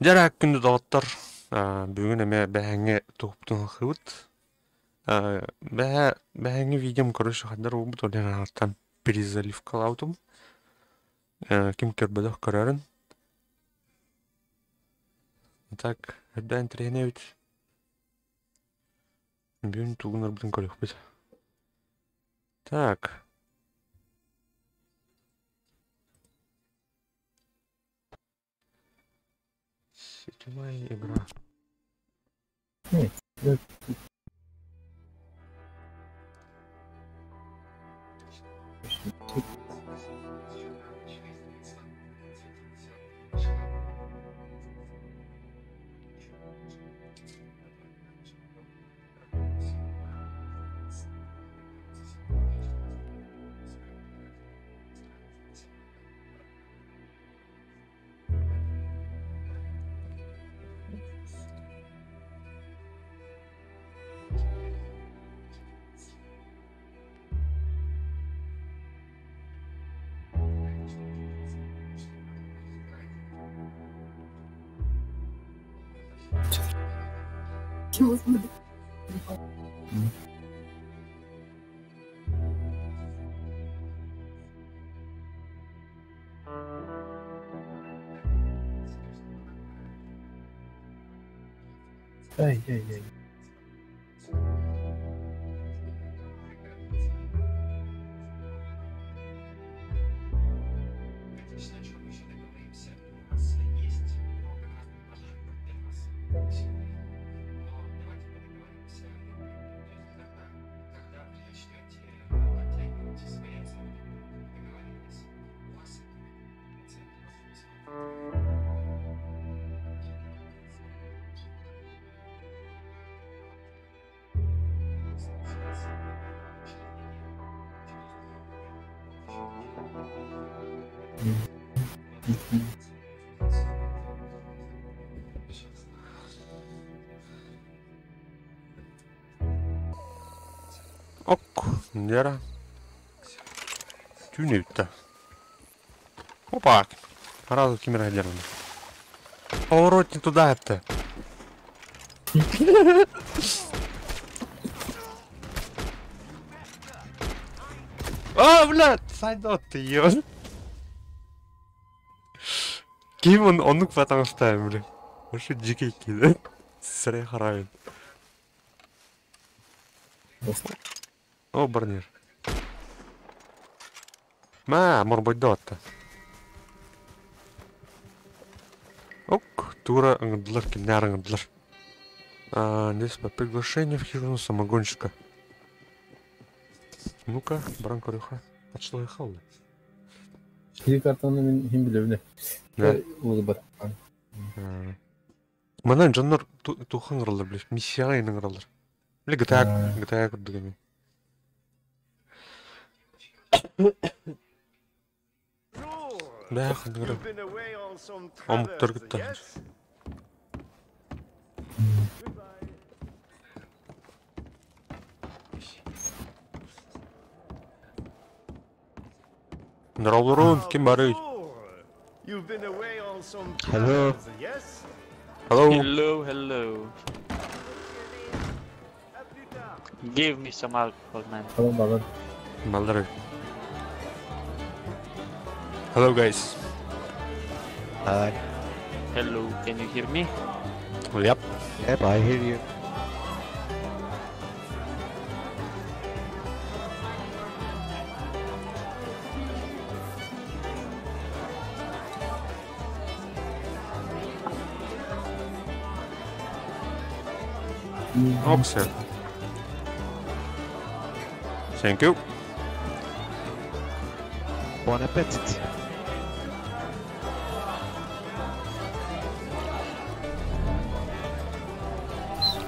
Дьэ күндү доҕоттор, бүгүн эмиэ бэһэҥҥи туһуптун ылхыбыт. Бэһэ бэһэҥҥи видеом короче хандар уубут олен перезаливкалаабытым. Ким көрбөтөх көрөрүн. Так, эрдэ интэриэһинэй эбит. Бүгүн тугун ырбытын көрүөхпүт. Так. Сетевая игра. Нет, Ай-яй-яй. Ок, Лера. Түүн эбит да. Опа! Сразу кимир Лераны. Поворот не туда это. А, блядь, сайдот ты ё. Ким он оннук батаҥастаан били. Вообще дьикэй киһи. Сирэй харайын. О, барнир. Маа, морбойдоотта. Ок, тура ыҥырдылар, кимнээр ыҥырдылар. А, здесь по приглашению в хижину самогонщика. Ну-ка, баран көрүөххэ. Ачлыгы халлы. Киһи картаны мин иһин билэбинэ. Да. Улыбат. Манан дьоннор туохха ыҥыраллар билэ? Миссияҕа иһин ыҥыраллар. Били GTA GTA курдук эми. Бээх ыҥырар. Омуктар кытта. Здорово, ким барый? Hello. Hello. Hello, hello. Give me some alcohol, man. Tamam ballar. Баллары. Hello guys. Hi. Hello, can you hear me? Yep. Yep, I hear you. Опция. Thank you. Bon appetit.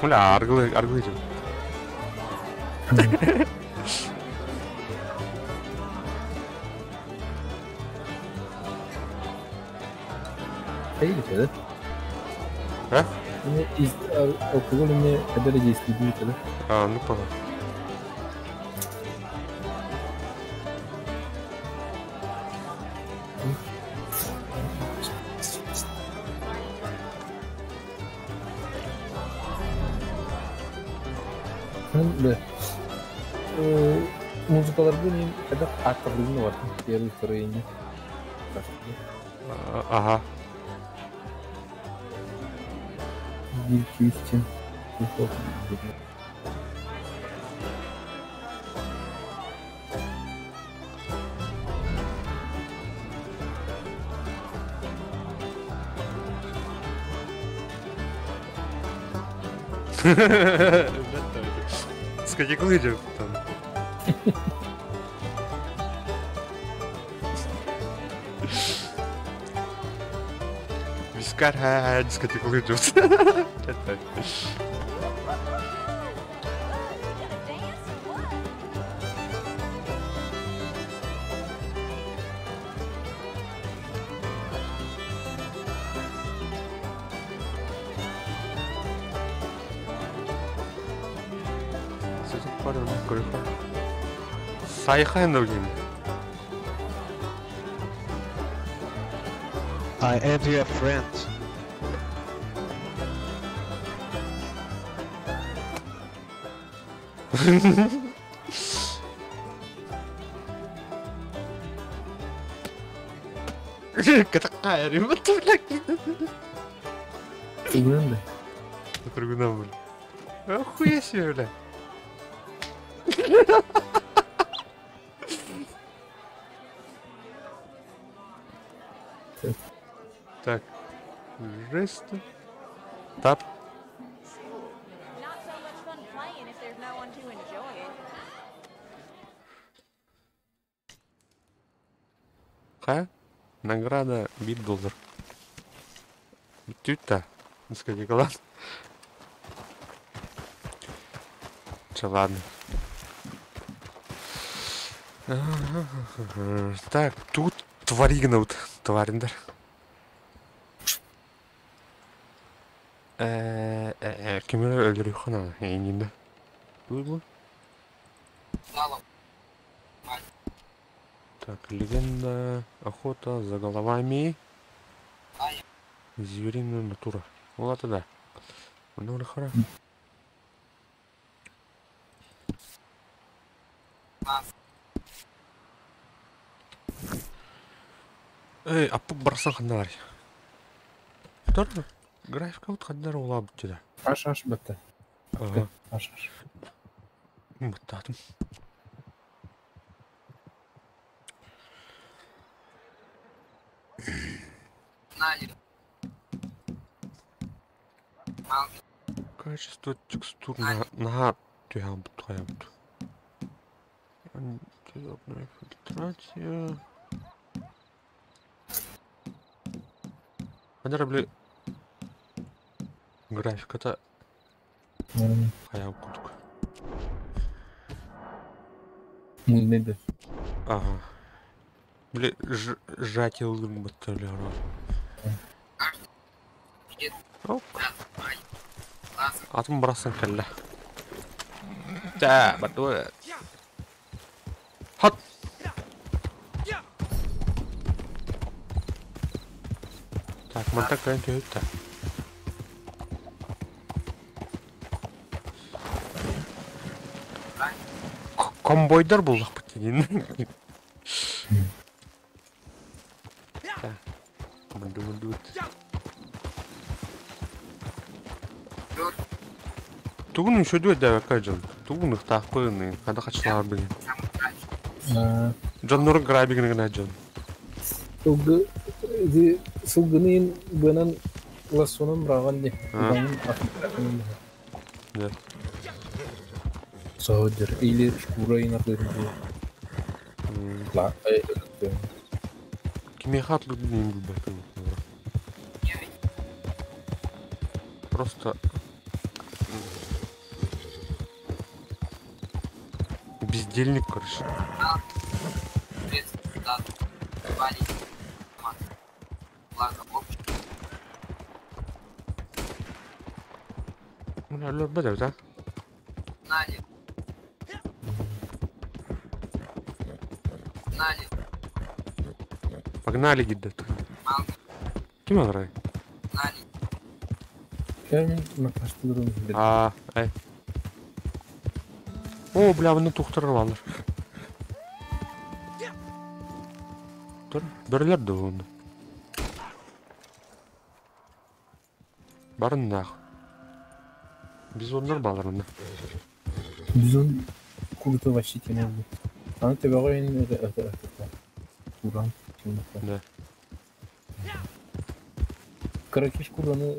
Бля, аргылы, аргылы Хайы да? А? Мне из алкоголя мне когда действует, да? А, ну пора. Да. Музыкаларга мен когда аттарлыгын бар. Первый, второй не. Ага. 200. Скажи, коли там? Вискар дискотеку идет. Сайхан өгüm. I am your friend. Катаккайрым бля. Тугунан да. Тургунан бля. Охуя себе, бля. Так, жесты. Тап. Ха? Награда бит доллар. Тюта. Скажи, класс. Че, ладно. Так, тут тваригнут. Твариндар. Кимер өлөрүхана эйнинде. Бу. Так, легенда, охота за головами. Звериная натура. Вот это да. Ну, хара. Эй, а барсан хандар. Тор графика вот хандар улап туда. Аш аш бетте. Ага. Аш аш. Баттатым. Качество текстур на түйәм бұт. Антизапная фильтрация. Хандар бля графиката хаял кудук. Муднеде. Ага. Бля сжатие батталера. Ок. Атым брасын кэллэ. Да, батуа. Хат. Так, мантак кайын төһүттэ. Комбойдар буллах бит. Так. Мунду мунду. Тугун шөдү дәвә кайжан. Тугун тахпыны, када качлар билин. Жоннор грабигин гына жон. Сылгы ди сылгынын бынан лассонун браган ди. Да. Саудер или шкура инакдыр. Ла, Киме хатлы билин бу. Просто бездельник, короче. Да? Погнали, гидда. Ким играй? А, эй. О, бля, маны тухтарар баллар. Тур, бөрөлөр да уонна. Барыннаах. Бизоннар баллар онно. Бизон курта вообще тема будет. Аны төбөҕө ин это Куран. Да. Каракиш кураны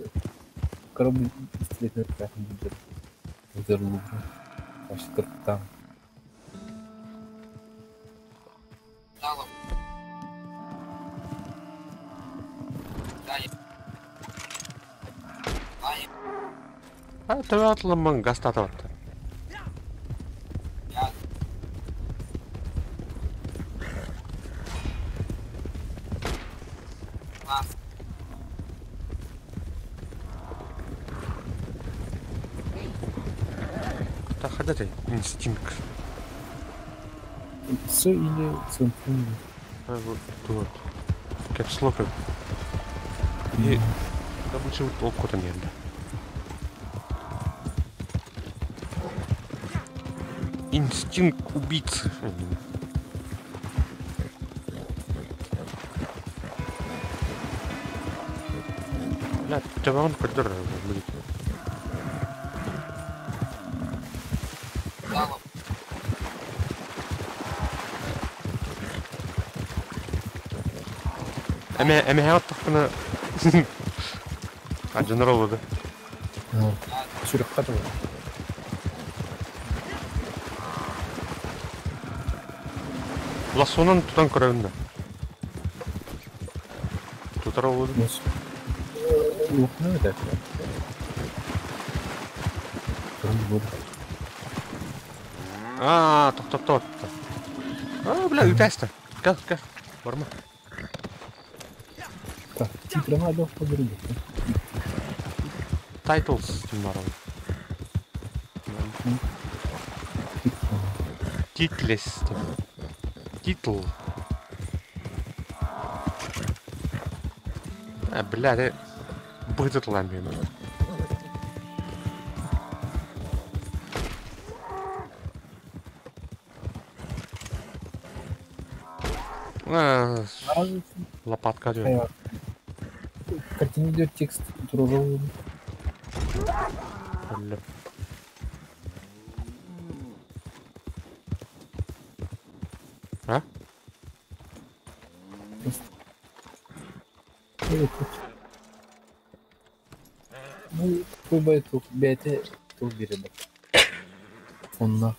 корабль пистолетный будет. Взорву. Значит, там. А, төбө атылымман гастата батта. Так, хадаты инстинкт. С или центральный. А, вот тут. Капслок. И добыча вот окота не да. Инстинкт убийцы. Бля, төбөҕүн көрдөр будет. Эме эме хаттахпына Ажыныр олуду. Сүрүк катып. Лассонан тутан көрөбүн да. Тутар олуду. Лухна это. Аа, токтоттоо. Аа, бля, үтәстэ. Кел, кел. Барма. Так, титры надо подругу. Titles диэн баар. Titles диэн. Титл. А, бля, ты быдытлан мен. А, лопатка диэн. Картина идет текст туруру. Бля. А? Ну, такой тух, бәте тух бирде. Фонна.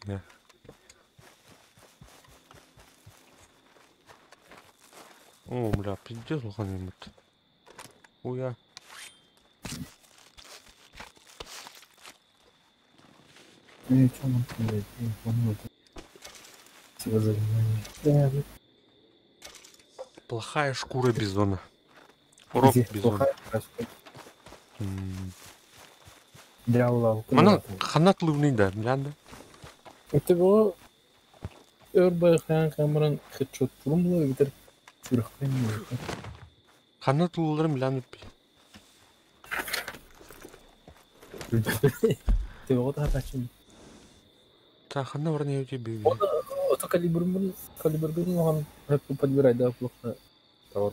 Да. О, бля, пиздец, лоханемут. Уя. Ну, что нам блядь, я не понял. Спасибо за внимание. Плохая шкура бизона. Урок Где бизона. плохая шкура? Дьявола. Мана ханат лывный да, бля, да. Это было Өрбайхан камеран хедшот турумла битер сүрөхкөн. Ханат лыларым бля, Ты вот атачын. Та ханна варны я тебе. Ото калибрын калибрын моган хеп подбирай да плохо. Товар.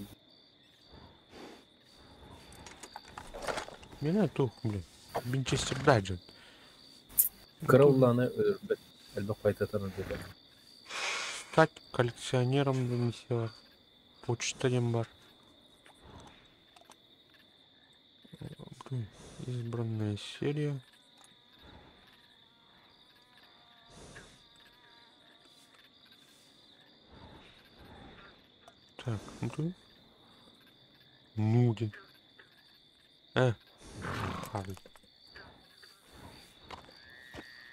Меня тух, блин. Винчестер Даджен. Караулланы өрбет. Элбек кайтатан деди. Стать коллекционером миссия. Почта диэн бар. Блин, избранная серия. Так, ну ты. Нуден. Харли.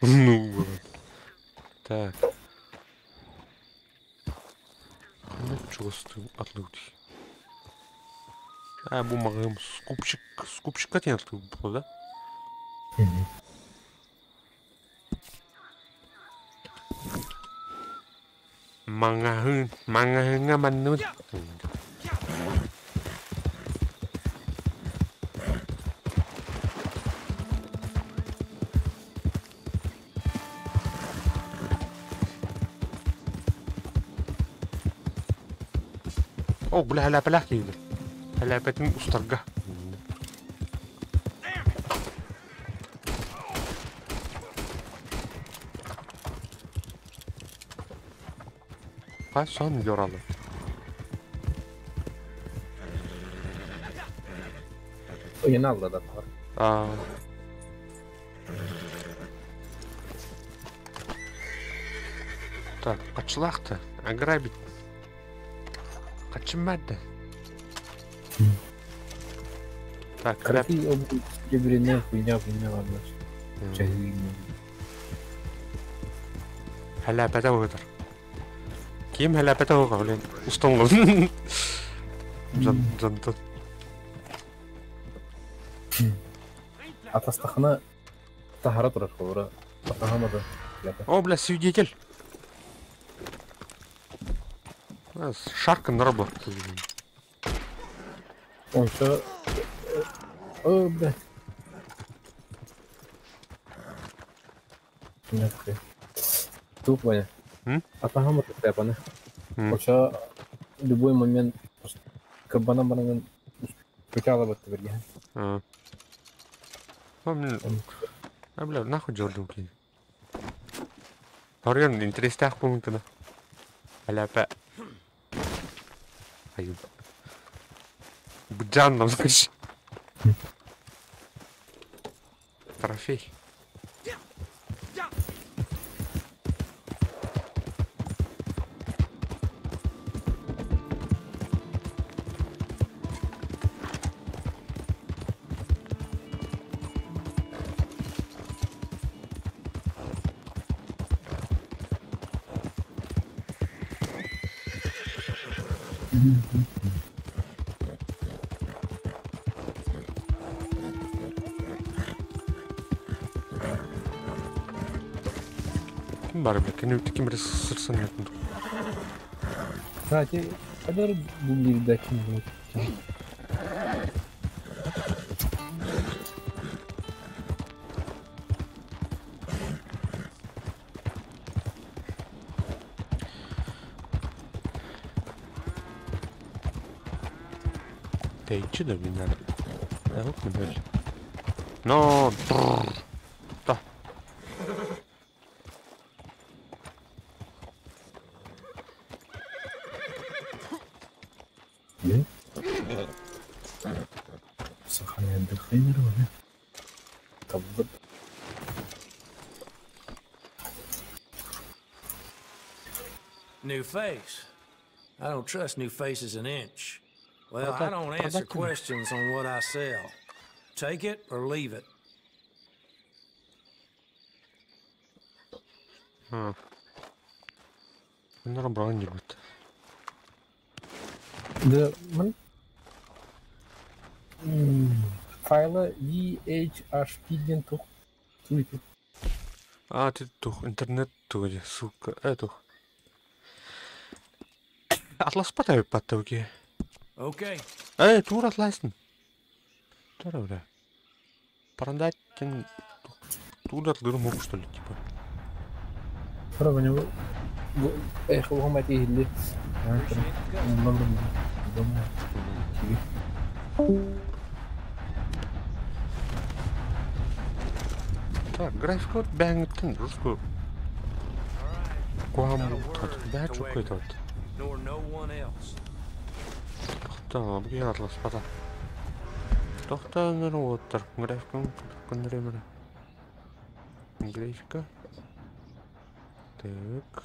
Ну вот. Так. Ну чувствую, отлык. А, бумага, скупщик, скупщик нет, да? Маҥаһын, маҥаһыҥҥа манныбыт. О, бля, һэлээпэлээх киһилэр. Һэлээпэтин устарга. Сон yorалы. Oyunu aldı adamlar. Аа. Так, қачылақты, ограбить. Қачымады. Так, хлеб. Красивый обувь, серебряная хуйня, хуйня, ладно. Һэлээпэтэ быһытар. Ким һэлээпэтэ буга, блин, устан Жантан. Атастахана тахара турар холора. Атахамады. О, бля, свидетель. Шарка на работу. Он что? О, блядь. Туп, Ваня. Атахамады тэпаны. Вообще, любой момент кабана баранын путяла вот берген. А, бля, нахуй Джордан, блин. Хорьон, интересных пунктов. Аляпа. Аю. Буджан нам скажи. Трофей. Бар, бля, кини таким ресурсом нет. Кстати, когда гугли дать будет. Тэйчи да минер. Да, вот. Но, да. Сохраняет дыхание, вот. New face. I don't trust new faces an inch. Well, I don't answer questions on what I sell. Take it or leave it. Нормально. Да, man... Файла VHHP диэн тух. Туйты. А, ты тух, интернет тугде, сука, эту. Атлас патай паттауки. Okay. Эй, тур атласин. Тура, бля. Парандать туда атлыр мог, что ли, типа. Тура, Эх, وهم اللي Так, графика вот бэнгтен русскую. Куам бэчу какой-то вот. Тохта, бу атлас пата. Тохта нэр графика конремер. Графика. Так.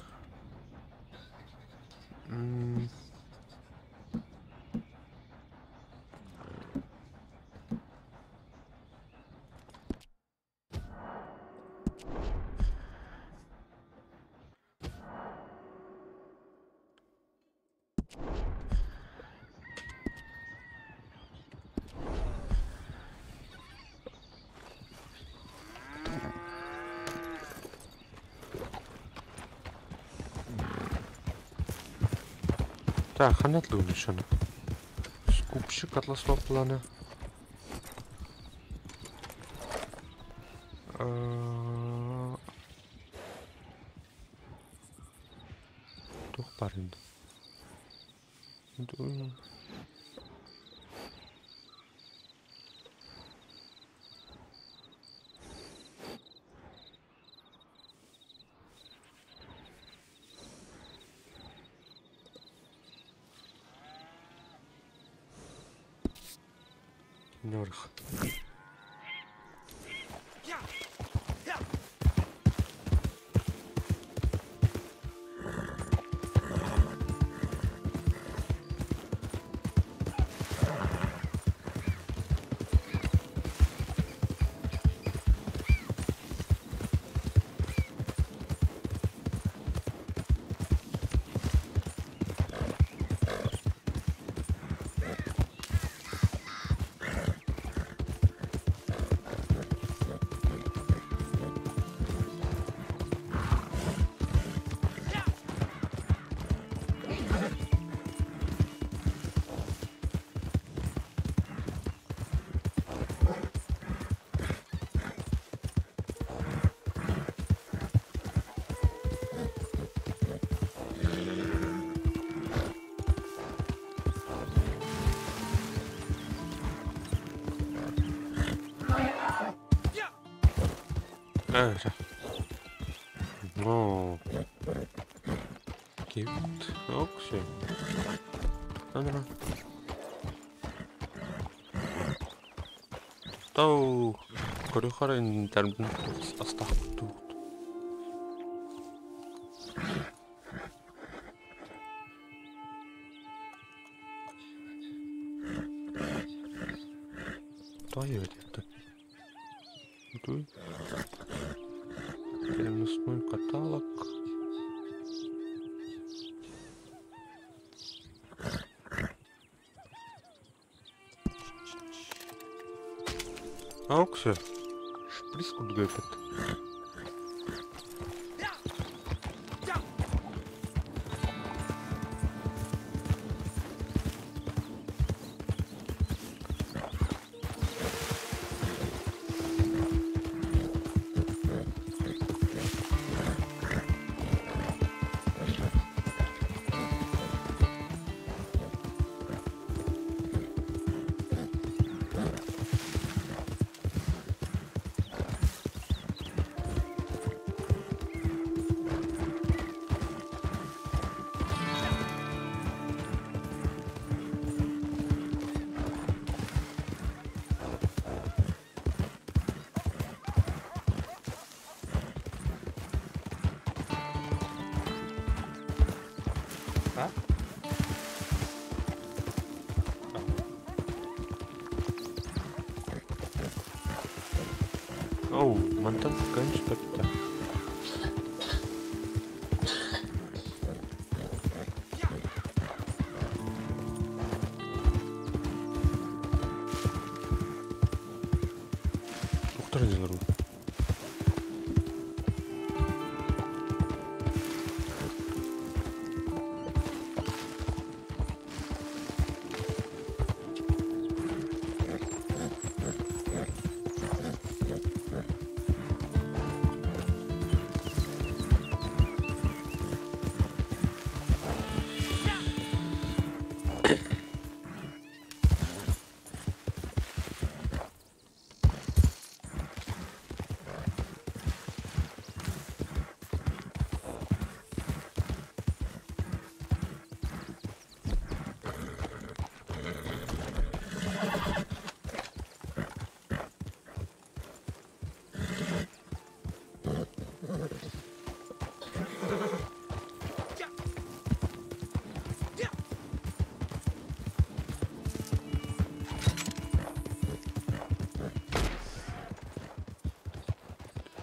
Так, ханат лунишана. Скупщик атласного плана. Тух парень. Нөрх. Оо. Cute. Окси. Ана. Тау. Көрүхара интернет астахту. Тайы это. Переносной каталог. Ауксы. Шприц кудгайпет. Оу, мантан конечно так. Доктор дилер.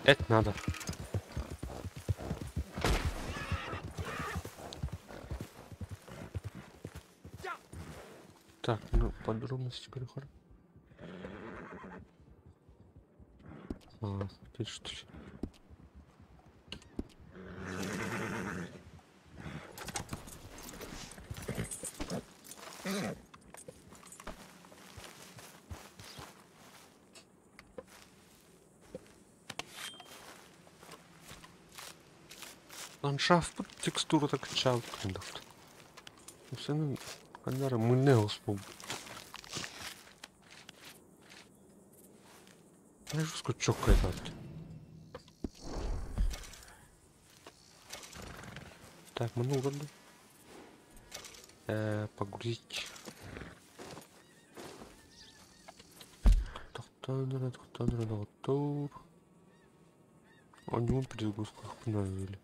Это надо. Так, ну подробности переходим. А, здесь что ли? Ландшафт текстура так чал. Аннары мынне оспул. Жестко чокает. Так, мы ну погрузить. Он перезагрузку обновили.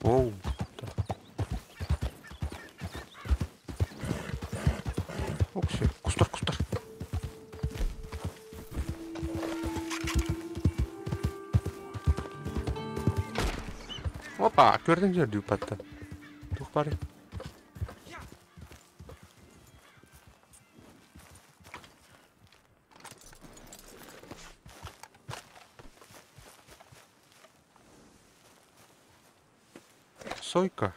Оу. Окси, кустар, кустар. Опа, көрдүң жер дүүпатта. Тух бары. Сойка.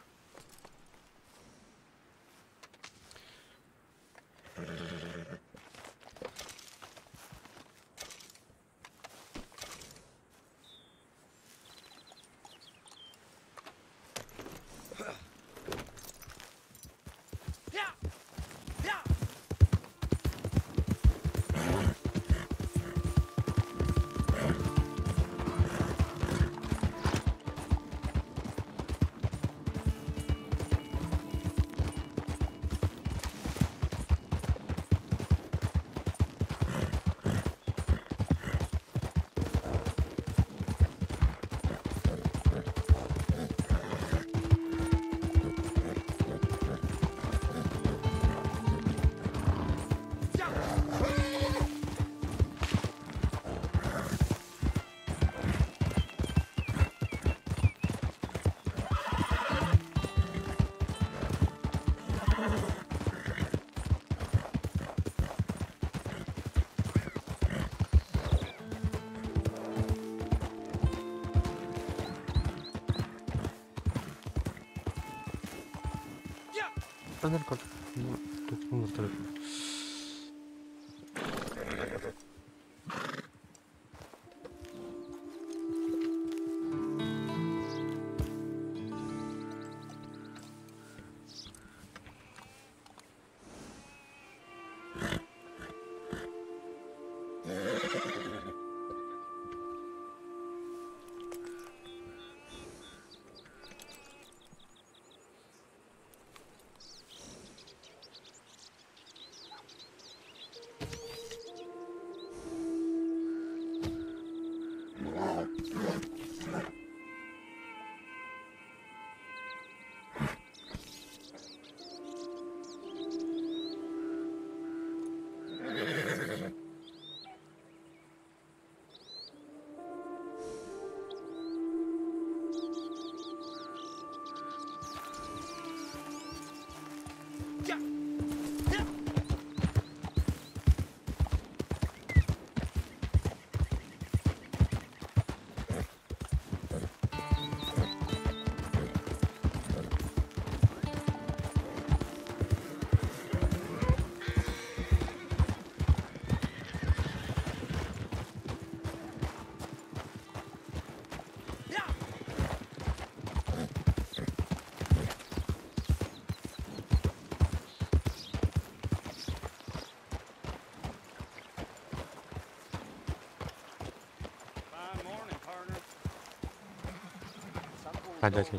Опять.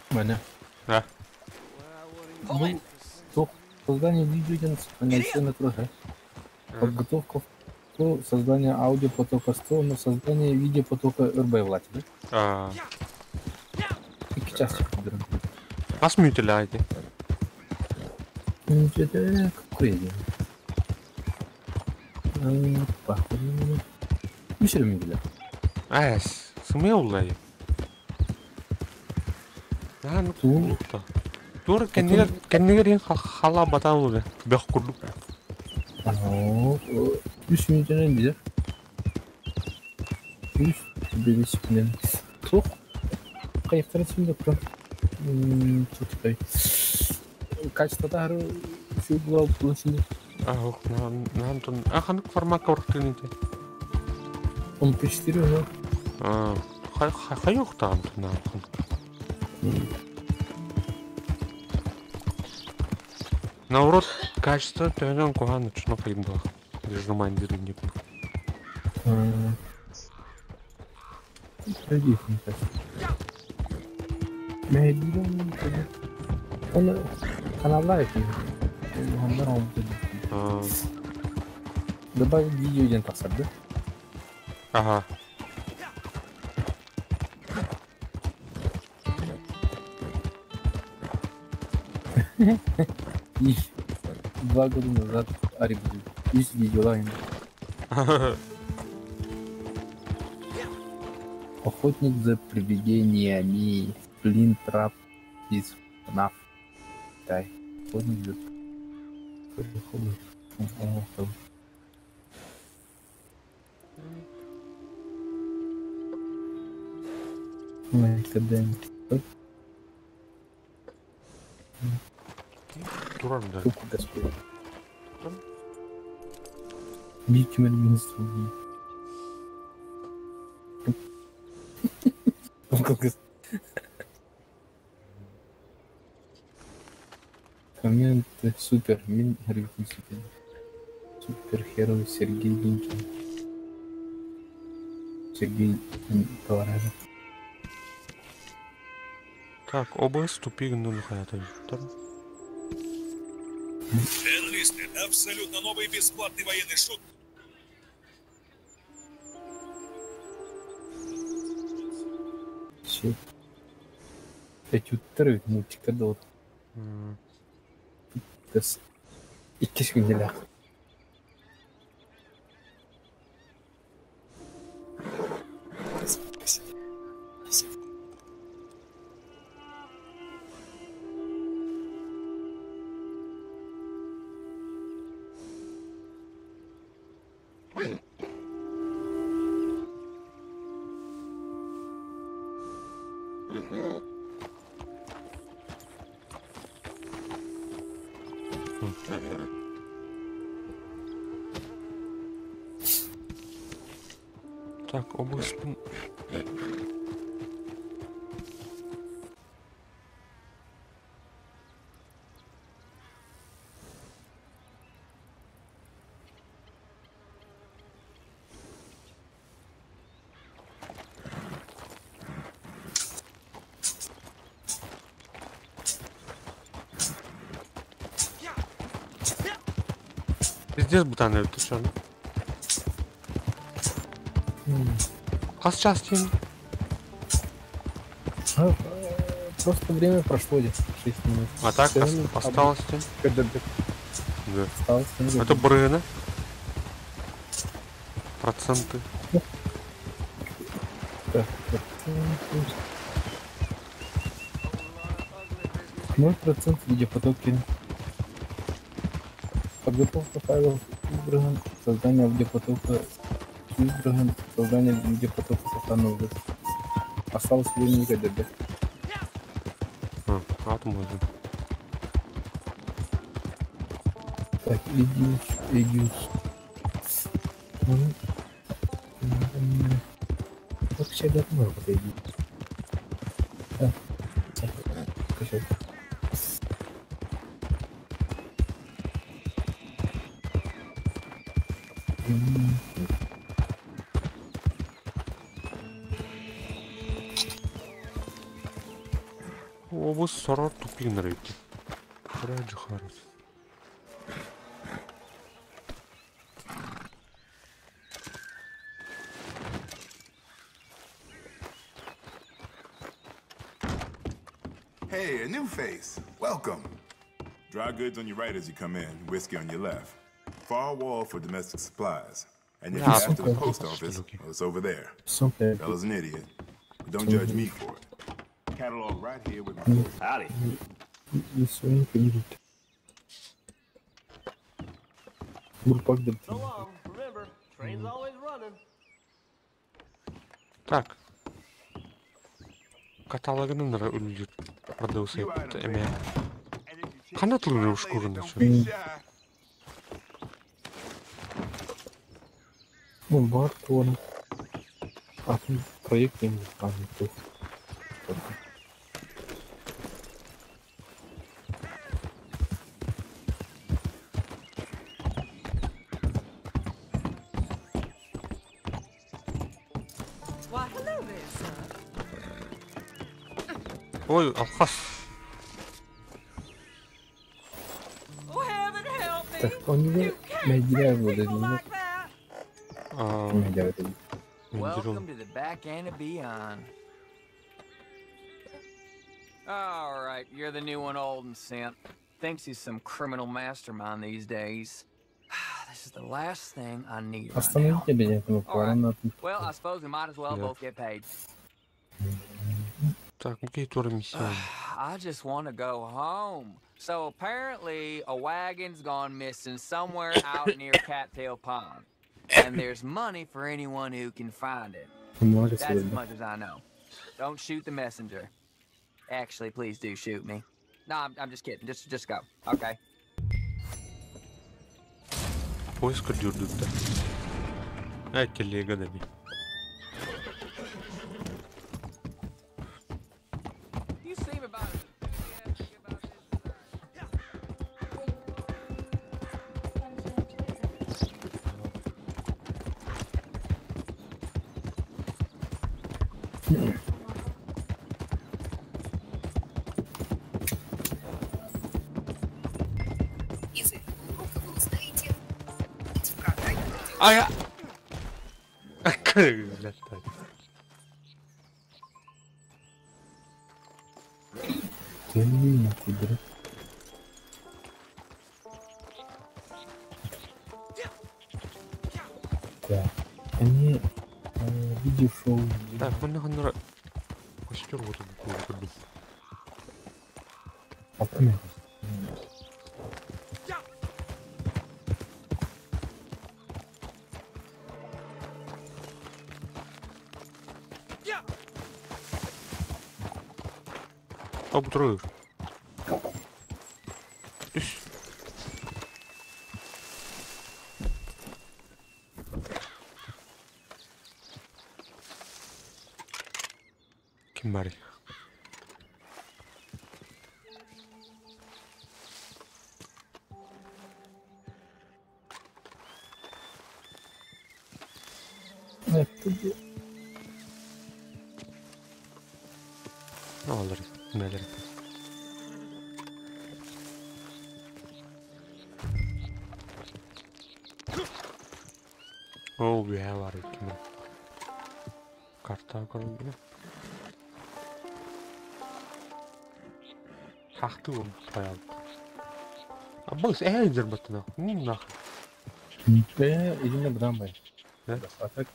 Мене. Да. Ну, создание видео на круге. Подготовка в 100, создание аудиопотока 100, но создание видеопотока РБ влать, да? Аа. 2 час көрдөрөн. Хас мүнүүтэлээх ити? Мүнүүтэ какой день? Үс эрэ мүнүүтэлээх. Эс, сымыйа уллай. Наһаа Туу. кулукта. Туора кэннигэр кэннигэр иһин хала батаан улэ. Бөх курдук. Үс мүнүүтэнэн билэр. Үс бэбиспинэн. Туох хайыктарын сүндөккө. Чуттай. Качествота хары үчүгэй була була синде. Ах, наан тон. А ханнык формакка барахтыгын ити? MP4 уже. Аа, хай хайыктаан наан. Наоборот, качество төһөнөн куһаан оччоно хайдах. Режимандирин Оны каналлар этим. Ондар oldu. Добавить видео диэн тахсар да? Ага. И 2 года назад Арик үс видеолар Охотник за привидениями. Сплин Трап из ФНАФ. Дай. Охотник за... Турар да. Господи. Битюмен минус. Комменты супер. Мин супер. Супер херой Сергей Линкин. Сергей Товаражев. Так, ОБС тупик ну хаята. Enlisted. Абсолютно новый бесплатный военный шут. Все. Этюдтар ведь мультиктар да вот. Тас. Иккис күннелээх. Так, ОБС. Пиздец бутан это что? Хас час тем. Просто время прошло где-то 6 минут. А так осталось тем? Да. Осталось. Это брына. Проценты. Так, 0% видеопотоки. Подготовка файлов избран, создание аудиопотока избран, создание видеопотока сохранил. Осталось времени КДБ. Атом можно. Так, идиус, идиус. Вообще, да, можно подойти. Да. Качай. Обус сорор тупик нравится. Раджи харас. Hey, a new face. Welcome. Dry goods on your right as you come in, whiskey on your left. Far wall for domestic supplies. And if Yeah, you're after the сука. post office, well, it's over there. Сука. Fella's an idiot. But don't judge me for it. Catalog right here with my Howdy. Не своим кредит. Бурпак So long. Remember, train's always running. Так. Каталогынан ра үлүлүр продавцы Few items эме. there. And if you Хана change your тылын mind ушкурын later, өчү. don't be shy. Ну, бар туон. Атын проект им аны тух. Why, hello there, sir. Ой, алхас. Oh, heaven help me. Так, он You не can't Найдя treat вот people этот. like that. А, Найдя вот Welcome to the back end of beyond. All right, you're the new one Alden sent. Thinks he's some criminal mastermind these days. This is the last thing I need right now. Остановите меня, ну, All right. пора Well, I suppose we might as well Yeah. both get paid. Так, какие туры миссия? I just want to go home. So apparently, a wagon's gone missing somewhere out near Cattail Pond. And there's money for anyone who can find it. Молодец, That's as much as I know. Don't shoot the messenger. Actually, please do shoot me. No, I'm just kidding. Just go. Okay. Поиск дюрдүттэ. Ай, телега дами. You seem about as enthusiastic about this as I am. Из этого урока вы узнаете в программе Ая! Блядь, так. Ты нахуй, блядь. Так. Они видеошоу. Так, манна ханнара костер вот курду. Алтын. Обтрыр. Үс. Ким барый? Это Алар, нелер. Ол бүйә бар екен. Карта көрүнгүнө. Хахты он таял. А бус эйзер баттына. Нах. Да, иди на брамбай. Да? А так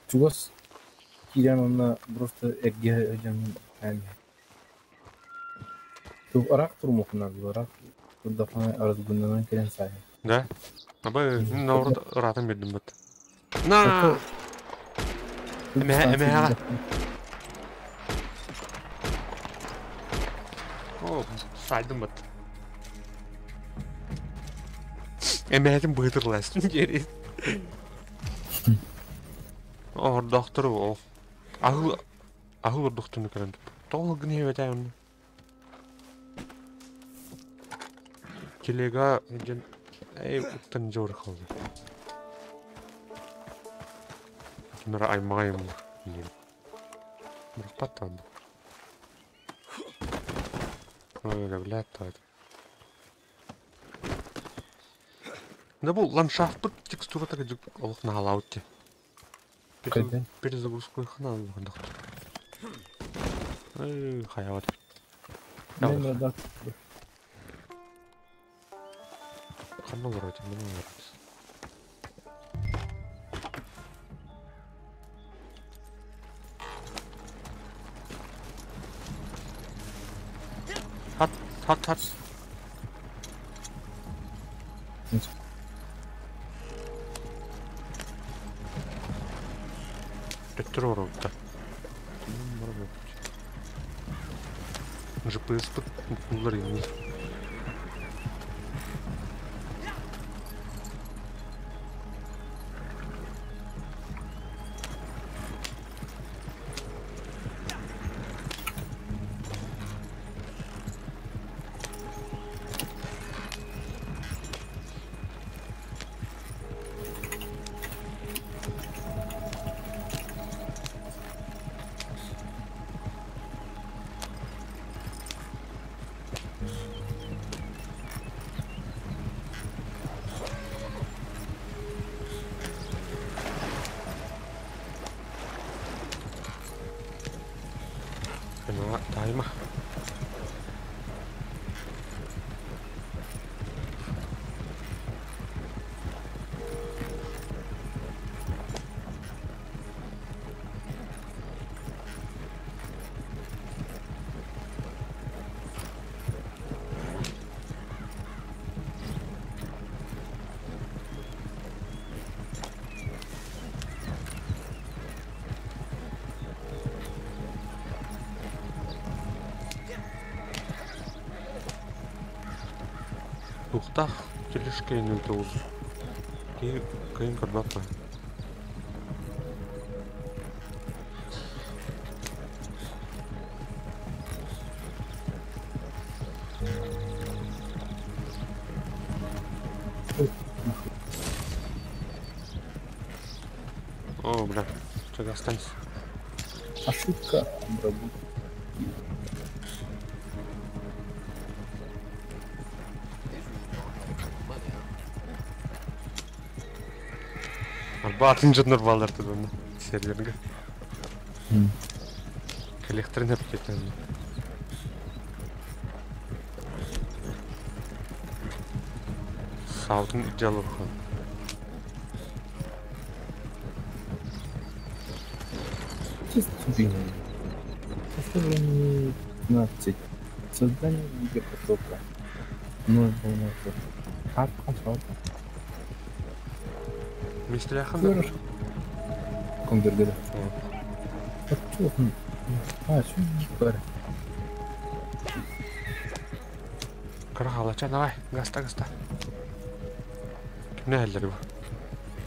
чугас кирен онна просто эрге өжөм yani. Туг арак турмукуна бу арак. Турдафана арыз гүннан келен сай. Да? Абы наоборот ратан бердим бат. На! Эме эме ха. О, сайдым бат. Эме хэтин быдырластын жери. О, доктор о. Ахыл ахыл докторну көрөндү. Тоғыл гыне бетайын. Телега жен эй уттан жор қалды. Кимера аймайым. Бірақ паттанды. Ой, блядь, это. Да бұл ландшафт бұл текстура так олық нагалаут те. Қайда? Перезагрузку хана доктор. Эй, хаяват. Мен да. Ханна олорот, мен олорот. Хат, хат, хат. Төттөрү оролта. GPS буллар инни. Тайма. Тухтах тележка 09. Кийин көрбөппүн. О, бля, что останься. Ошибка обработки. Атын жоннор балдар турбанна серверге. Коллекторын әп кетен. Саудың идеалығы. Чисто Составление 15. Создание видеопотока. 0,0. Как консоль. Мистер Компьютер. А, что? Кыргалача, давай, гаста, гаста. Кимне әлләр бу?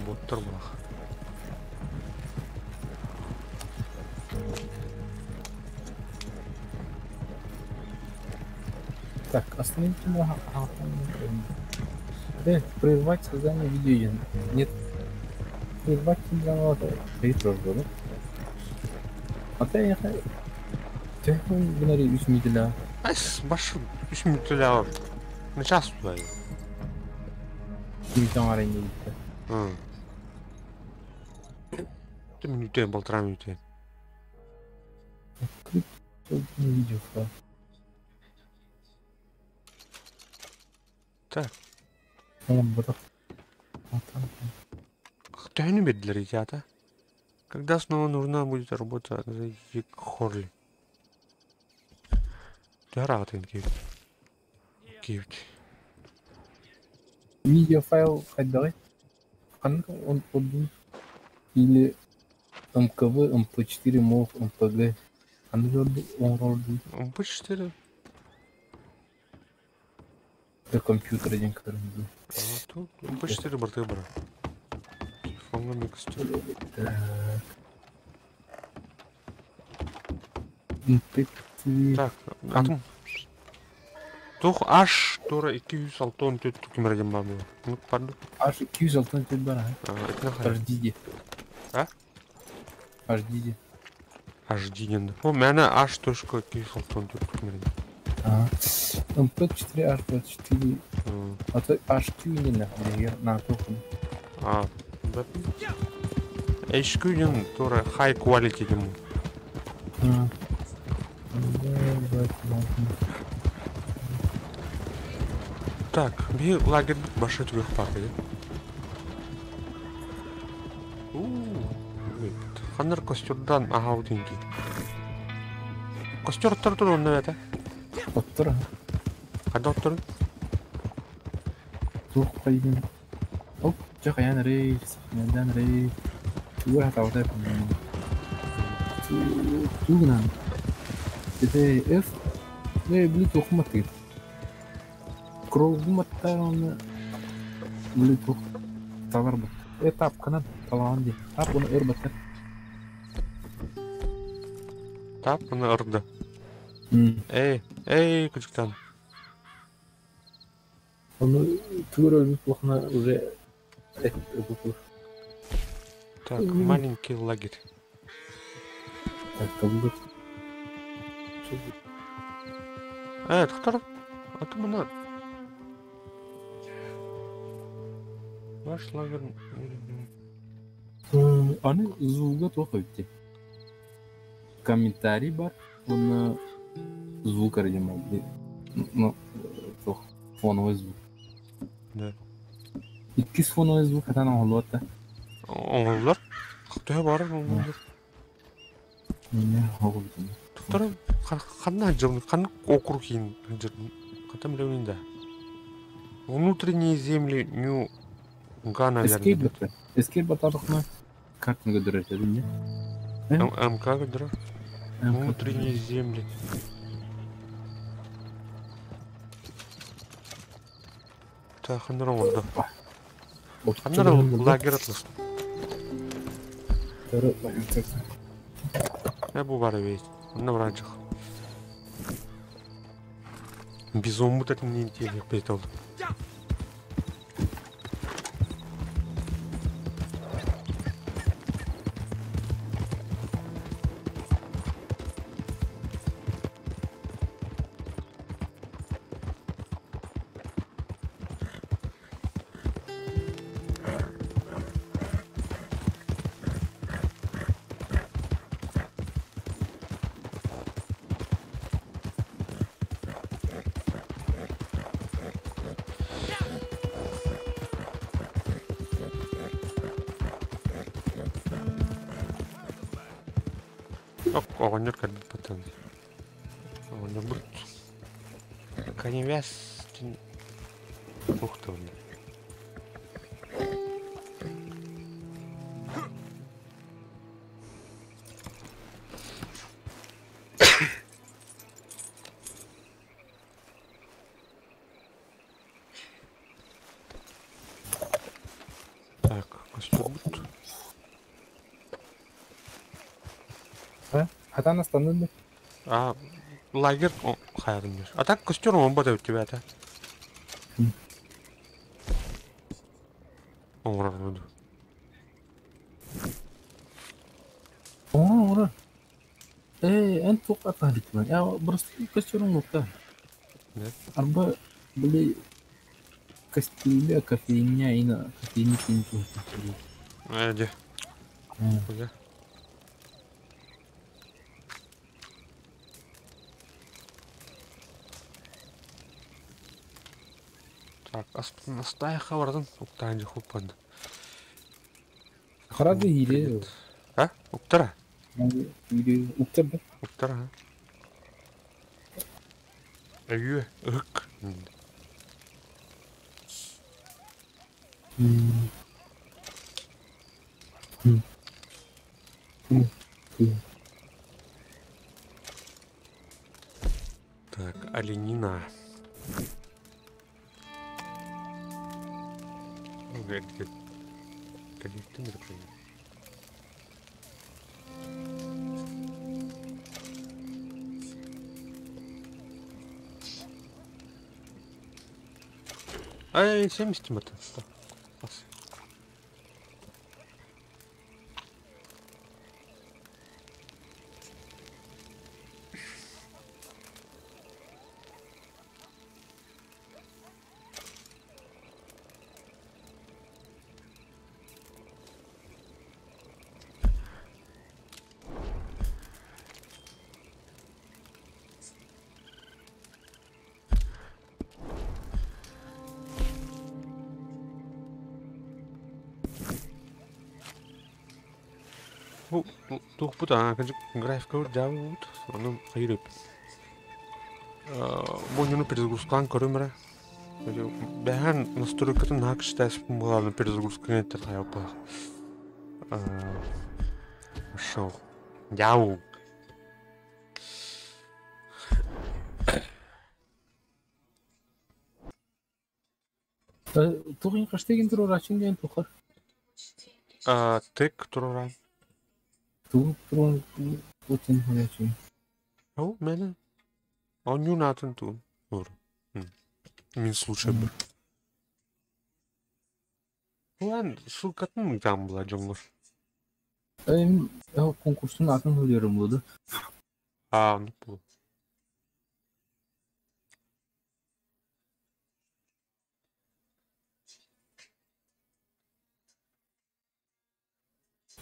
Боттор булах. Так, остановите на. Прервать создание видео. Нет. Прервать заново. Да? А ты я Телефон гнари 3 минутля. Ас, баш 3 минутля. На час туда. Минутан аренда gitti. Ты минутен, полтора минуты. Открыть видео файл. Так. Он вот Кто не для ребята? Когда снова нужна будет работа зайти к Хорли? Жаратын киев. Киев. Видеофайл давай. Он подумал. Или МКВ, МП4, МОВ, МПГ. Он МП4? Это компьютер один, который. А тут МП4 борты бра. Телефонный микстер. Так, атым. Тух аш тура 264 кимерден бар бу. Ну, пардон. Аш 264 бар, а? HD. А? HD. HD ден. О, мәне H точка 264 кимерден. А. MP4 H24. А то HQ не на, на тухын. А, да. HQ ден тура high quality дем. А. Так, биһи лагерьбит баша түгэх баар Ханнар костюрдан аһаабытын дии. Костер оттор тур онно это. Оттор. Хада оттор? Туох хайдын. Оп, чэ хайаан эрэй, сахняндан эрэй. Тугу хатаабытай по-моему. Тугунан. Ити F не били туохматый. Кругуматтар оны били туох талар бат. Э тапканан талаан ди. Тап оны өр баттар. Тап оны ырды. Эй, эй, күчүктан. Оны түгөр өлбүт плохно уже Так, маленький лагерь. Так, табылды. Тохтор. Аты мына. Ваш лагерь... Аны звуга туох өтти. Комментарий бар, оны звук видимо, ну, туох фоновый звук. Да. Иккис фоновый звук атан оҥоһуллубат. Оҥоһуллар? Төһө баар оҥоһуллар? Не, оҕолутун. Тохтор ханна сылдьабын, ханнык округ иин сылдьабын, хантан билэбин да. Внутренние земли Нью Гана Escape баттар. Escape баттардахына картаны көрдөрөр этэ не? МК көрдөрөр. Внутренние земли. Так, ханнар оҥордо. Ханнар лагерь атлас. Я бу бар эбит. Онно баранчык. Бизон бут этин тиэһиэх бэйэтэ ол. Оҕонньор кэлбит баттан. Оҕонньорбут коневяз туох да Так, костюрбут. Хатан астанды. А, лагерь хайрын. А так костер он будет у тебя, да? Оҥорор. Оҥор. Э, эн туох атаһытман. Я просто костер оҥорта. Да. Арба били костюмя, кофейня и на кофейник не Э, где? Где? Так, астая хабардан уктаан же хуппан. Харады или А? Уктара? Или уктар да? Уктара. Өйү, ык. Так, оленина. Ай, 70 метров. Бу туохпут графикабыт дьаабыбыт, ону хайыр Бу перезагрузкалаан көрүм эрэ. Бэһэн настройкатын наһаа кичтээспин буолааны перезагрузканы эттэр хайаппах. Шоу. Дяу. Тугын хаштыгын турурачын диэн тухар. Тык туруран. Тугу турун путин хуячын. Ол мені. Онньуун атын туун. Ур. Мин случайбыр. Улан ссылкатын там была дьоҥҥор. Эм конкурстун атын хуярым булду. А, ну бу.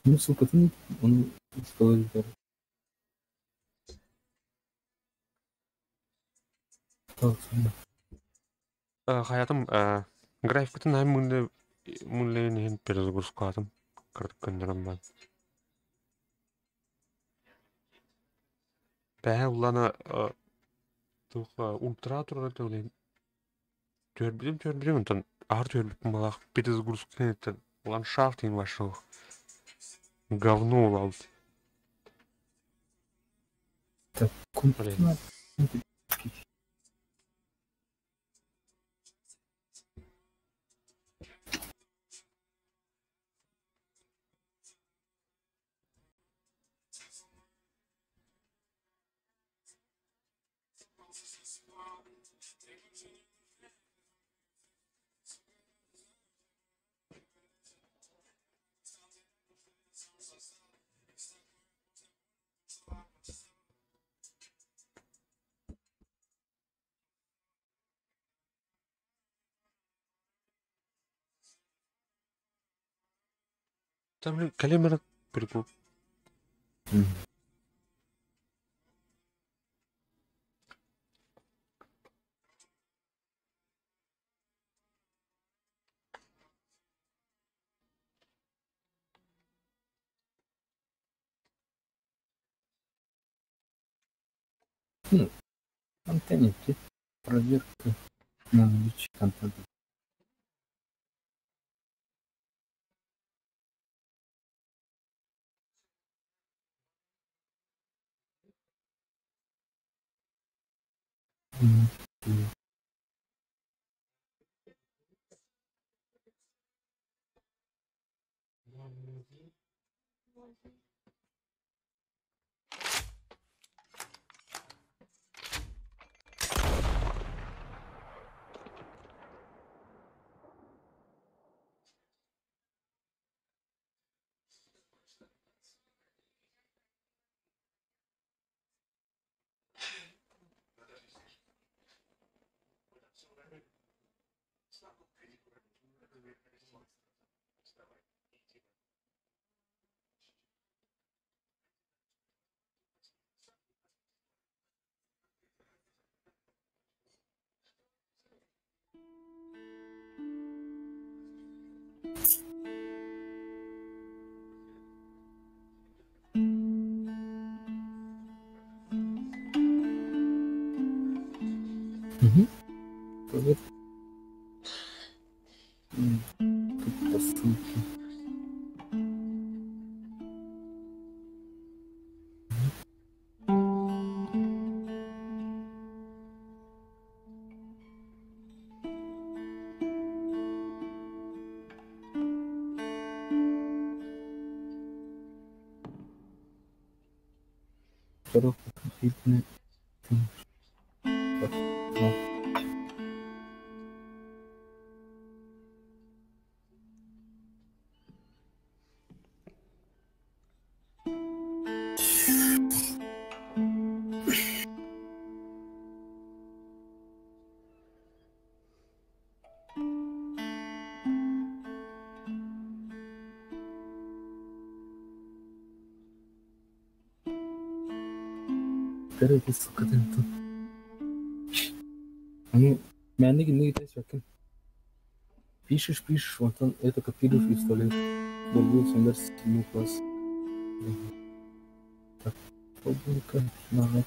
Ну ссылкатын он сказал. Хаятым графикатын ай мунle мунle перезагрузкалатым. Кырдык көннөрөм бан. Бэһэ улана тух ультра турар төлен төрбүтүм төрбүтүм онтон аар төрбүтүм малах перезагрузканеттен ландшафт ин вошел. Говно улалт. Так, Блин. Там калемера прикол. Контент, проверка на наличие контента. Угу. Проверка. Тут по ссылке. Второй конфликтный. Короче, сука, ты тут. Ну, меня не не Пишешь, пишешь, вот он это копируешь и вставляешь. Другой стандарт седьмой класс. Так, пробуем-ка нажать.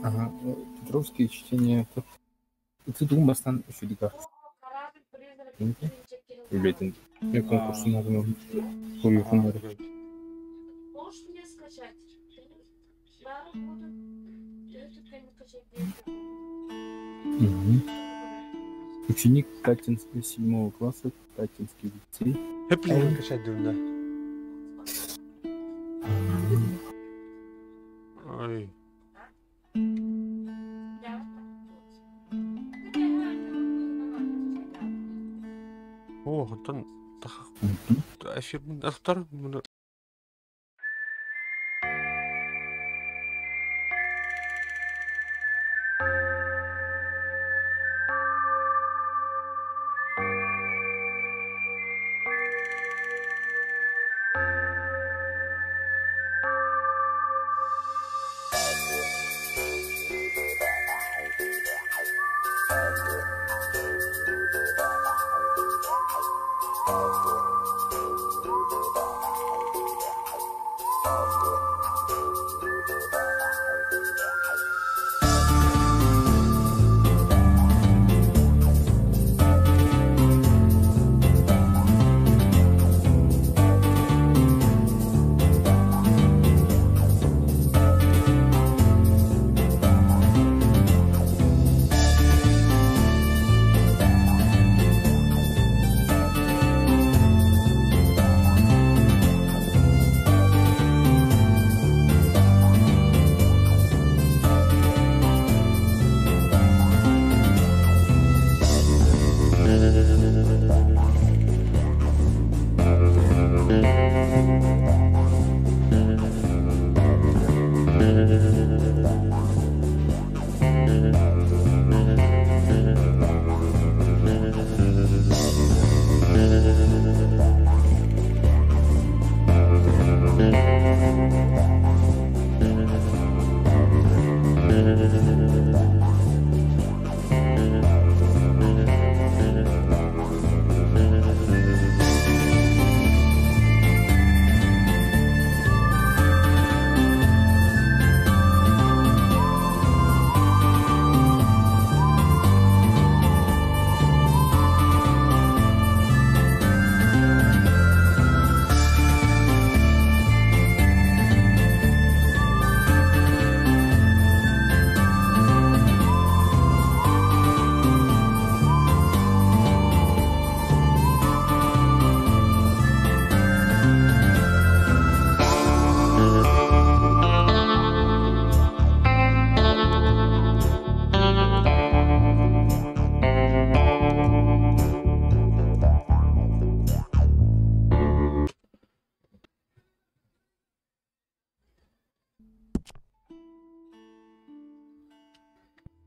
Ага, Петровские чтения. Ты бастан үчүдүгэр. Үлэтин конкурсун агын хуруйхун. Ученик Таттинского седьмого класса, Таттинский лицей. Хэплин качать да. Ой. О, онтон эфирмин ахтар муну.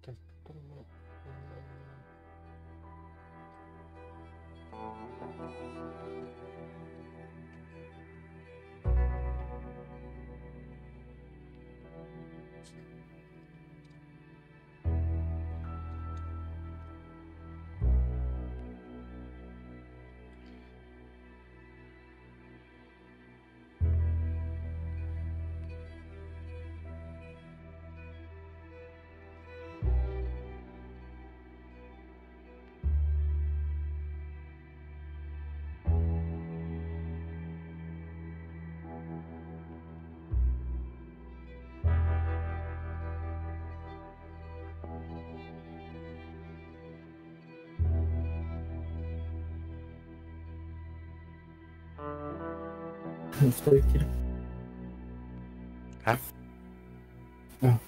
Так, Стой, А? А.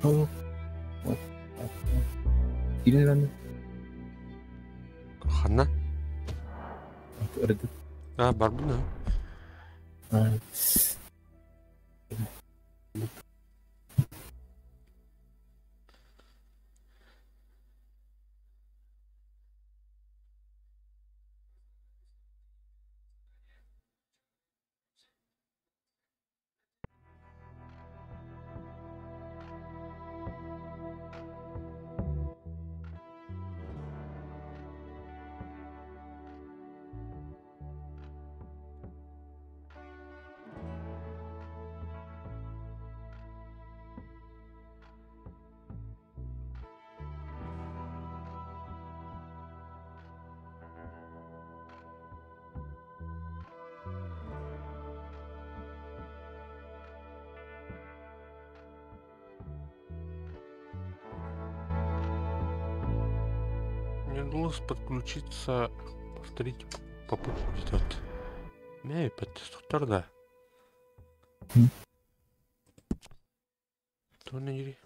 Oh. What? Киирэн Ханна? Өрөдү. А, барбын а. Не удалось подключиться, повторить попытку сделать. Не, подстуктор, да. То не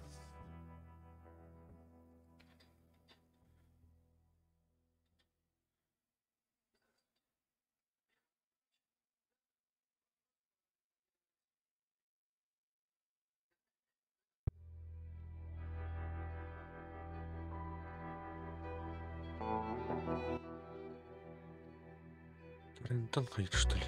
Рентон ходит, что ли?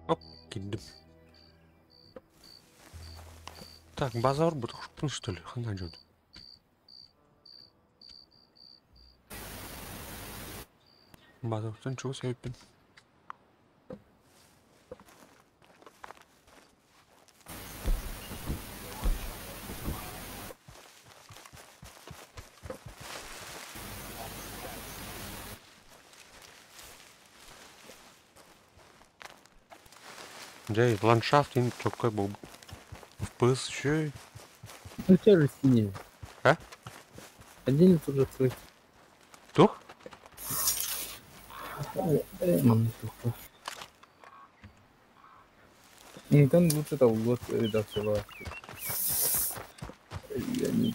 Оп, кидым. Так, базар будет что ли? Хана идет. Базар, чего себе. Дэй, ландшафт им такой был. В еще. Ну, тебя же синие. А? Отдельно тоже открыть. Кто? Там лучше того год редакция. Я не...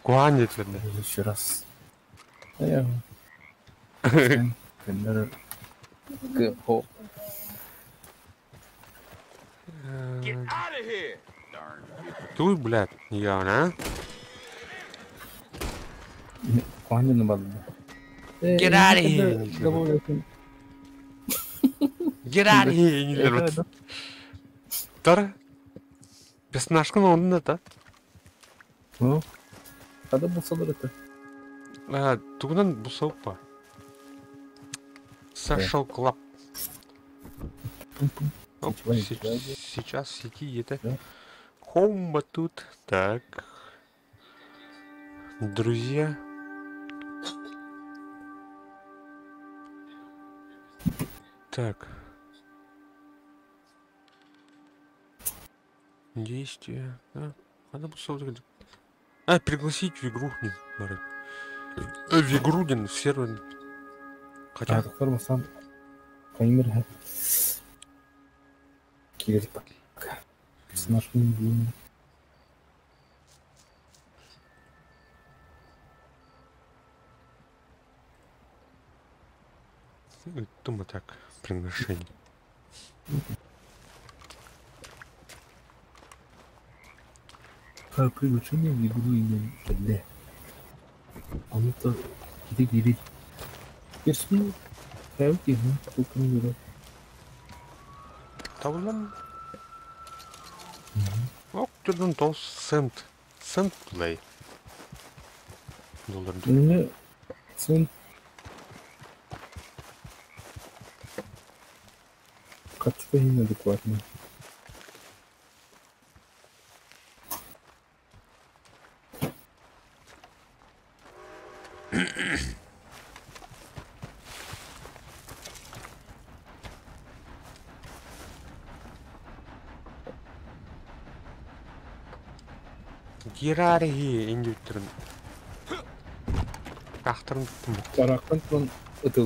Куанит, верно. Еще раз. Я... Туй, блядь, я, а? Get out of here! Get out of here! Тара? Персонажка на это? Ну, когда был это? А, тугнан бусопа. Сошел клап. Оп, сейчас сети это. Хомба тут. Так. Друзья. Так. Действия. А, надо было А, пригласить в игру. Не, барып. В игру, ден, в сервер. Хотя... Доктор Масан Каймер Кирилл Персонаж не Думаю так, приглашение. Приглашение в игру имя Д. Оно-то где говорит. Персонаж править игру только не берет. Тавлан. Октурдун тос сент. Сент плей. Доллар. У цент качество неадекватное. Герархи индюктерин. Ахтырын туттум. Таракан он это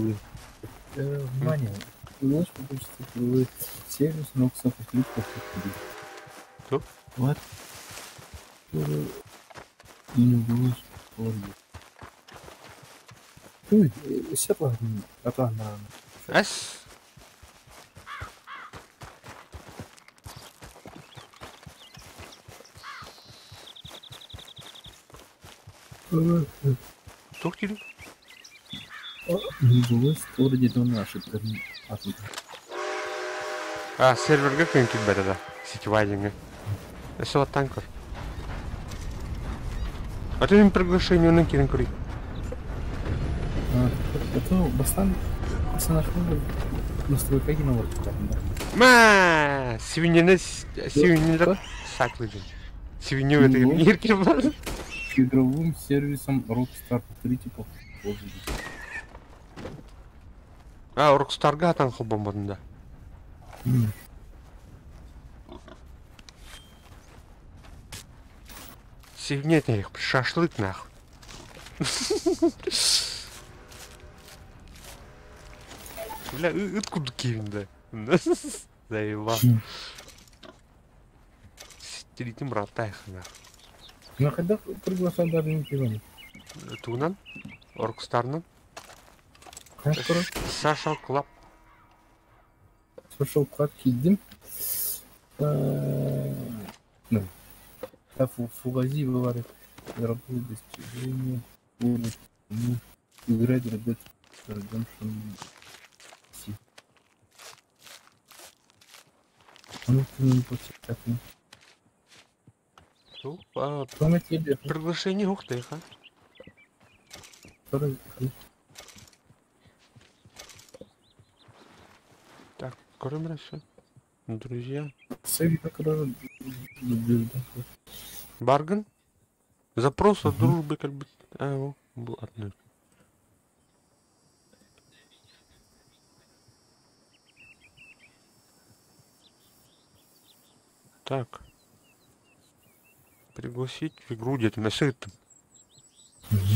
Внимание! Удалось получить цифровой сервис, но повторить Кто? Вот. И не удалось положить. Ой, все ладно. Эс. Тух кири? Не удалось вроде до нашей А, серверге күн килбэт да. Сетевая деньги. Все вот танкер. А ты им приглашение на кирин кури. Это бастан персонаж настройка на да. Ма, свиньяны свиньяны саклыжын. Свинью это еркер бар. К игровым сервисам Rockstar повторите по А, Rockstar'га атан холбомодун да. Свинья их шашлык нахуй. Бля, откуда Кевин, да? Заебал. Стеритим братайх, нахуй. Ну, когда приглашал даже не Кевин? Тунан? Оркстарнан? Саша Клаб. Social Club кидим. Ну. Фугази говорит, работает достижение, уровень, играть в Red Dead Redemption C. Ну, ты не так. Ну, приглашение ухтыха. Так, кроме Друзья. Барган? Запрос от дружбы как бы... А, был одной. Так. Пригласить в игру где-то на сайте.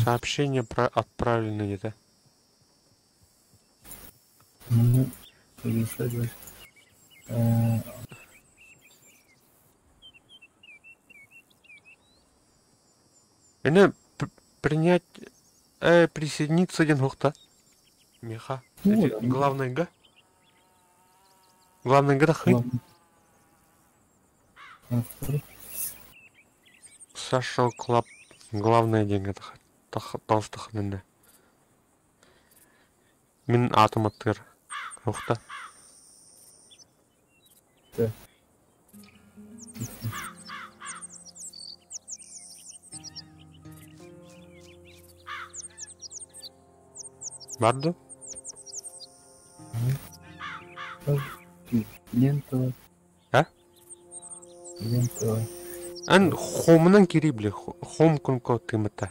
Сообщение про отправленное где-то. Ну, приглашать. Эне принять, присоединиться один хохта. Меха. Ну, главный га. Главный га хы. Саша Клаб. Главное деньги толстых. Мин атом аттыр. Хохта. Да. Барды? Лента. А? Лента. Ан хомнан кири бля, хом кунко тымата.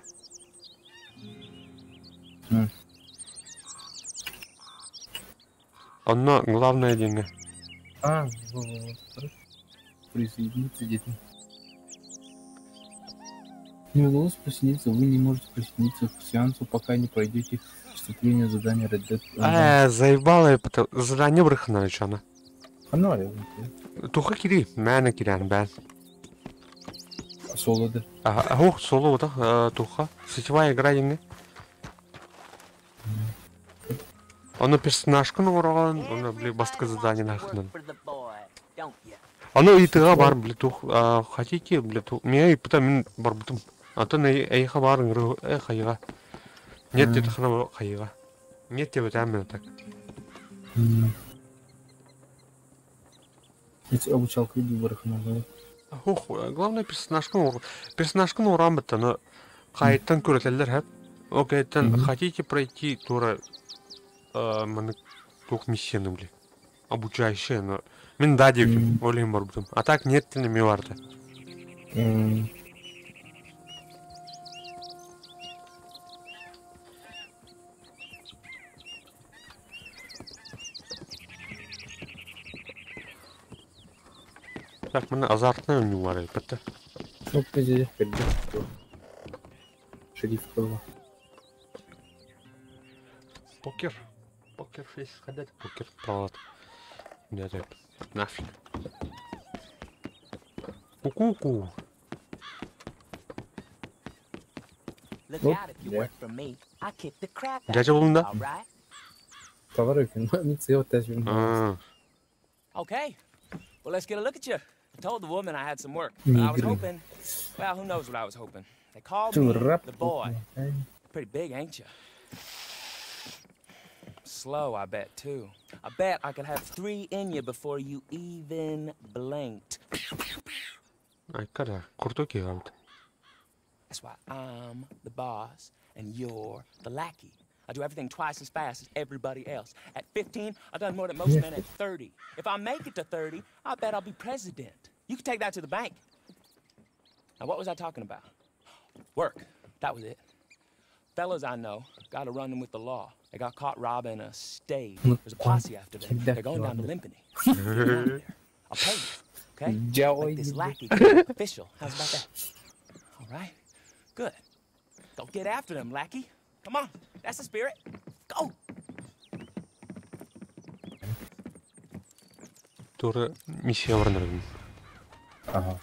Онно главное диэҥҥэ. А, во-во-во. Присоединиться где-то. Не удалось присоединиться, вы не можете присоединиться к сеансу, пока не пройдете вступление задания Red Dead Online. Ээ, заебало я потом. Задание бырахынар Ханна Туха кири, мээнэ кириэн бээн. Соло да. Ага, соло вот, туха. Сетевая игра диэҥҥэ. Ону персонажкын оҥороҕун, ону били бастакы задание нахынан. Ону ыйытыга бар, били тух, хотите, били тух, меня ыйыппыта мин барбытым. Антон эйиэхэ баар ыҥырыы, э хайыга. Нет диэтэххинэ хайыга. Нет диэбэтэҕим мин так. Эти обучалка выборах надо. Ох, главное персонажкын персонажкын ураан бытта, но хайыттан көрөтөллөр хэп. Окейтен хотите пройти тура маннык туох миссияны, били. Обучающая, но мин да диэбитим, ол иһин барбытым. А так нет диэн эмиэ барда. Так, маны азартный оонньуу бар эбит. Ну, пиздец, Шериф было. Покер. Покер фейс ходять, покер провод. Нет, это нафиг. Ку-ку-ку. Look out if you work for me. I kick the crap out Дядя of you, булында? all right? Товар А, Okay. Well, let's get a look at you. I told the woman I had some work, but I was Негры. hoping. Well, who knows what I was hoping. They called me the boy. Pretty big, ain't you? Slow, I bet, too. I bet I could have three in you before you even blinked. Айкара, крутой гигант. That's why I'm the boss and you're the lackey. I do everything twice as fast as everybody else. At 15, I've done more than most men at 30. If I make it to 30, I bet I'll be president. You can take that to the bank. Now, what was I talking about? Work. That was it. Fellas I know got a run-in with the law. They got caught robbing a stage. There's a posse after them. They're going down to Limpany. Get out there. I'll pay you, okay? Make this lackey official. How's about that? All right. Good. Go get after them, lackey. Come on. That's the spirit. Go. Тура миссия барнар. Ага.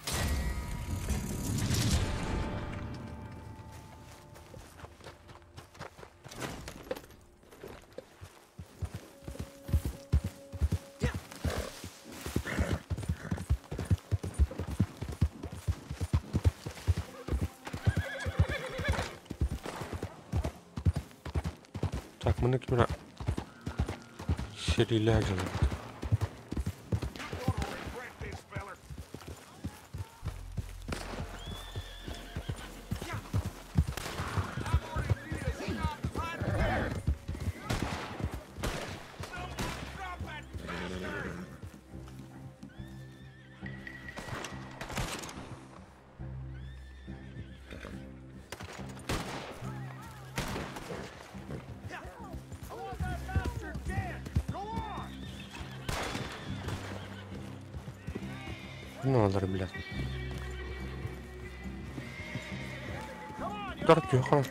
Так, мы на камера. Сериляжем. Ну, надо, блядь. Тихо.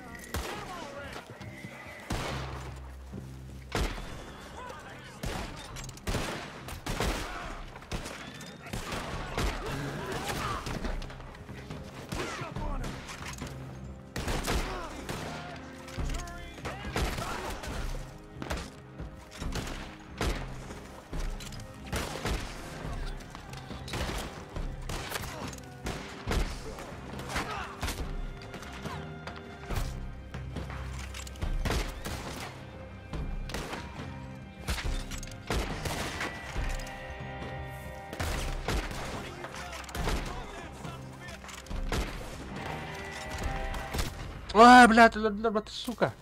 А, блядь, блядь, сука.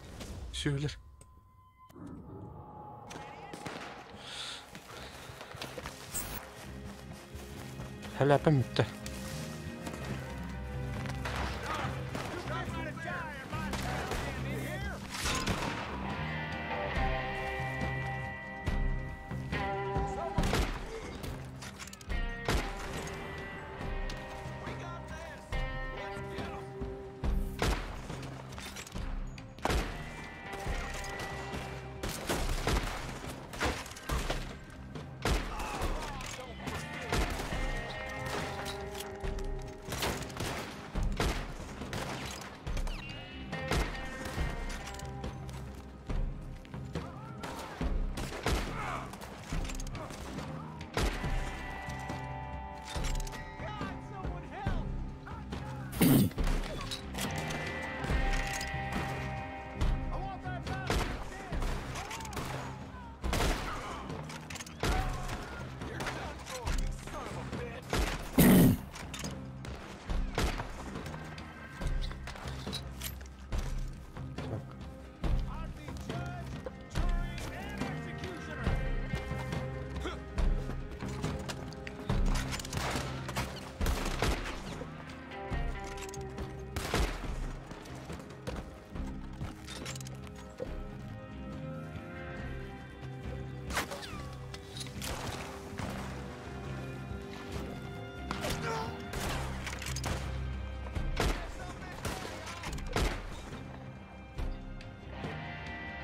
Сюлер. Халяпа митте.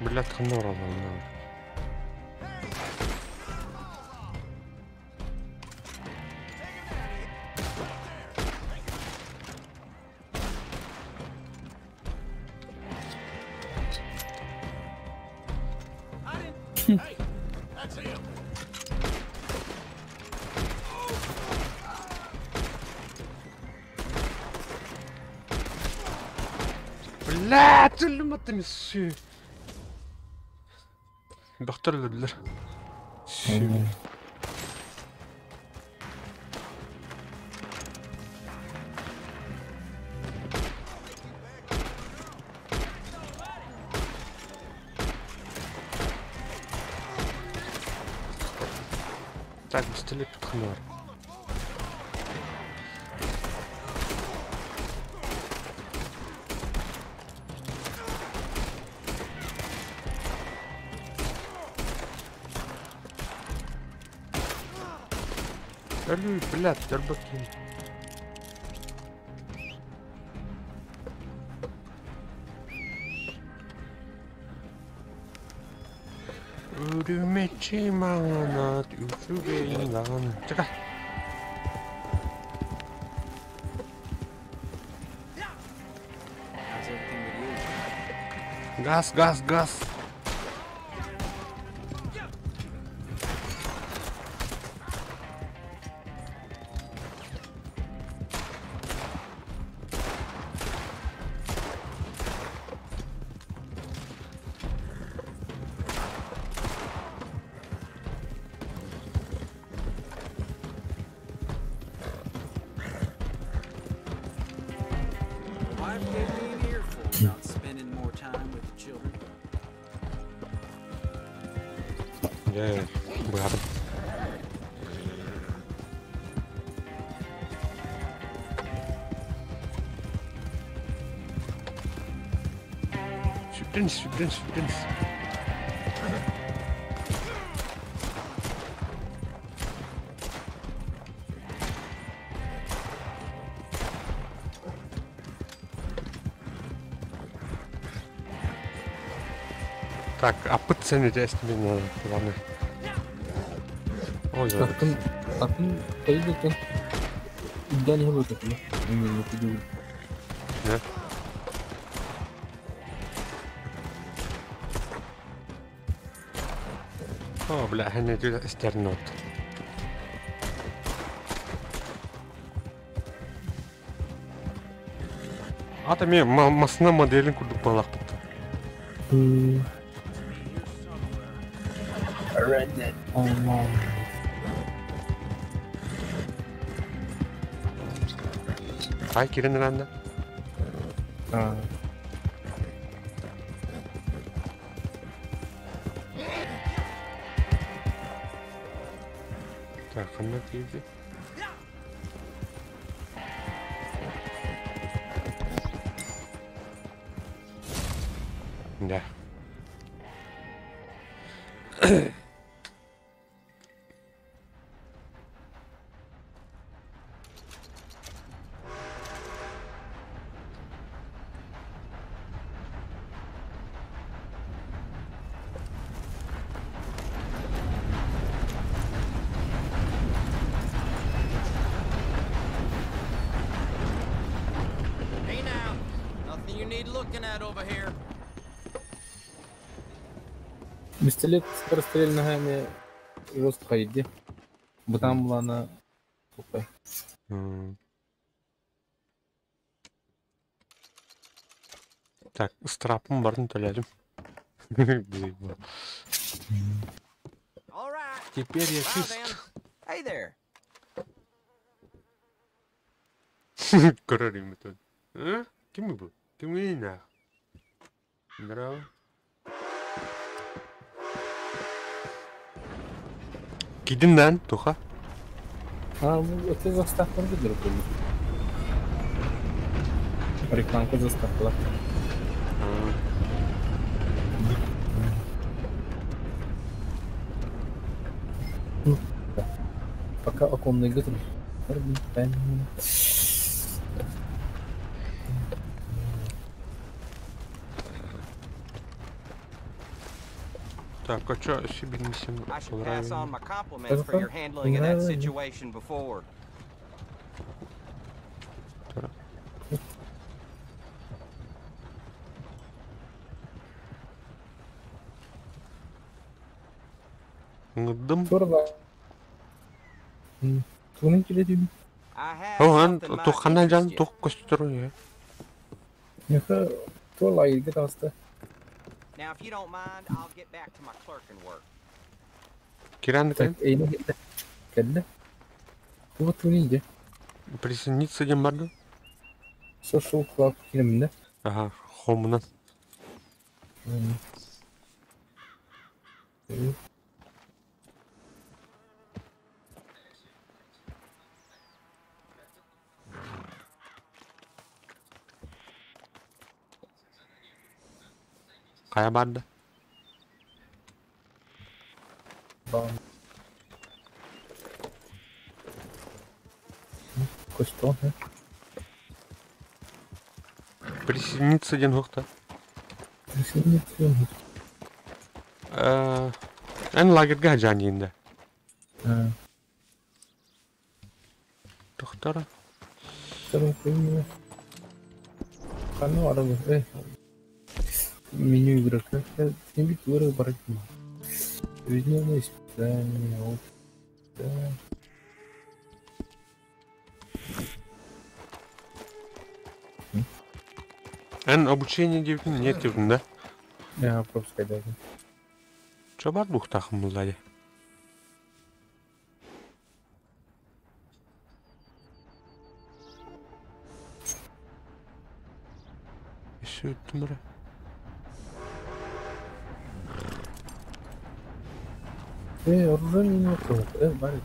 Блядь, ханна бараллар? Блядь, өлүмэтим сүү. Бөхтөр өлөлөр. Сүү. Так, пистолет ханна бар. Өлүү, блядь, дөрбөкин. Үрүмэчи маҥанат үчүгэйин даҕаны. Чака. How's everything with you? Газ, газ, газ. Wife gave me an earful about spending more time with the children. Дьэ, быһатын. Сүрдэн, сүрдэн, сүрдэн. Так, аппыт сен өтесtin надо, главное. Ой, ой. Атын атын кайда Идеально работает, да? Именно это делаю. Да? О, бля, хәне истернот. Ата мен масына моделин курдук балак бутта. Red Dead Online. Ай, кирен ранда. А. Так, ханна кийди. Да. Hey now, nothing you need looking at over here. Пистолет скорострельного не жестко иди. Бутан была на. Тупой. Так, страпым барын төлөдүм. All right. Теперь я Bye чист. then. Hey there. Көрөр юм тон. А? Ким бу? Ким на? Здорово. Кидин дан, туха. А, ну, это заставка уже другой. Рекламка заставка. Ну, да. Пока оконный готов. Так, а чё себе миссия I should pass on my compliments for your handling of that situation before. Ңырдым. Тугунан килетин? Оған туххана жан тух көстөрү. Меха тула лагерьге таҕыста. Now, if you don't mind, I'll get back to my clerking work. Киран Так, эйне кэллэ. Кэллэ. Туга тугун иде? Присоединиться дем барды? Social Club киреминде. Ага, хомунан. Кая барды? Көстөн, хэ? Присоединиться ден хохта. Присоединиться. Эн лагерьга жан енді. Тохтара. Кану арабы. Меню игрока. Не бит выры барать. Ежедневное испытание. Вот. Да. Эн обучение девятин нет девятин, да? Я пропускай даже. Чо бар бухтахым булдади? Еще өттүм Оружие не надо. Барик.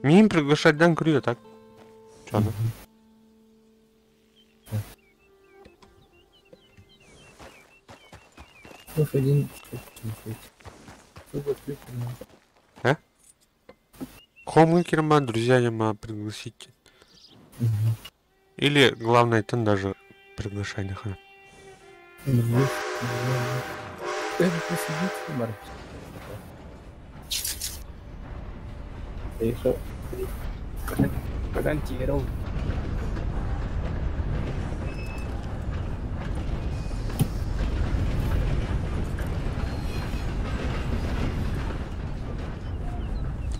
Мин приглашать дан крю, так? Чё она? А? Хомы керма, друзья ма пригласить. Или главное там даже приглашать нахрен.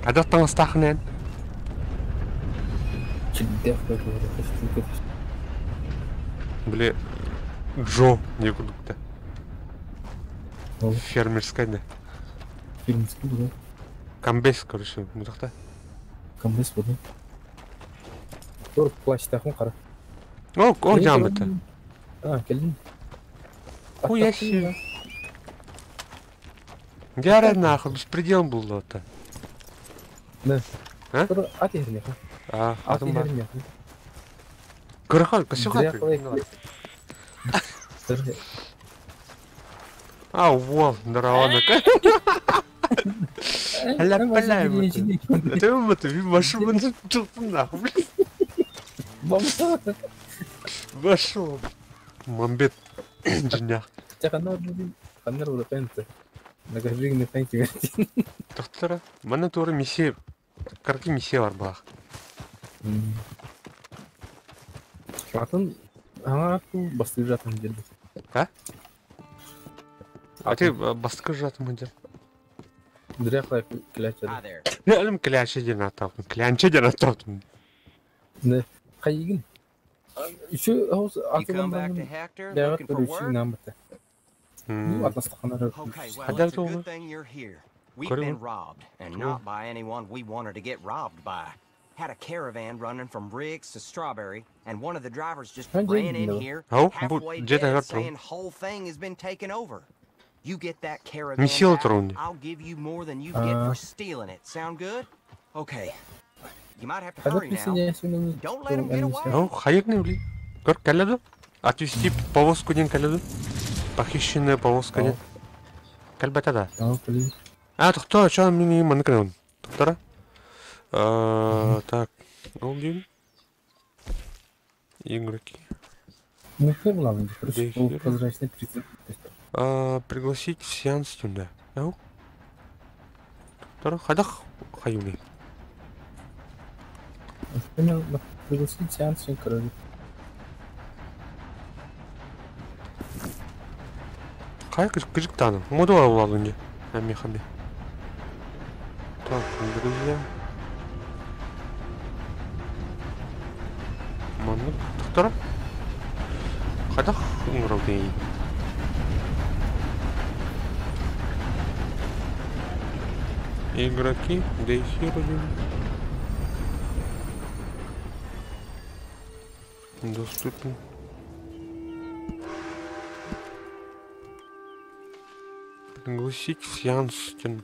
Когда там остахнет? Бля, Джо, некуда-то. Фермерская, да. Фермерская, да. Комбез, короче, мудахта. Комбез, да. Тур плащ тахун кара. О, о, жамбыта. А, келдин. Хуя себе. Я нахуй, беспредел был это. Да. А? А, А, Кырхан, косюха. А, вон, здорово, Ля, бля, это вот, вашу нахуй. Вашу. Мамбет. Джиня. Доктора, мана тура миссия, карки миссия бар бах. Атын, ана басты жатын деді. А? А ты басты жатын деді. Дряхлая кляча. Әлім кляча ден атаптым, клянча ден атаптым. Не, қайығын? Еще ауыз атылған бәғат бір үші намыты. Ну, атастақанары. Okay, well, it's a good thing you're here. We've been robbed, and not by anyone we wanted to get robbed by. Had a caravan running from Riggs to Strawberry, and one of the drivers just ran in here halfway dead, saying whole thing has been taken over. You get that caravan back, I'll give you more than you get for stealing it. Sound good? Okay. You might have to hurry now. Don't let him get away. Oh, хайыр не ули. Көр, кэллэ ду? Отвезти повозку диэн кэллэ ду? Похищенная повозка диэн. Кэлбэтэ да? А, тохтоо, чё, мин маннык гынабын. Тохтора. Так, ол диэн. Игроки. Ну, главное, прозрачный призыв. Пригласить в сеанс туда. Ау. Тохтора, хадах хайуни. Пригласить сеанс, короче. Хайа кыжык таны. Моду алалынне. Ами хами. Так, друзья. Маннык тохтора. Хадах ыҥырабытый. Игроки, Дейхирудин. Доступен. Пригласить в сеанс диэн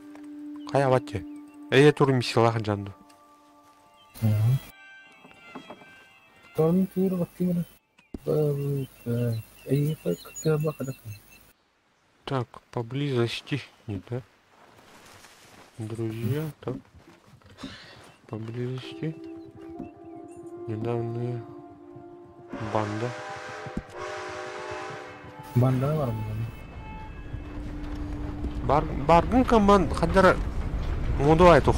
хайа абат Эйэ тур миссиялаах дьанду. Так, поблизости, не да? Друзья, так. Поблизости. Недавняя банда. Банда бар Бар баргын команд хадара модуай тух.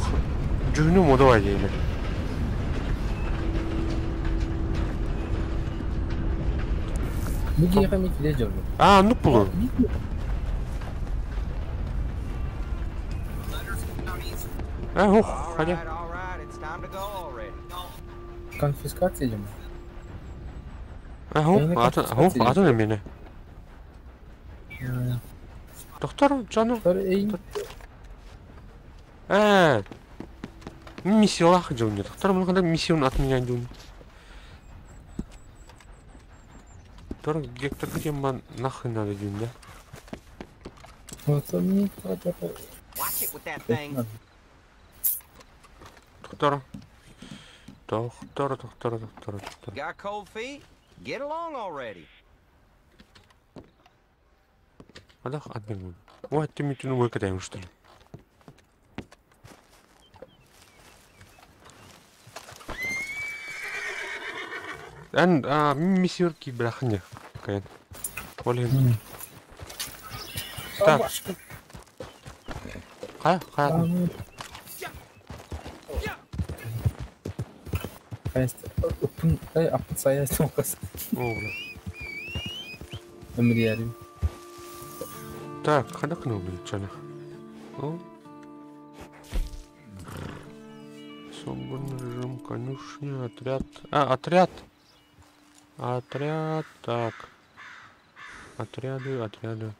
Жүһүнү модуай дийлер. А, ну пулу. А, ух, хотя. Конфискация идем. Ага, атын эмине. Доктор, Джану. Миссиялаах дьон Доктор, мы когда миссию отменять дьон. Доктор, Гектор, где man нахрен надо дьон, да? Доктор. Доктор, доктор, доктор, доктор. Got cold feet? Get along already. Алах админ. Ой, ты митину выкатаем, что ли? Эн, миссиорки брахне. Каян. Олин. Так. Хай, хай. Так, хадакну чана. Свободный режим, конюшня, отряд. А, отряд. Отряд, так. Отряды, отряды.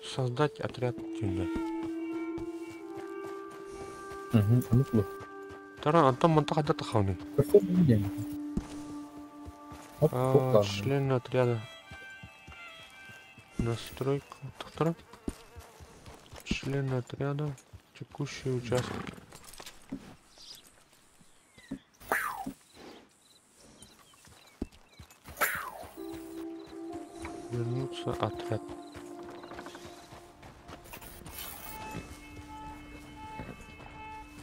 Создать отряд тюнда. Угу, Тара, Антон Монтаха да тахауны. Член отряда. Настройка. Доктора. Член отряда. Текущие участки. Вернуться отряд.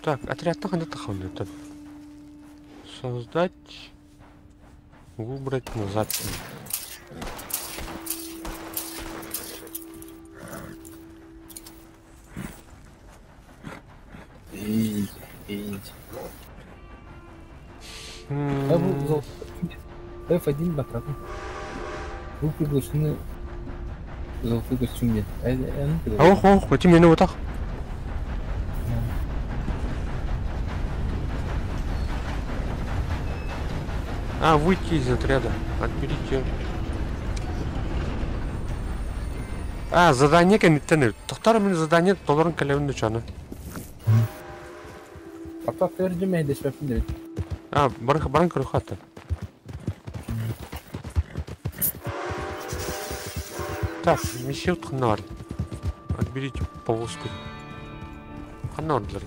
Так, отряд так. Создать. Выбрать назад. F1 направо. Вы приглашены в золотой костюме. Ох, ох, эти меня вот так. А, выйти из отряда. Отберите. А, задание кенеттен. Тоқтар мен задание толорун калебин дучаны. Апа көрдүм эдеш бапын. А, бар баран көрү. Так, миссию тхнар. Отберите повозку. Ханордлер.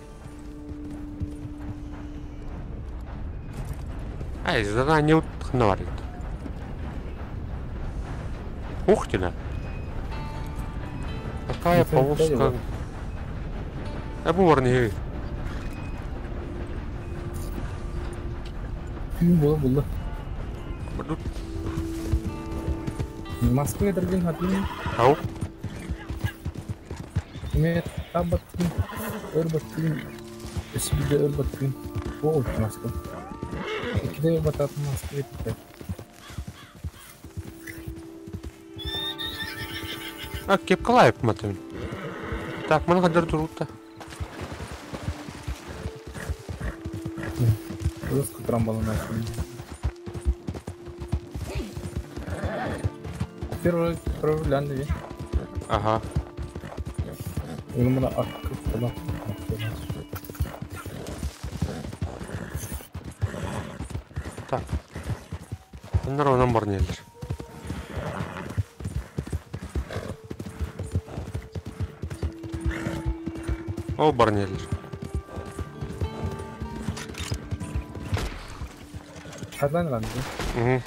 Ай, задание ханна Ух ты, Какая повозка? А бу бар не. Кüm була була. Бардут. Москва дорогим хатым. Ау. Мен табаттым, өр баттым, өсүбүдө өр баттым. О, Москва. Икиде өр бататын Москва кетти. А, кепкалайып матым. Так, мана кадar турутта. Өз кытыран балына. Первый проявлянды. Ага. Оны мына аккы була. Так. Bunlar ondan бар нелер. Ол бар нелер. Хадлан ланды. Угу.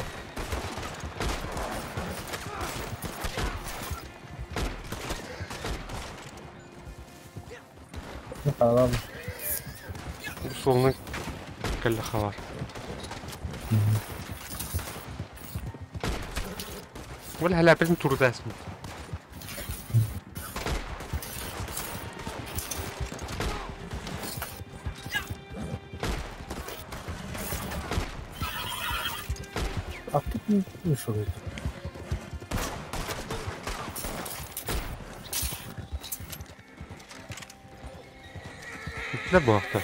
Халал. Солны кәлле хабар. Вала һәлә безнең турыда исем. А тут не вышел. Для бахта.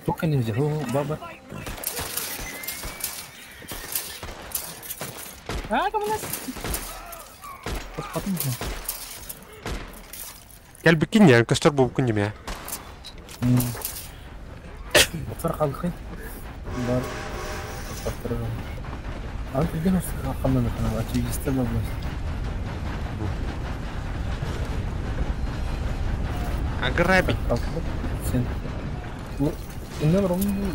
Только не взял, баба. А, кому нас? Потом. Gel бикин я, костер бу күн деме. Отар халқы. Бар. Отар. А ты где хамна на канал, а чигистер баба. Ограбить. Сен. Иннен ромну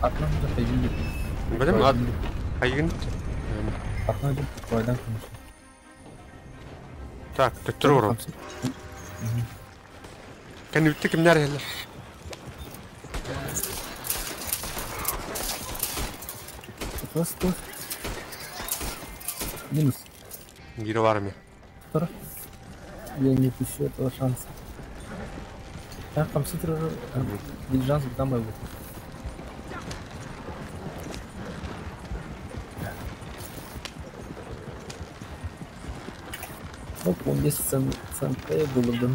атна да хайгин. Бәдем ат. Хайгин. Атна да койдан конечно. Так, төттөр урам. Кән үтте кимнәр әле? Тос, тос. Минус. Гиро бар ме. Тор. Я не пущу этого шанса. Так, компьютер дилижанс там был. Оп, он 10 цент было бы.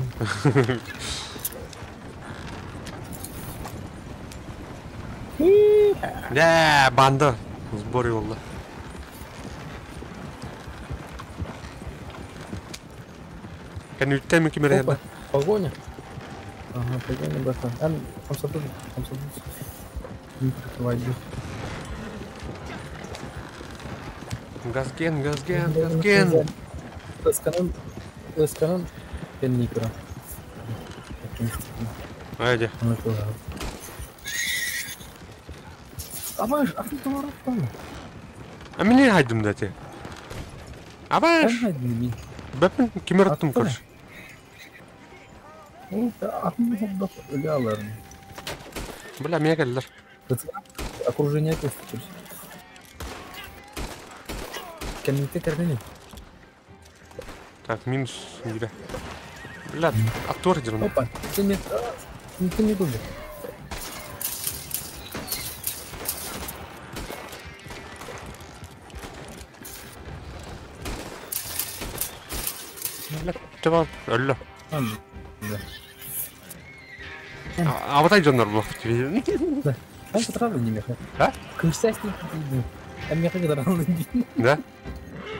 Да, банда. Сбор yolda. Кән үтте ме кимер Опа, погоня. Ага, погоня, братан. Ан, там сату, там сату. Не прикрывай, Газген, газген, газген. Ысканын, ысканын пенникра. Айде. Абаш, а ты там там. А меня хайдым да те. Абаш. Бәпін кимер аттым көрш. Атын хобба өлі. Бля, меня келдер. Окружение көстүр. Кәннекте кәрдене. Так, минус гире. Бля, актор дерну. Опа, ты не, ты не губи. Бля, тема, өллө. А вот айдоннор был. Да. Там потравлю не меха. А? Кырсась не. А меха Да?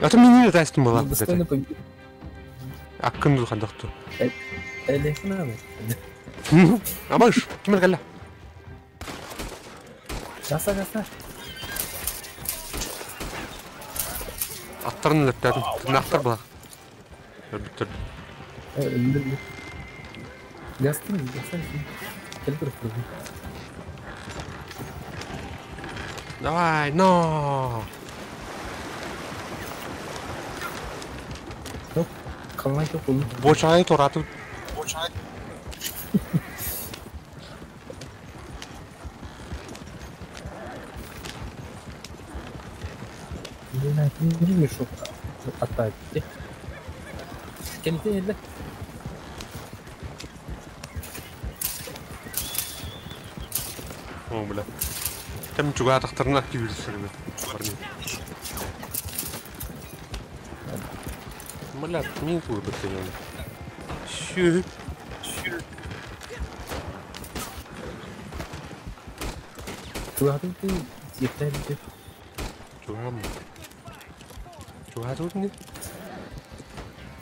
Это мне не тестом была. Достойно победы. А кім хандакту? Элехна. Абаш, ким калла? Жаса, жаса. Аттарын лептерин. Тырнақтар була. Бүттір. Гастын, гастын. Кел көр. Давай, но! Бочай туратып. О, бля. Там чугаатахтарына активирсерме. Бля, мин туурбыттыйан. Сүү. Чугаам. Чугаатыбыт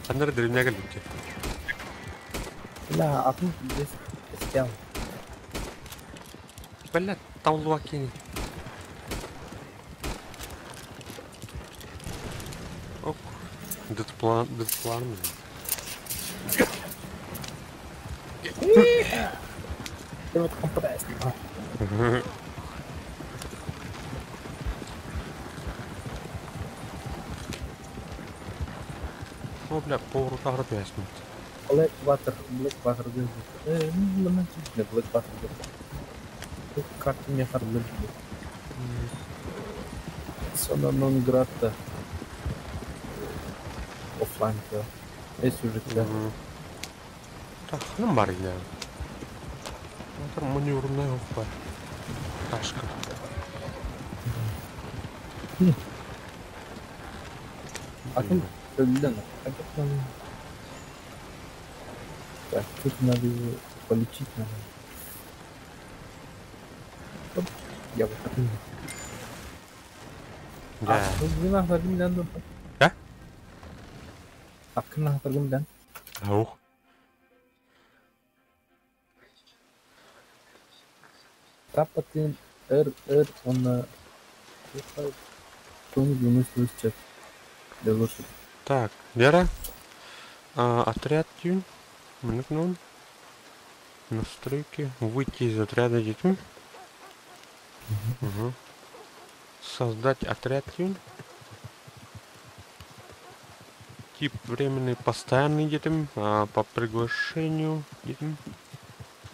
Ханнары деревняга кэлбитте. Бля, таулуа кини. Ок. Дытплан, дытплан. О, бля, повар пясмит. Blackwater, Blackwater, Blackwater. Карта мне харлы. Сона нон грата. Оффлайн, да. Есть уже тебя. Так, ну барыня. Там маневрная опа. Ташка. А там, блин, а как там... Так, тут надо его полечить надо. Оп, я вот так. Да. Да? Аух. Тапатын Р Р он Так, Вера. Отряд Тюнь. Минутну. Настройки. Выйти из отряда детьми. Угу. Создать отряд Тюнь. Тип временный, постоянный детям. По приглашению детям.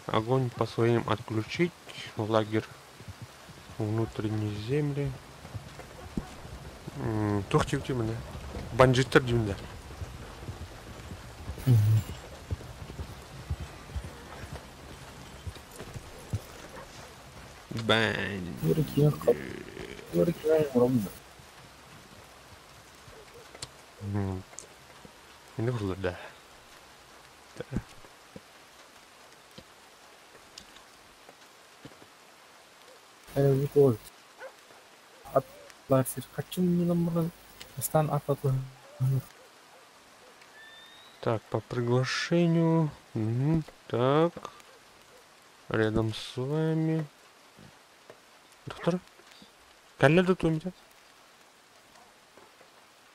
Огонь по своим отключить. Лагерь внутренней земли. Тух тимне. Банжиттер димде. Бан. Не да. Так, по приглашению. Угу, так. Рядом с вами. Доктор? Коллега тут у меня?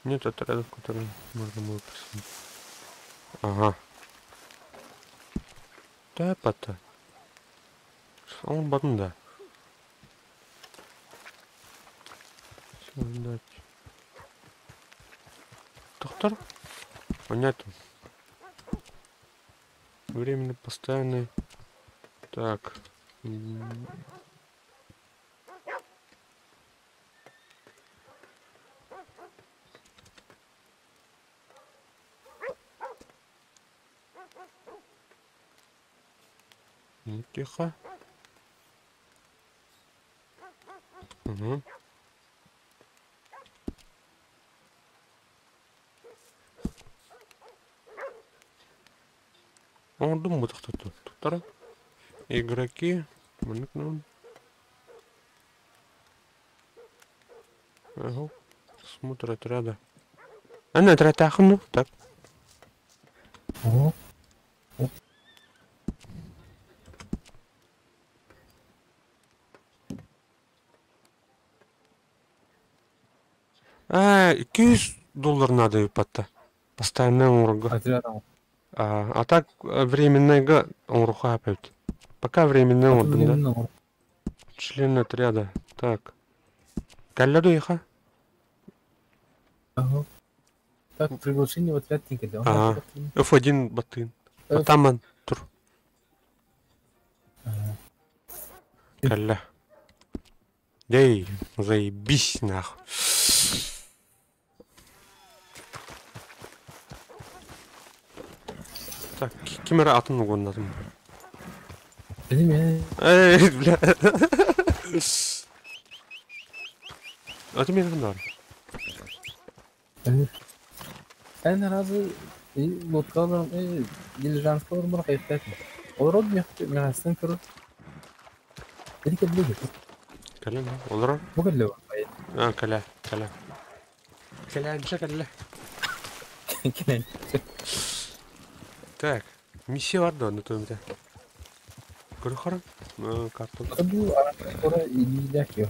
Нет отрядов, которые можно было присутствовать. Ага. Да, пота. Он батн, да. Создать. Доктор? Понятно. Временно постоянный. Так. Тихо. Угу. Он думает, кто тут. Тут игроки. Ага. Смотр отряда. А на отряд ахну. Так. А, $200 надо ипатта. Постоянно урга. А так временный он опять. Пока временный орден, да? Член отряда. Так. Кэллэ дуйха? Ага. Так, приглашение в отряд не кэллэ. Ага. F1 баттыын. Атаман тур. Кэллэ. Дей, заебись нахуй. Так, ким эрэ атын угуннатым. Эй, бля. Аты мен бар. Эн разы лодкалар, дилижанскалар бар кайттак. Олород мехастан көрө. Эди кэллэ. Кэлэ, олорор. Бу кэллэ. А, кэлэ, кэлэ. Кэлэ, кэлэ. Кэлэ. Так, миссия бар да, ну то это. Көрөхөр, картон. Бу ара илилек yo.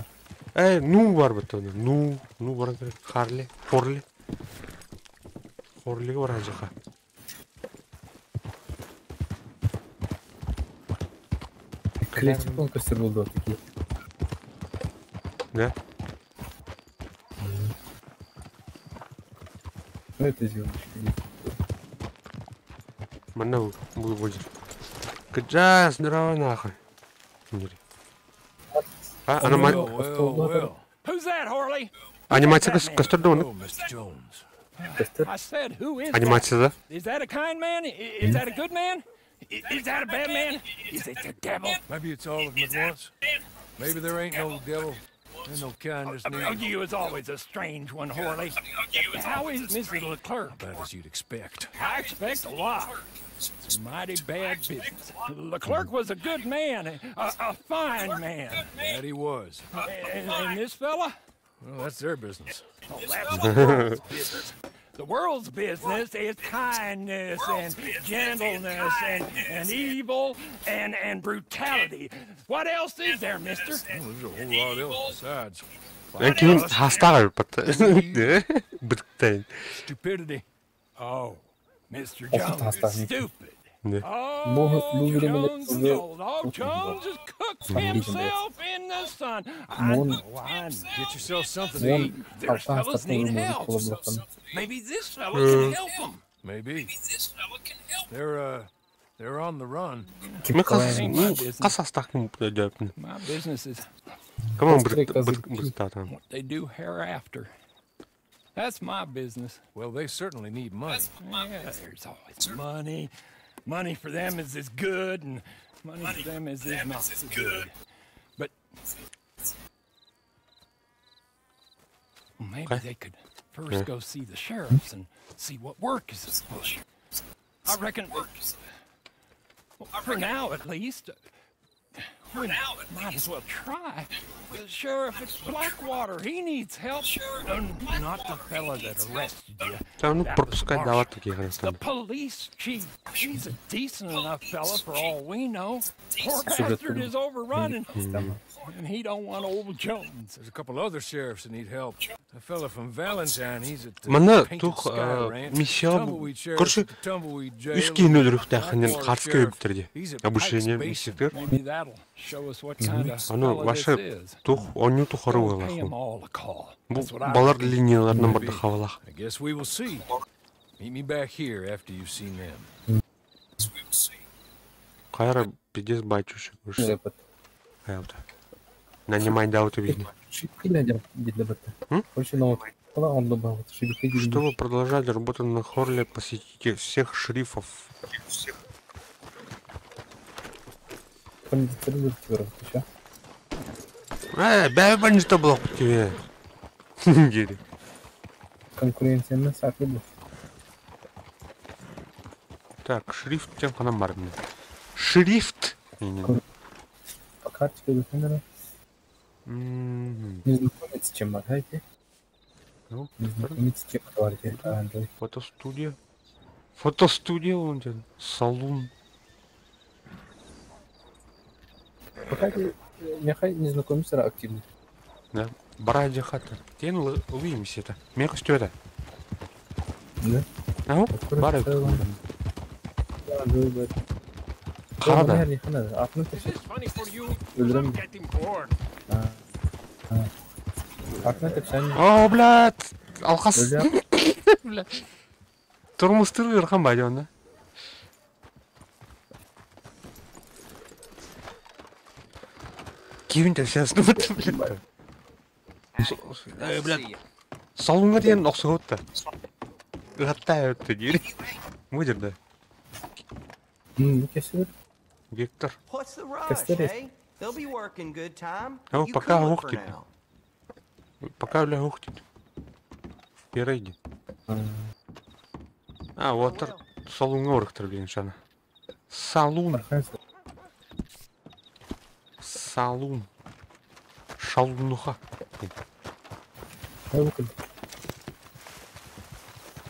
Ну бар бит оны. Ну, ну бар Харли, Хорли. Хорлиге бар жака. Клетчик он көстөр болду таки. Да? Ну это сделаешь. Манна бу будет. Кыджас, здорово нахуй. А, она мать. Who's that, Horley? Анимация костер Oh, Mr. Jones. I said, who is Анимация, да? that? Is that a kind man? Is that a good man? Is that a bad man? Is it the devil? Maybe it's all of them at once. Maybe there ain't no devil and no kindness neither. You is always a strange one, Horley. How is Mrs. Leclerc? About as you'd expect. I expect a lot. It's mighty bad business. Leclerc was a good man, a fine man. That he was. And this fella? Well, that's their business. Oh, that's the world's business. The world's business is kindness and gentleness and evil and brutality. What else is there, mister? Well, there's a whole lot else besides. Ким хастаар бат. Биттэй. Stupidity. Oh, Mr. Jones is stupid. Oh, Jones is old. Oh, Jones has cooked himself in the sun. I know, I know. Get yourself something to eat. There's fellas need help. Maybe this fella can help them. Maybe. They're on the run. Ким кас астах ким дөпн. My business is Come on, бит what they do hereafter. That's my business. Well, they certainly need money. Yeah, there's always money. Money for them is as good, and money for them is as not so good. But maybe they could first go see the sheriffs and see what work is afoot. I reckon, for now at least, we might as well try. The sheriff at Blackwater, he needs help. Not the fella that arrested you. Та ну That was пропускать Marshall. дават такие The police chief, he's a decent enough fella for all we know. Poor bastard is overrun, and he don't want old Jones. There's a couple other sheriffs that need help. A fella from Valentine, he's at the Манна Painted тух Sky Ranch. миссия Tumbleweed sheriff's короче at the Tumbleweed Jail. үс киһини өлөрүхтээх ханен Blackwater харска sheriff, өбүтэрди. he's at Обучение Pike's Basin. миссиятыгар. Maybe that'll show us what kind of Аны fella ваше this is. тух онню тухары Go pay 'em уолах. all a call. Бу That's what I балар reckon. линияларынан Maybe. барда хавалах. I guess we will see. Meet me back here after you've seen them. Кайра пиздец бачуш. Айалта. Нанимай даут видно. Чтобы продолжать работу на Хорле, посетите всех шерифов. Бля, что было тебе? Гири. Конкуренцияны сакы бу. Так, шрифт тем ханам бар мне. Шрифт. По карточке Defender. Незнакомец чем знаете? Ну, Незнакомец чем говорите, Андрей. Фотостудия. Фотостудия он где? Салун. Пока нехай незнакомец активный. Да. Барадия хата. Тен луимся это. Мне кажется, это. Да? Ау, бара. Хада. Is this funny for you? I'm getting bored. О, блядь! Алхас! Бля. Тормозтыр ыарахан баайа онно. Кивин сейчас ну блядь. Блядь. Салонга диэн охсуһутта. Ыһаттаа өттө диир. Мудер да. Виктор. What's the rush, eh? They'll be working good time. О, You пока cool it ух for ты. now. Пока бля ух ты. Перейди. А, вот салонга орықтыр деген шана. Салун. Салун. Шалунуха.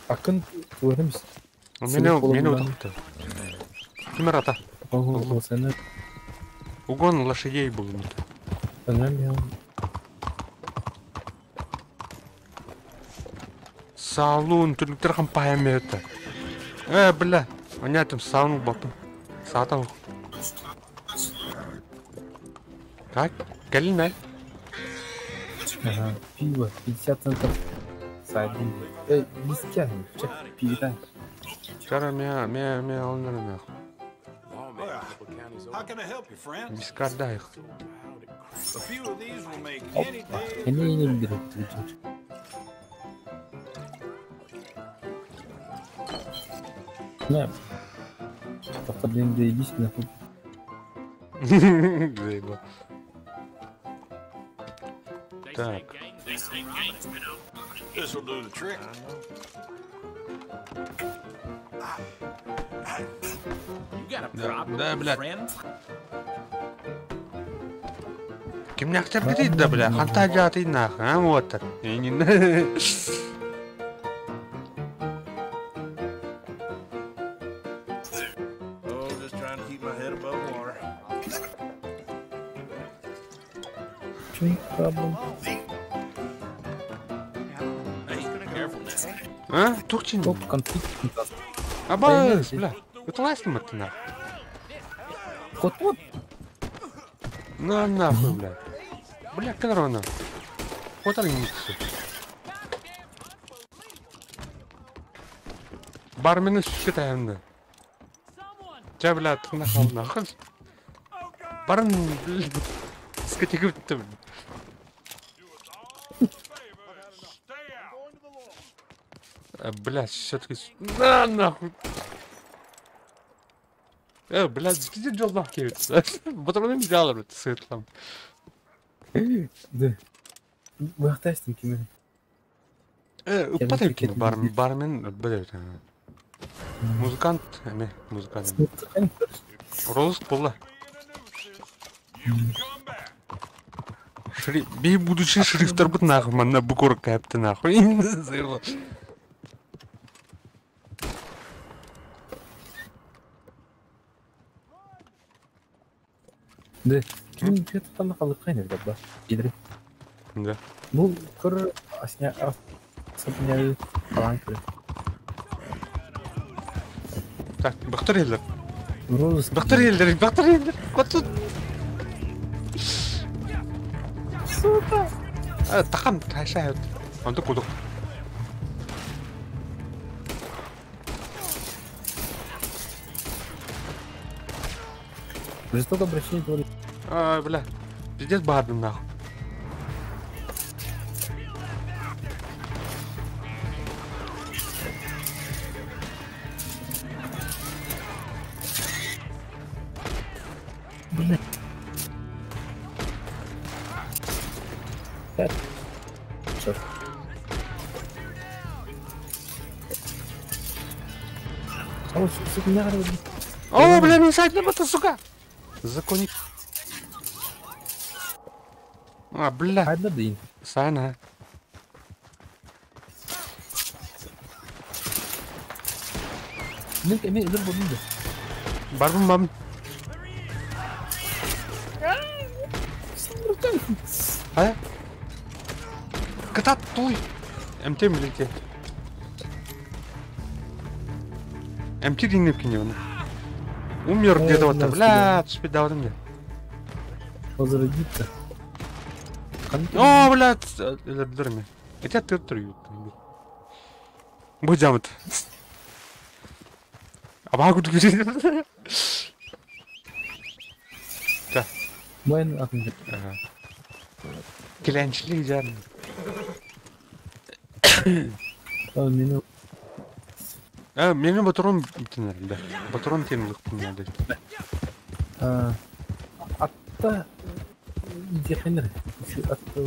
Акын туарымыз. Мені утақты. Кимер ата? Угон лошадей был. Салун, түліктер қампайым это. Бля, у меня там сауну батым. Сатан. Как? Калина. Ага, пиво, 50 центов за один. Эй, не стягивай, пиво. Вчера меня, он нахуй. How can I help you, friend? Вискарда их. A few of these will make any day. Они не берут. Не. Только, блин, заебись нахуй. Заебал. Так. This'll do the trick. You got a Да, problem, да, блядь. friend? Кимнәхтер бит да, бля. Ханта жаты нахуй, а вот так. Не Oh, just trying to keep my head above water. Чё problem? Hey, careful now. А? Турчин. Топ конфликт. Абас, бля. Ытылайсың ба ты нахуй? Кот вот. На нахуй, бля. Бля, корона. Вот они не Бармены считаем, да. Ча, бля, ты нахуй, нахуй. Бармен, бля, скотик, ты, бля. Бля, все-таки... На, нахуй. Бля, где жолдах келет? Батырын взял, блядь, сытлам. Да. Бахтастың кеме. Упадай бармен, бармен, блядь. Музыкант, эме, музыкант. Розыск була. Шри... Би будущий шрифтер бут нахуй, манна букор кәпті нахуй. Заебал. Да. Ким петқаны қалып қайны ба? Идри. Да. Бұл көр асня асня қалан көр. Так, бақтыр елдер. Розыск. Бақтыр елдер, бақтыр елдер. Котут. Сука. Тақам, таша. Онды кудық. Жестокое обращение творит. А, бля. Пиздец бардым нахуй. Бля. Черт. А вот, сука, О, бля, не сядь на это, сука! Законник. А, бля. Хайда Сайна. Мен мен өлөр болдум да. Барбын бабын. А? Катат туй. МТ милите. МТ динеп кине оны. Умер где-то вот, бля, түспей даудым де. Возродиться. О, блядь, өлөрдөрмө. Эти аттыр юттум. Бу жамыт. Абаа күтүк. Да. Мен атын. Киленчили жан. Мени Мени батырон битинер, да. Батырон тенилик куннады. Атта идехенер. Şu атта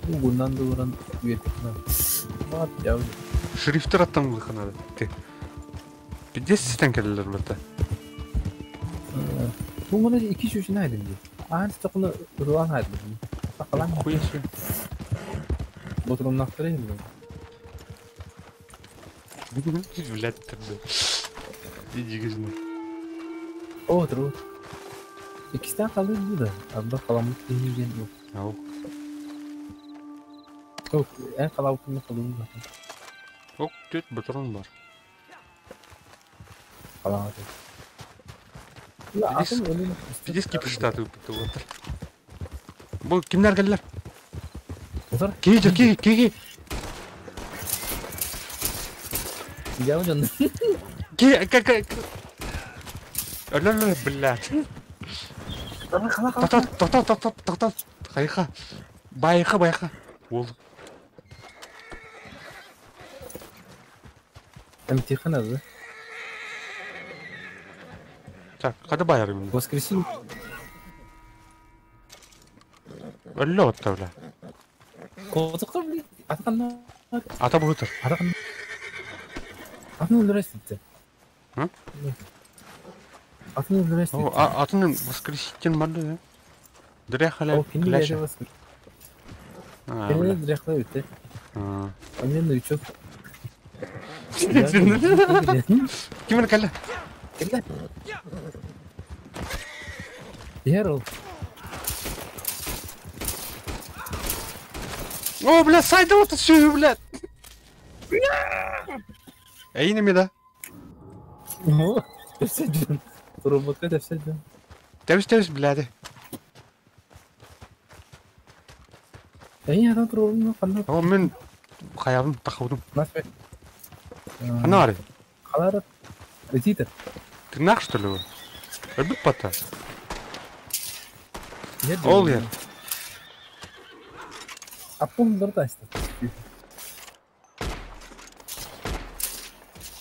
угунан дуран үетикна. Бат яв. Шрифтер аттан лыханады. Пиздец систен келелер бата. Бу мына iki шүшүн айдым ди. Аан стокуну ырылан айдым. Сакалан. Хуя себе. Ботурум нактырайым. Блядь, тогда. Иди гизни. О, друг. Икистен калды да. Абда каламыт дейген yok. Ау. Yok, en kalabalıkını kalın zaten. Ок, төт батырон бар. Каламады. Атын өлүм. Пиздец кипиштаты вот. Бу кимнер келдилер? Отыр. Кей, кей, кей. Я уже. Кей, как Өлөр, блядь. Тоқтат, тоқтат, тоқтат, тоқтат. Хайха. Байха, байха. Ол. Эмтихан да? Так, қада байар мен? Воскресенье. Өлі отта, бля. Қозыққа, бля. Атқан. Ата бұғытыр. Атқан. Атын өлдіресің. М? Атын өлдіресің. Атын воскреситель марды, да? Дряхаля кляша. Кені дряхаля өтті. Мен новичок. Кимін кәлі? Кәлі. Ярыл. О, бля, сайда вот отсюда, бля. Эй, неме да? О, тәпсәдін. Роботка тәпсәдін. Тәбіс, тәбіс, бляды. Эй, адам турулуну кандай? О, мен хаябым, тахаудым. Насбек. Ана ары. Қалары. Өтейді. Ты нах, что ли? Өлбіт бата. Ол ер. Аппун дұрда асты.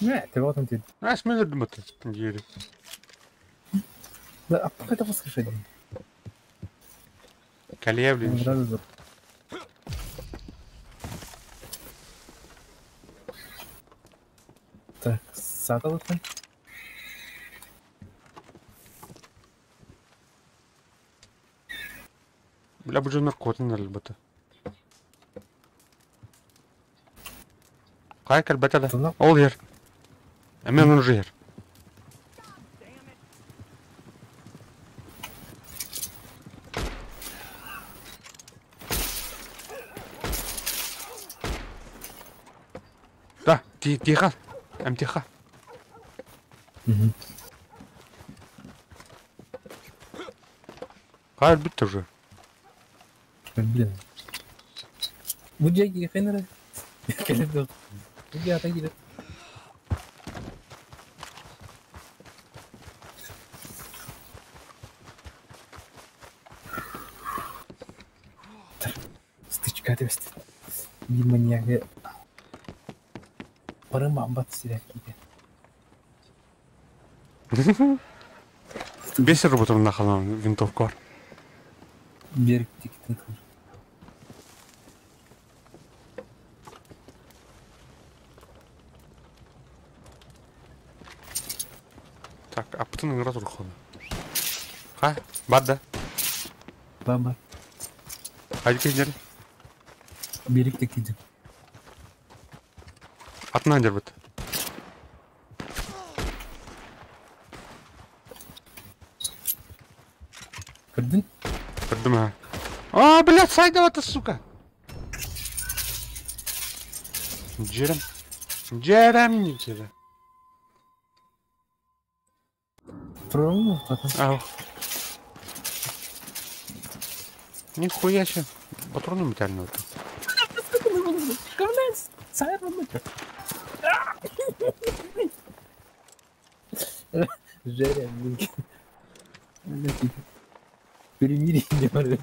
Не, ты вот он ты. А, смело думать, Юрий. Да, а пока это воскрешение. Калия, блин. Так, садалыппын. Бля, бұл жөнөр қотын әлбәті. Қай кәлбәті да? Ол ер. Әмен уже ер. Да, тиха. Әм тиха. Қай бітті уже. Блин. Бу жайги хенера. Келеп Бу жата кирет. Стычка деп. Bir маньяк. Барым амбат сирек киде. Бес роботом нахалам винтовку бар. Берік тиктен тұр. Так, аптын ыңыра тұрқаны. Қа, бар да. Бар, бар. Қайды кездері? Берік текиді. Атынан жер біт. Кірдің? Кірдім, а. А, блядь, сайдап это, сука! Джерем. Джерем не тебе. Промыл потом. Ау. Нихуя себе. Патроны метальные. Жеря, Перемирие не может.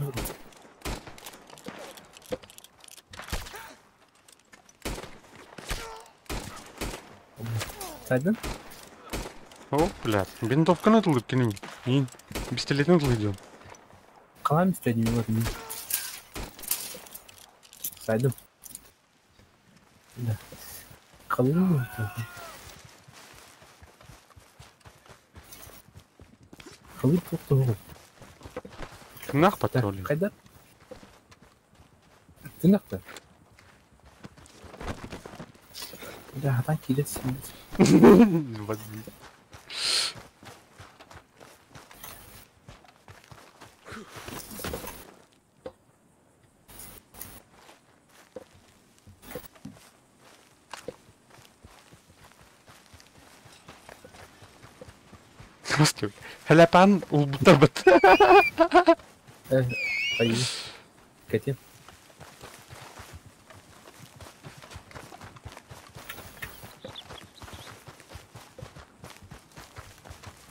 Сайдын? О, блядь, винтовканы тылып кенин. Мин пистолетин тылып Қалам істедім, вот мен. Сайдым. Да. Қалым. Қалып тоқты. Тынақ патроны. Қайда? Тынақта. Да, атан келесің. Хлепан улбутарбыт. Ай. Катя.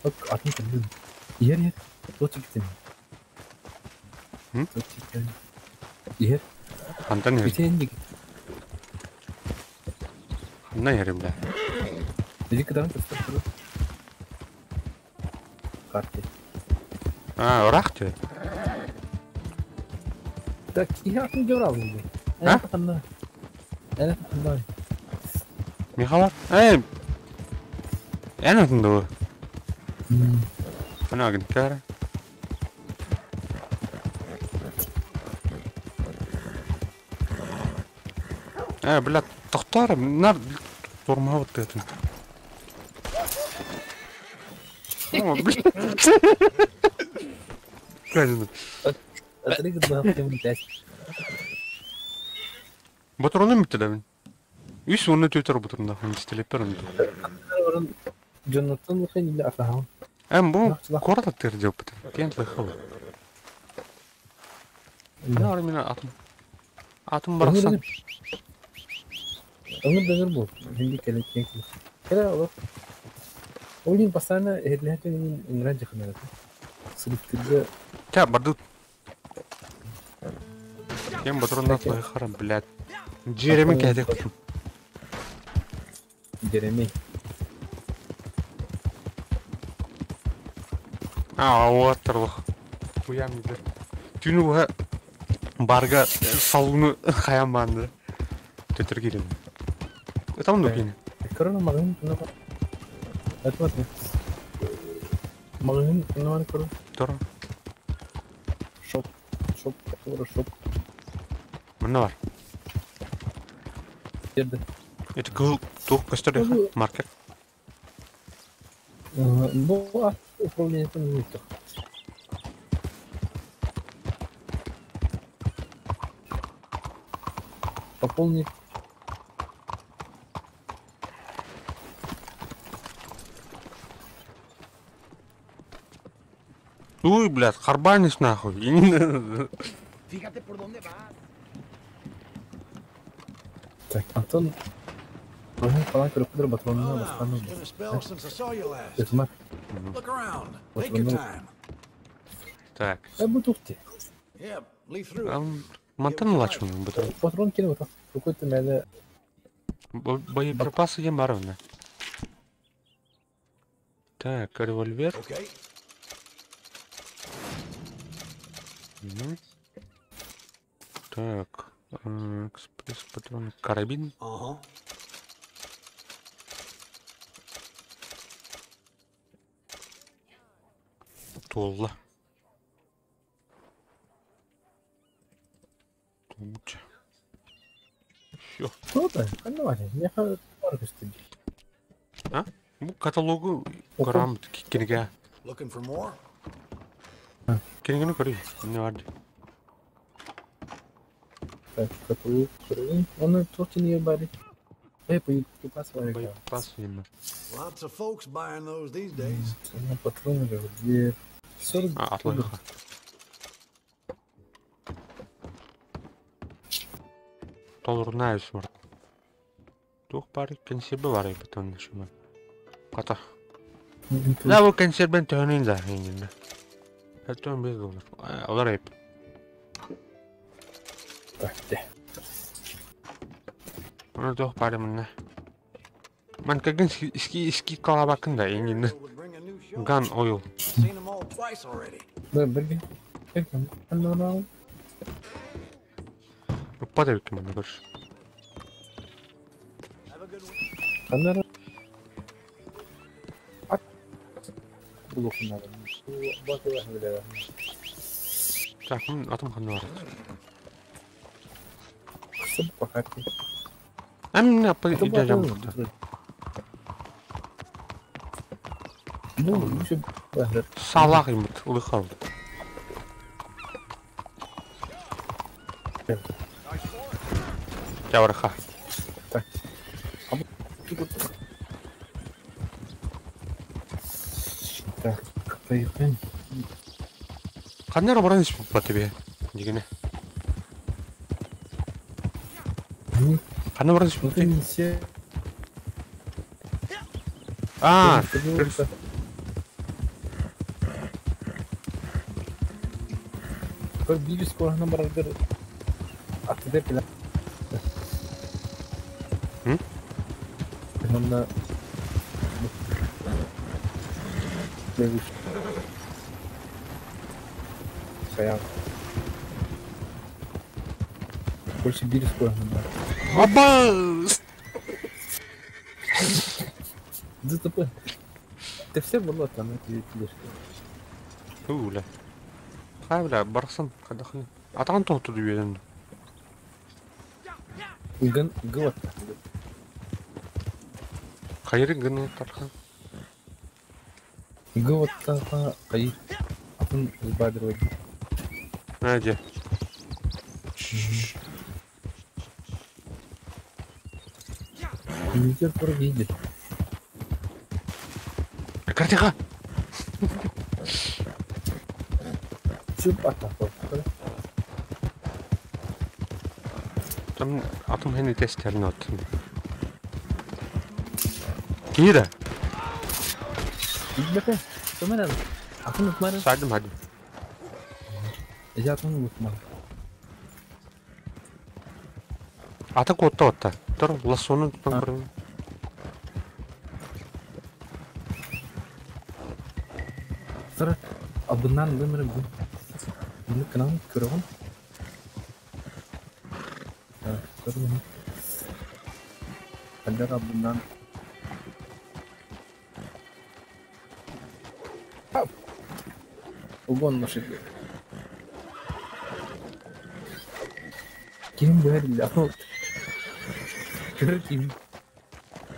Bak atın kendin. Yer yer. Точик сен. Точик. Yer. Хантан ер. Битен Ханна ерим бля. Дик дан тастар. Карты. А, орах ты. Так, я атын жорал. А? Әне тақында. Михала? Эй! Әне тында. Ана агенттер. Э, блядь, тохтар, нар тормоһа баттыгытын. О, блядь. Правильно. Батроны мүттеләбин. Үс оны төтер батронда хон пистолеттер онды. Джонатан лохен или Афрахам. Эм бу кората тер деп бит. Кен лохал. Ана армина атым. Атым барса. Аңыр даңыр бу. Хинди келе кен. Кара ол. Олин басана эрләтен ингран жахнар. Сырыптырды. Та барды. Кем батронда лохарам, блядь. Джереми кәдек. Джереми. А, оттарлық. Хуям еді. Түні бұға барға салуны хаяманды. Төтір келеді. Там да кейін. Корона мағын түні бар. Айтмат не? Мағын түні бар корона. Тұра. Шоп. Шоп. Тура шоп. Мына бар. Жерді. Это кыл туқ көстер маркер. Бұл ат управлениетен өттік. Пополнить. Ой, блядь, харбанишь нахуй. Fíjate por dónde vas. Так, Антон. Қалай көріп тұр батронына басқаны. Өтмар. Так. Бу тухти. Мантан лачун батрон. Патрон келіп отыр. Какой-то мәлі. Боеприпасы ем бар онда. Так, револьвер. Так, экспресс патрон, карабин. Ага. Толла. Тулча. Всё. Что-то? Я А? Бу каталогу көрам кинеге. Looking for more? Кинегени көрүй. Не бар. Так, каталог көрүй. Оны тоқты не бар. Эй, боеприпасы бар. Боеприпасы еме. Lots of folks buying those these days. Патроны револьвер. 40. А, атлайха. Толорунайус бар. Туох бар консерві бар ебет шума. Ката. Да бу консервен төһөнүн да инне. Это 5 доллар. Алар эп. Так, де. Оны туох бар мына. Мен кагын иски иски калабакын да инне. Ган ойл. Seen them all twice already. Да, бірге. Уппа деп мына көрш. Канара. Булухунар. Баты биле. Так, атым ханны бар. Кысып бакаты. Әмне апа идә жам. Ну, еще бахыр. Салак имит, улыхал. Жабырха. Так. Так, поехали. Каннар баран иш по тебе. Дигене. Каннар баран иш по тебе. А, Көр бир скорына бараргар атыда кела. М? Манна Левиш. Хаян. Больше бир скорына бар. Аба! ДТП. Ты все было там эти тележки. Уля. Хай бля, барсын, кадахны. Атан тоқту дүйеден. Гын гылат. Хайры гыны тархан. Гылаттаға кай атын избадыр Әде. Нигер тура видит. Картиха! Чүп ата. Там атым хени тестерин аттым. Кире. Билбете. Төмен Атын утмары. Сайдым hadi. Эже атын утмары. Ата котта отта. Тур, лассоны тутан көрөм. Сара, абынан өмірі бу. Bunu кынан көрөм. Көрөм. Андар абынан. Угон лошади. Ким бәрі Көр ким.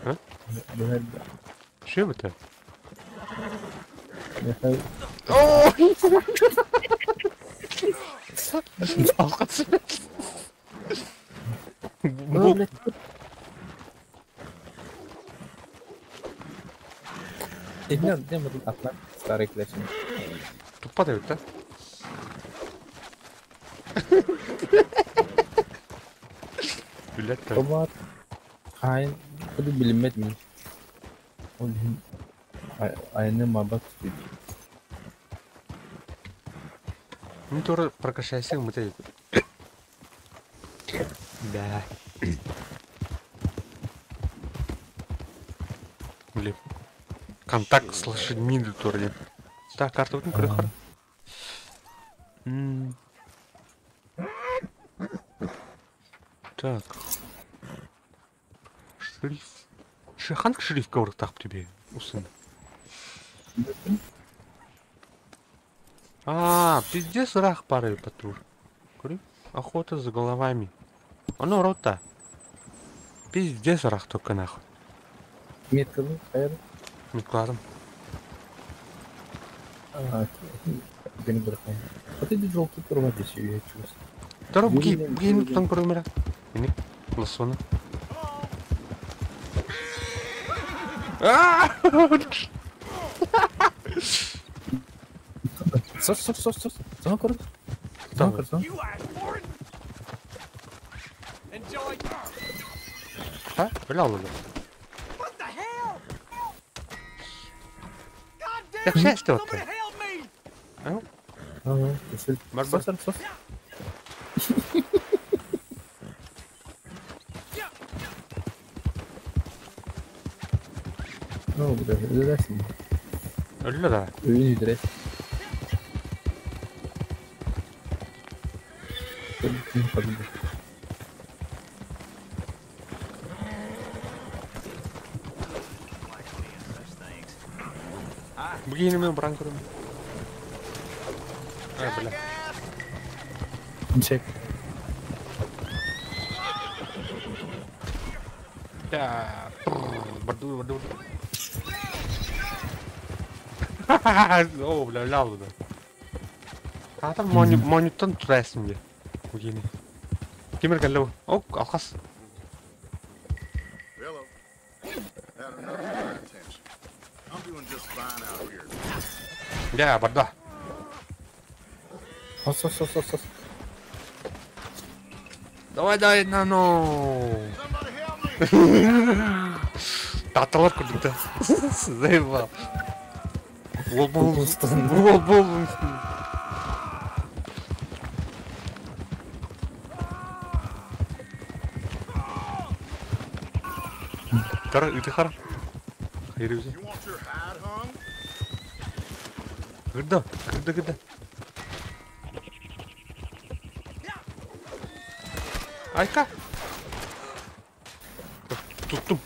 А? Бәрі. Что это? Бу Демір атлар старый клешин. Тупа деп да? Билет. Тоба хайын буду билинмет мин. Ол айны мабат дейт. Мен тура прокачайсың мытай. Да. Блин. Контакт с лошадьми тура. Так, карта өтін көрі қар. Так. Шериф. Шихан шериф говорит тебе, усын. А, пиздец рах пары патрур. Көрі? Охота за головами. Оно рота. Пиздец рах только нахуй. Меткалым, хайыр. Меткладым. А, бeni bırakmayın. Hadi жолты турба десе я чувствую. Тур бу тутан көрөмөрө. Эни лосону. Сос, сос, сос, сос. Сона көрө. Сона көрө, сона. Enjoy. Ha? Öyle aldı. What the hell? God damn Yakşı it! işte Somebody otu. help me! Ha? Ага, kesin. Bak bak. Sos sos. Ne oldu be? Ölersin. Öldü da. Öğün direkt. Begini memang berangkat. Eh, belah. Check. Ya, berdua berdua. О, бля, öyle aldı. Zaten monyuttan turasın diye. Begini. Kimir geldi bu? Ok, alkas. Hello. Had enough of your attention. I'm doing just fine out here. Ya, berdua. Sos sos sos sos. Давай, давай, на, ну. Tahtalar kurduk da. Заебал. Ол болсын. Ол болсын. Кара, иди хара. Hayır bize. You want your hide hung? Gırda, gırda, gırda. Ayka. Tuttum.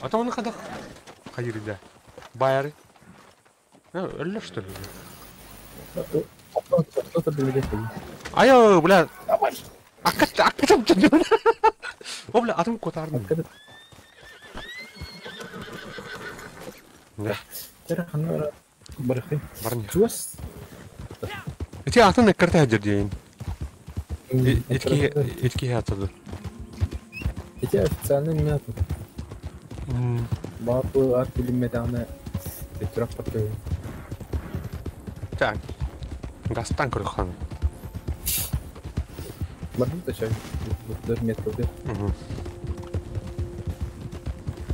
Ата оны kadar. Hayır да. Bayarı. Ne öyle что ли? Ayo, бля. Акат, акат. О, бля, атым котардым. Да. Барахы. Барни. Чуас. Эти атын карта хадер Etki etki атады. Эти официальный метод. Баапы ат билиммеданы өтүрәк пакы. Так. Гастан көрхан. Бардым да шай. Бер метка бер. Угу.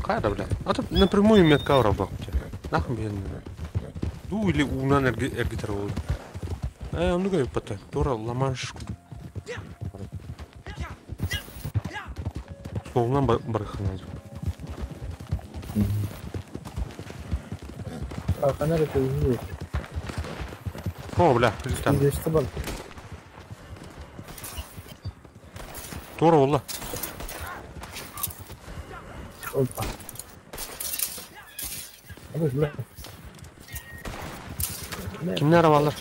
Кайда, бля? А то напрямую метка работает. Нахуй мен. Ду или унан эргитер болду. Э, ну гай пата. Тора ламанш. Солунан бархана. А канар это уже. О, бля, там. Тора болла. Опа. Бля. Kimler arabalar?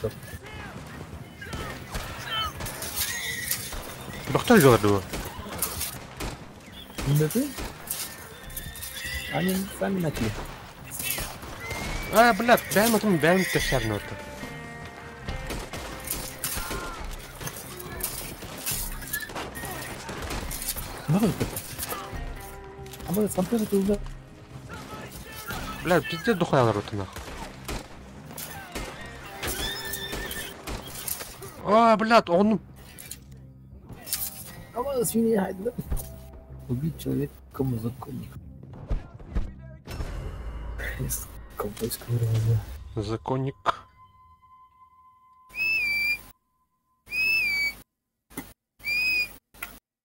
Doktor diyorlardı bu. Dedi? Они сами начали. А, бля, benim atım benim teşerini orta. Ne oldu? Ama santra durdu. Бля, пиздец духаялар orta нахуй. А, блядь, он... Ama свинья haydi. Убить человека законник. Из ковбойского времени. Законник.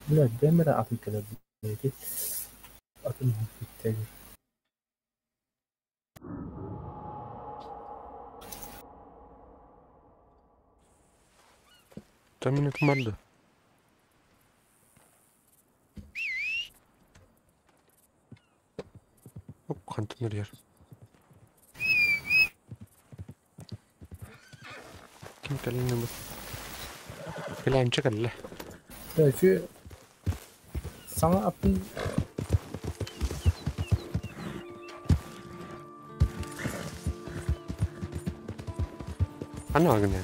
Бля, Демера Африкада, блядь. Атом битте. Там минут морда. Оп, контейнер ер. Ким кәліне бұл? Кәләнчі кәлі. Şu sana attım. Ана агне.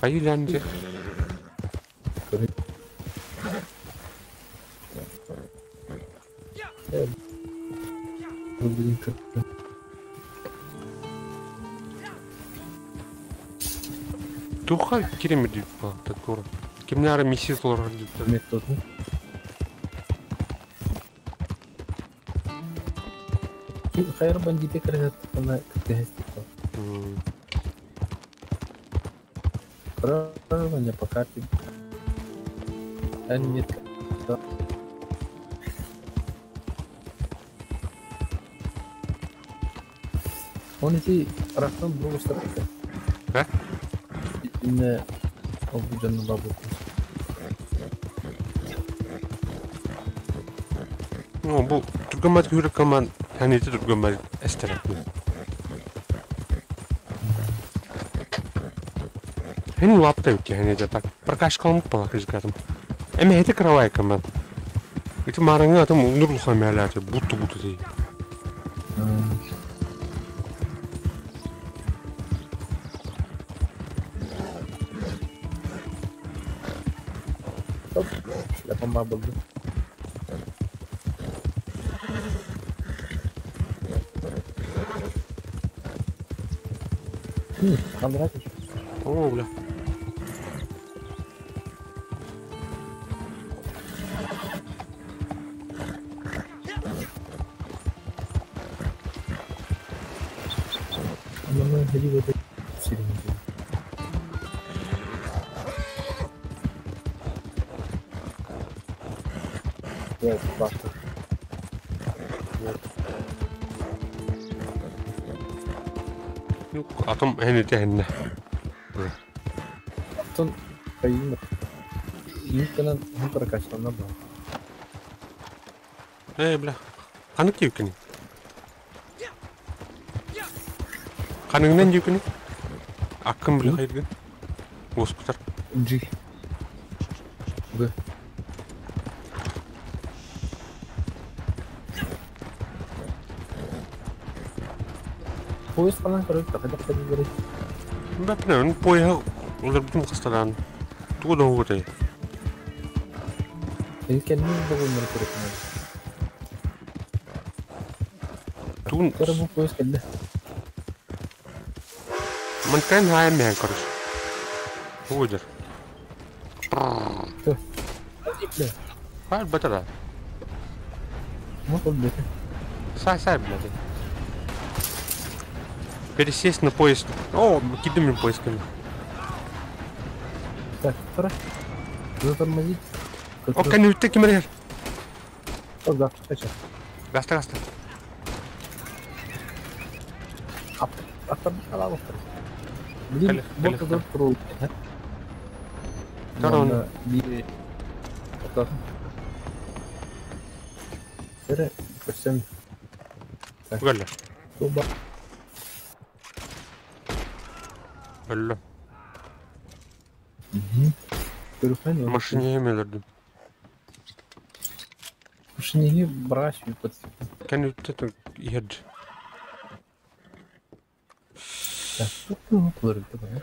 Айыланчы. Блин. Туха киремир дип тура. Кимнәре миссия толорар дип. Методын. Хайыр бандиты кыргыттана кыттыһастык. Правильно по карте. А нет. Он эти рахтан другу сторону. Да? Именно обуджанны бабу. Ну, бу түргәмәт хүрек команд, хәнете түргәмәт эстерәк. Хин лапта үтте хәнете так. Прокашкалым бала кызгатым. Эме хете кравай команд. Ити мараңа атым нур хамялаты бутты бутты ди. Оп, шляпам бар булды. Кондратич. О, бля. Ананы хәли өтө сирен. Нет, бахта. Вот. Ну, атом хәнете хәнне. Аттан кайын. Юкканан хм прокачална ба. Э, бля. Қаны кеукені? Қаныңнан деукені? Аккын бля хайыргын. Госпитар. G. Б. Поезд falan короче, хотя бы говорить. Бәпне, поезд олар бүтін қыстадан. Тугы да оғытай. Илкеннин бүгүн керек. Тугун Тора бу поезд келди. Манкайн хайм мен, короче. Уйдер. Бля, Хайр батара. вот он, бля. Сай, сай, блядь. Пересесть на поезд. О, кидым поезд. Так, тора. Затормозить. О, кәне үтте кимер. О, да, кача. Гаста, гаста. Аттан ала Блин, Кэлэ, вот кэлэ, это трол. Тора оны. Би. Ото. Тере, көсөм. Гөллө. Туба. Өллө. Көрүхэн. Машине эмелердим. Машине браш под. Кәне үтте иһерд. Так, тут толор бит.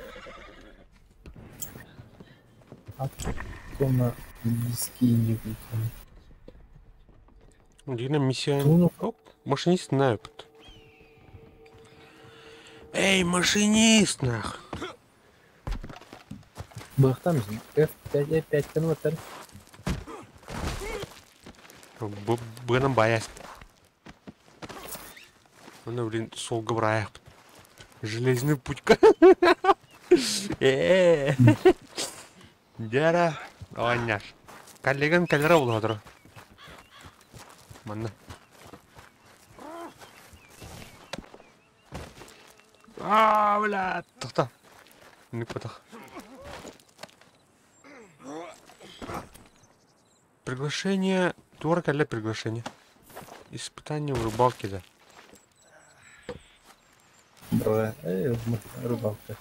Аттона диски не Дигән миссия. Туну. Оп, машинист на опыт. Эй, машинист, нах. Бахтам F5 F5 конвертер. Быным баяс. Ну, блин, солга браяк. Железный путька. Э. Дяра. Оняш. Коллеган калера буладыр. Манна. А, бля, тохта. Не потах. Приглашение. Тура для приглашения. Испытание в рыбалке, да. Бра, рыбалка.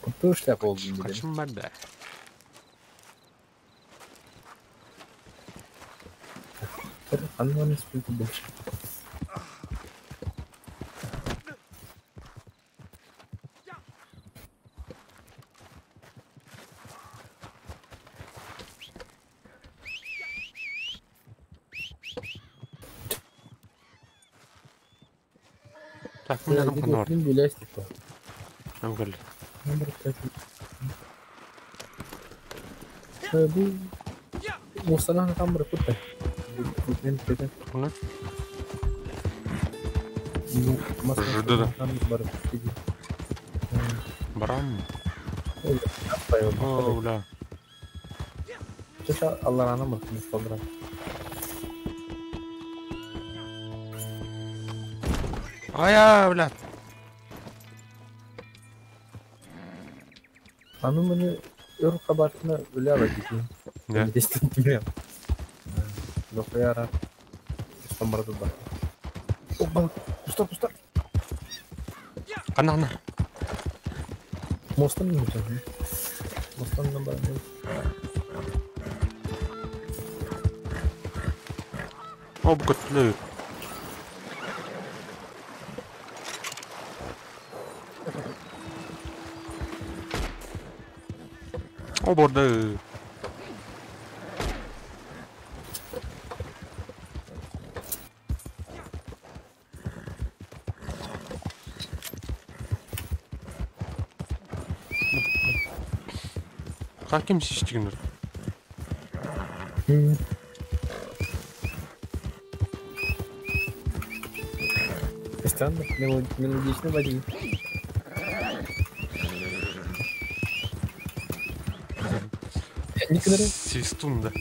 Купил шляпу. Хочу да. Она не спит больше. Так, мин атым ханна бар? Мин билээс типа. Нам кэлли. Бу мустанан камера кутта. Мен кете. Уна? Жду да. Барам. О, бля. Чеша Алларана mı? Мусталдыра. Ая, блядь. Аны мені өр кабартына өлә бит. Да. Действительно. Лохуяра. Самбарда да. Опа, пусто, пусто. Ана, ана. Мостан не нужен. Мостан нам бар. О, букатлы. О, борды. Каким систигнер? Странно, мелодично води. Никогда. Свистун, да.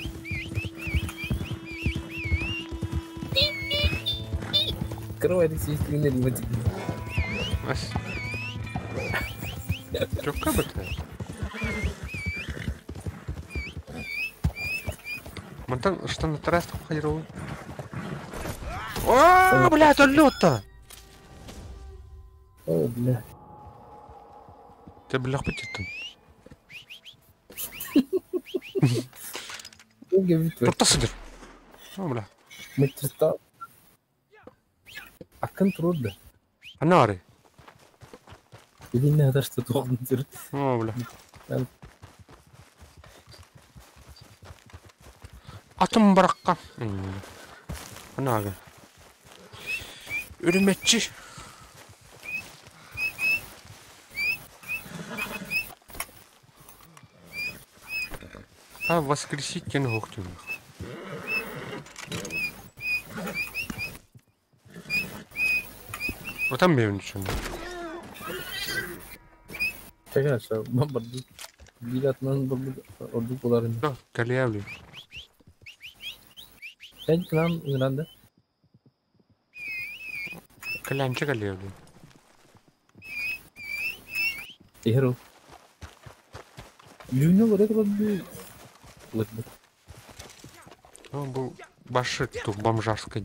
Открывай свистун или води. Чё кабыта? Мантан, что на террасах ходил? О, блядь, он лёд-то! О, бля. Ты, бля, хоть там. Турта сидер. О, бля. Мытырта. Акын турды. Анары. Билинне адашты туғын түр. О, бля. Атым бараққа. Анары. Үріметчі. А воскресить кен хоқтын. Вот там бевин чын. Чакаша, бомбарду. Билатынан орду боларын. Да, калиявли. Sen klan İran'da. Калянча калиявли. Ehro. Юнө көрөт бу. Он был башит тут бомжарской.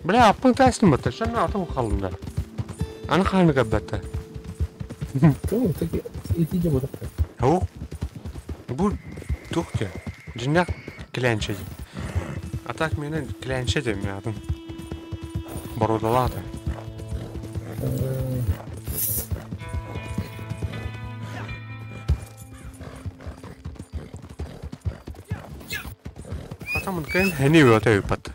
Бля, апын тәсін бата, шана атым қалында. Аны қаны кәббәтті. То, таки, ити же бодақта. Ау, бұл туқты, жинақ клянча де. А так мені клянча де мен атым. Бородалады. Атамын кән хәне өте өпат.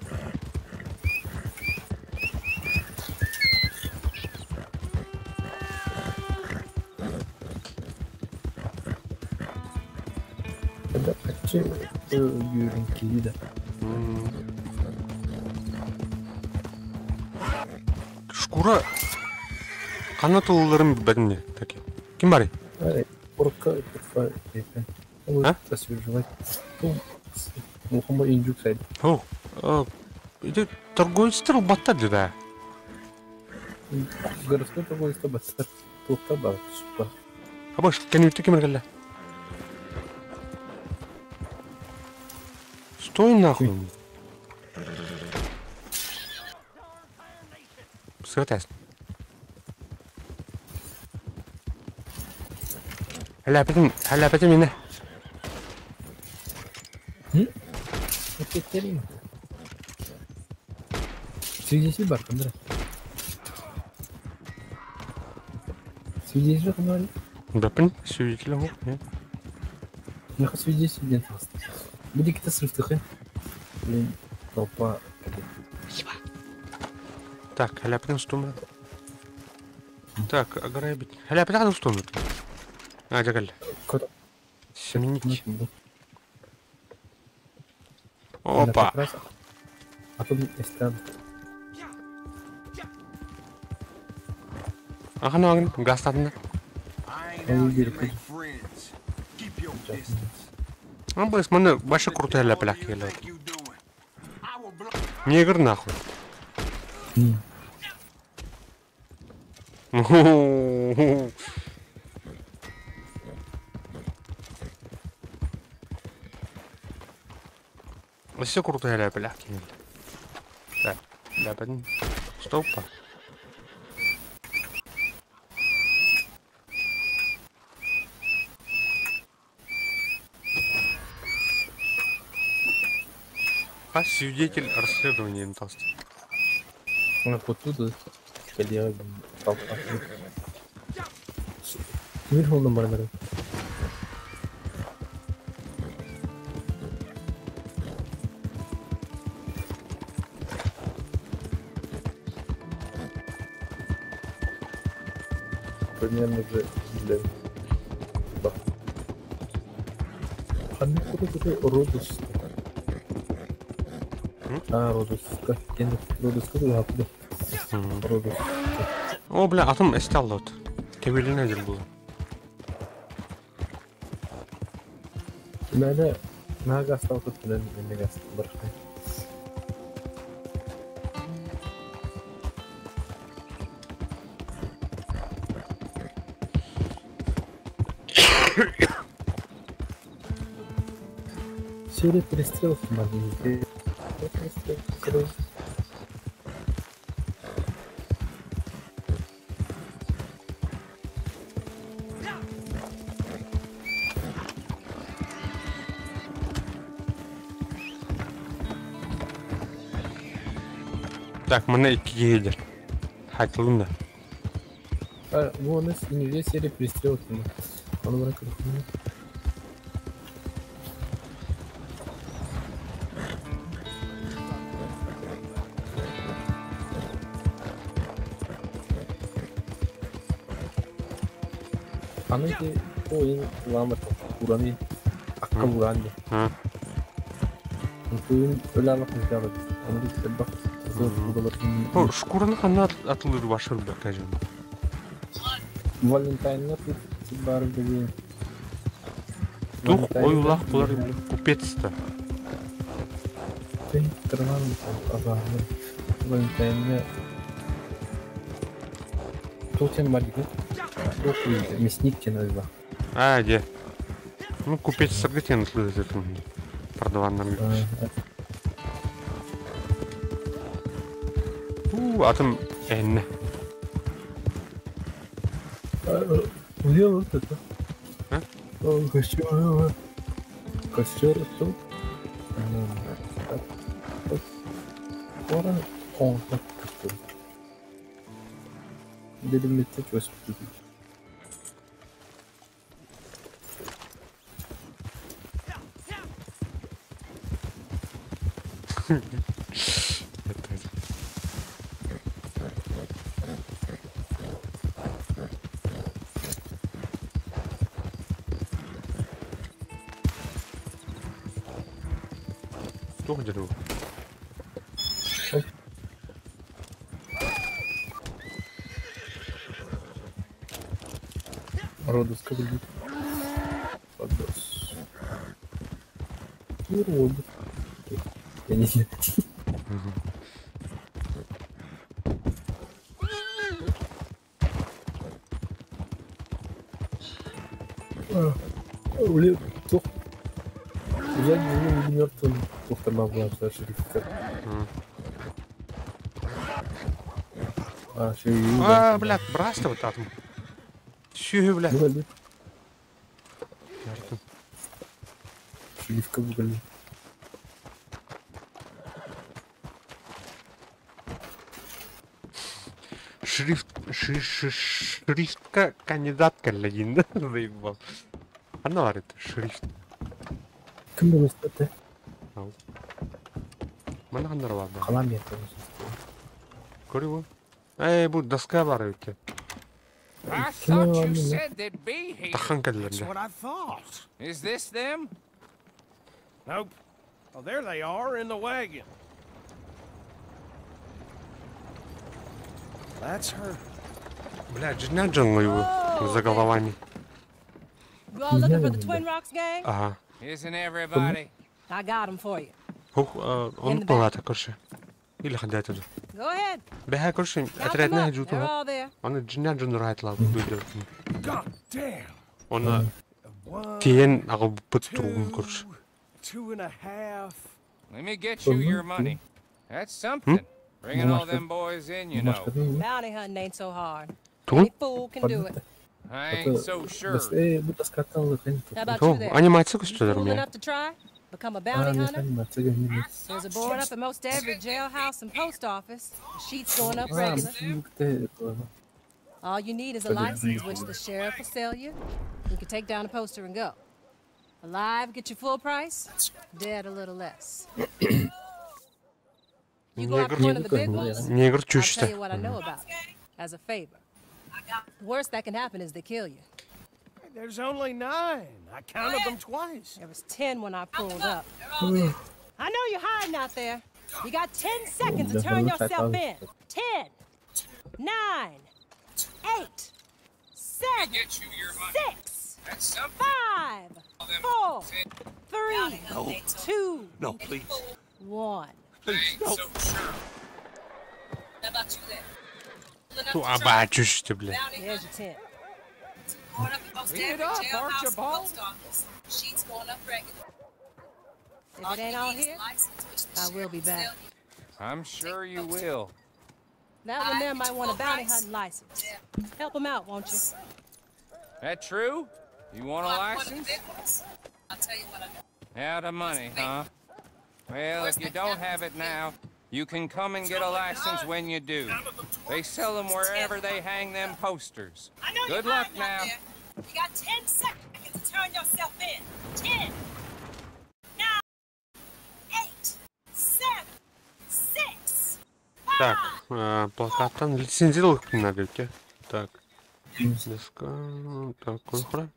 Кида. Шкура канат улларым бәдне таки. Ким бар? Орка А? Мухамма инжук сайд. О, иди торговец батта да. Городской торговец батта. Тухта бар, супа. Абаш, кәне үтте кемер кәллә? Стой нахуй. Сытас. Хәләпетем, хәләпетем мине. Свидетель бар, кымдыр? Свидетель кымдыр? Бәпін, свидетель ол, не? Нахуй свидетель ден Буде какие-то срывтыхы. Блин, толпа. Так, халяпин устума. Так, ограбить. Халяпин устума. А, дьэ Сменить. Опа. Атын эстан. Ахан агын гастадына. А быс маны башы крутой ляпляк келет. Негр нахуй. Все крутой ляпляк келет. Так, ляпин. Стопа. А свидетель расследования интаст. Оттуда Мир холдом бар. Примерно уже для. Да. Родос. А, Родоска. Родоска да, Родос. О, бля, атом эсталлот. Тебелин эдил был. Мәне нага сталкып менен эмеге бар. Серия перестрелки могли. Так, мы икки едер. Хаклунда. Вон из не серия перестрелки. Он брак. Аны ки ойын ламыр ураны акка ураны. Туйын өләлік мыздалы. Оны бит бак. О, шкураны ханна атылыр башыр бак кажем. Валентайнна тут бар деген. Тух оюлах булар купец-то. Ты тырнан азаны. Валентайнна Тотем бар деген. Мясник тен ойла. А, где? Ну, купец сыргы тен атлы продаваннар. Атым энне. Где вот это? Костер. Костер тут. Пора он так костер. Делимите чего Тух дерево. Родос как будет? Родос. И робот. Я не знаю. Блин, тух. Я не мертвым. Тухтарма была шерифка. А, А, блядь, брасьте вот атом. Сюhe, блядь. Шерифка бугали. Шрифт, шрифтка кандидатка легенда, заебал. Она говорит, шрифт. Кім өстөтө? Мана хандар бар. Калам ертең. Көрү Эй, бу доска бар эбит. I thought you said they'd be here. Тахан That's кэллэр. what I thought. Is this them? Nope. Oh, there they are in the wagon. That's her. Бля, жена его за головами. You all looking for the Twin Rocks gang? Ага. Isn't everybody? I got 'em for you. Хух, он палата, короче. Или ходят туда. Go ahead. Бэха, короче, Count 'em отрядная up. They're жутуга. all there. Он жена жун райт лав. God damn. Он тиен агы бут тургун, короче. 2.5. Let me get you your money. That's something. Bringing all them boys in, you know. Bounty hunting ain't so hard. Ту? Any fool can do it. I ain't so sure. Бас э бу доскаттан лыхын. How about Ту, you there? анимация You көстөр fool мне. enough to try? Become a bounty hunter? Анимация гэмин. There's a board up at most every jailhouse and post office. The sheet's going up regular. All you need is a license, which the sheriff will sell you. You can take down a poster and go. Alive, get your full price. Dead, a little less. You go after one of the big ones? Негр I'll tell чучта. you what I know about it, as a favor. The worst that can happen is they kill you. There's only 9. I counted them twice. There was 10 when I pulled up. I know you're hiding out there. You got 10 seconds to turn yourself in. 10, 9, 8, 7, Get you your money. 6, That's something. 5, 4, 3, No. 2, No, please. 1. Please, no. So sure. How about you there? Ту аба чучта, бля. There's your 10. Going up at most Clean it every up, jailhouse and Archibald. post office. Sheets going up regular. If it ain't all here, I will be back. I'm sure you will. That one there might want a bounty hunting license. Help him out, won't you? That true? You want a license? I'll tell you what I know. Out of money, huh? Well, if you don't have it now, you can come and get a license when you do. They sell them wherever they hang them posters. I know Good you're luck hiding out now. there. You got 10 seconds to turn yourself in. 10, 9, 8, 7, 6, Так, плакаттан лицензировать надо, те. Так. Доска, так, кухра.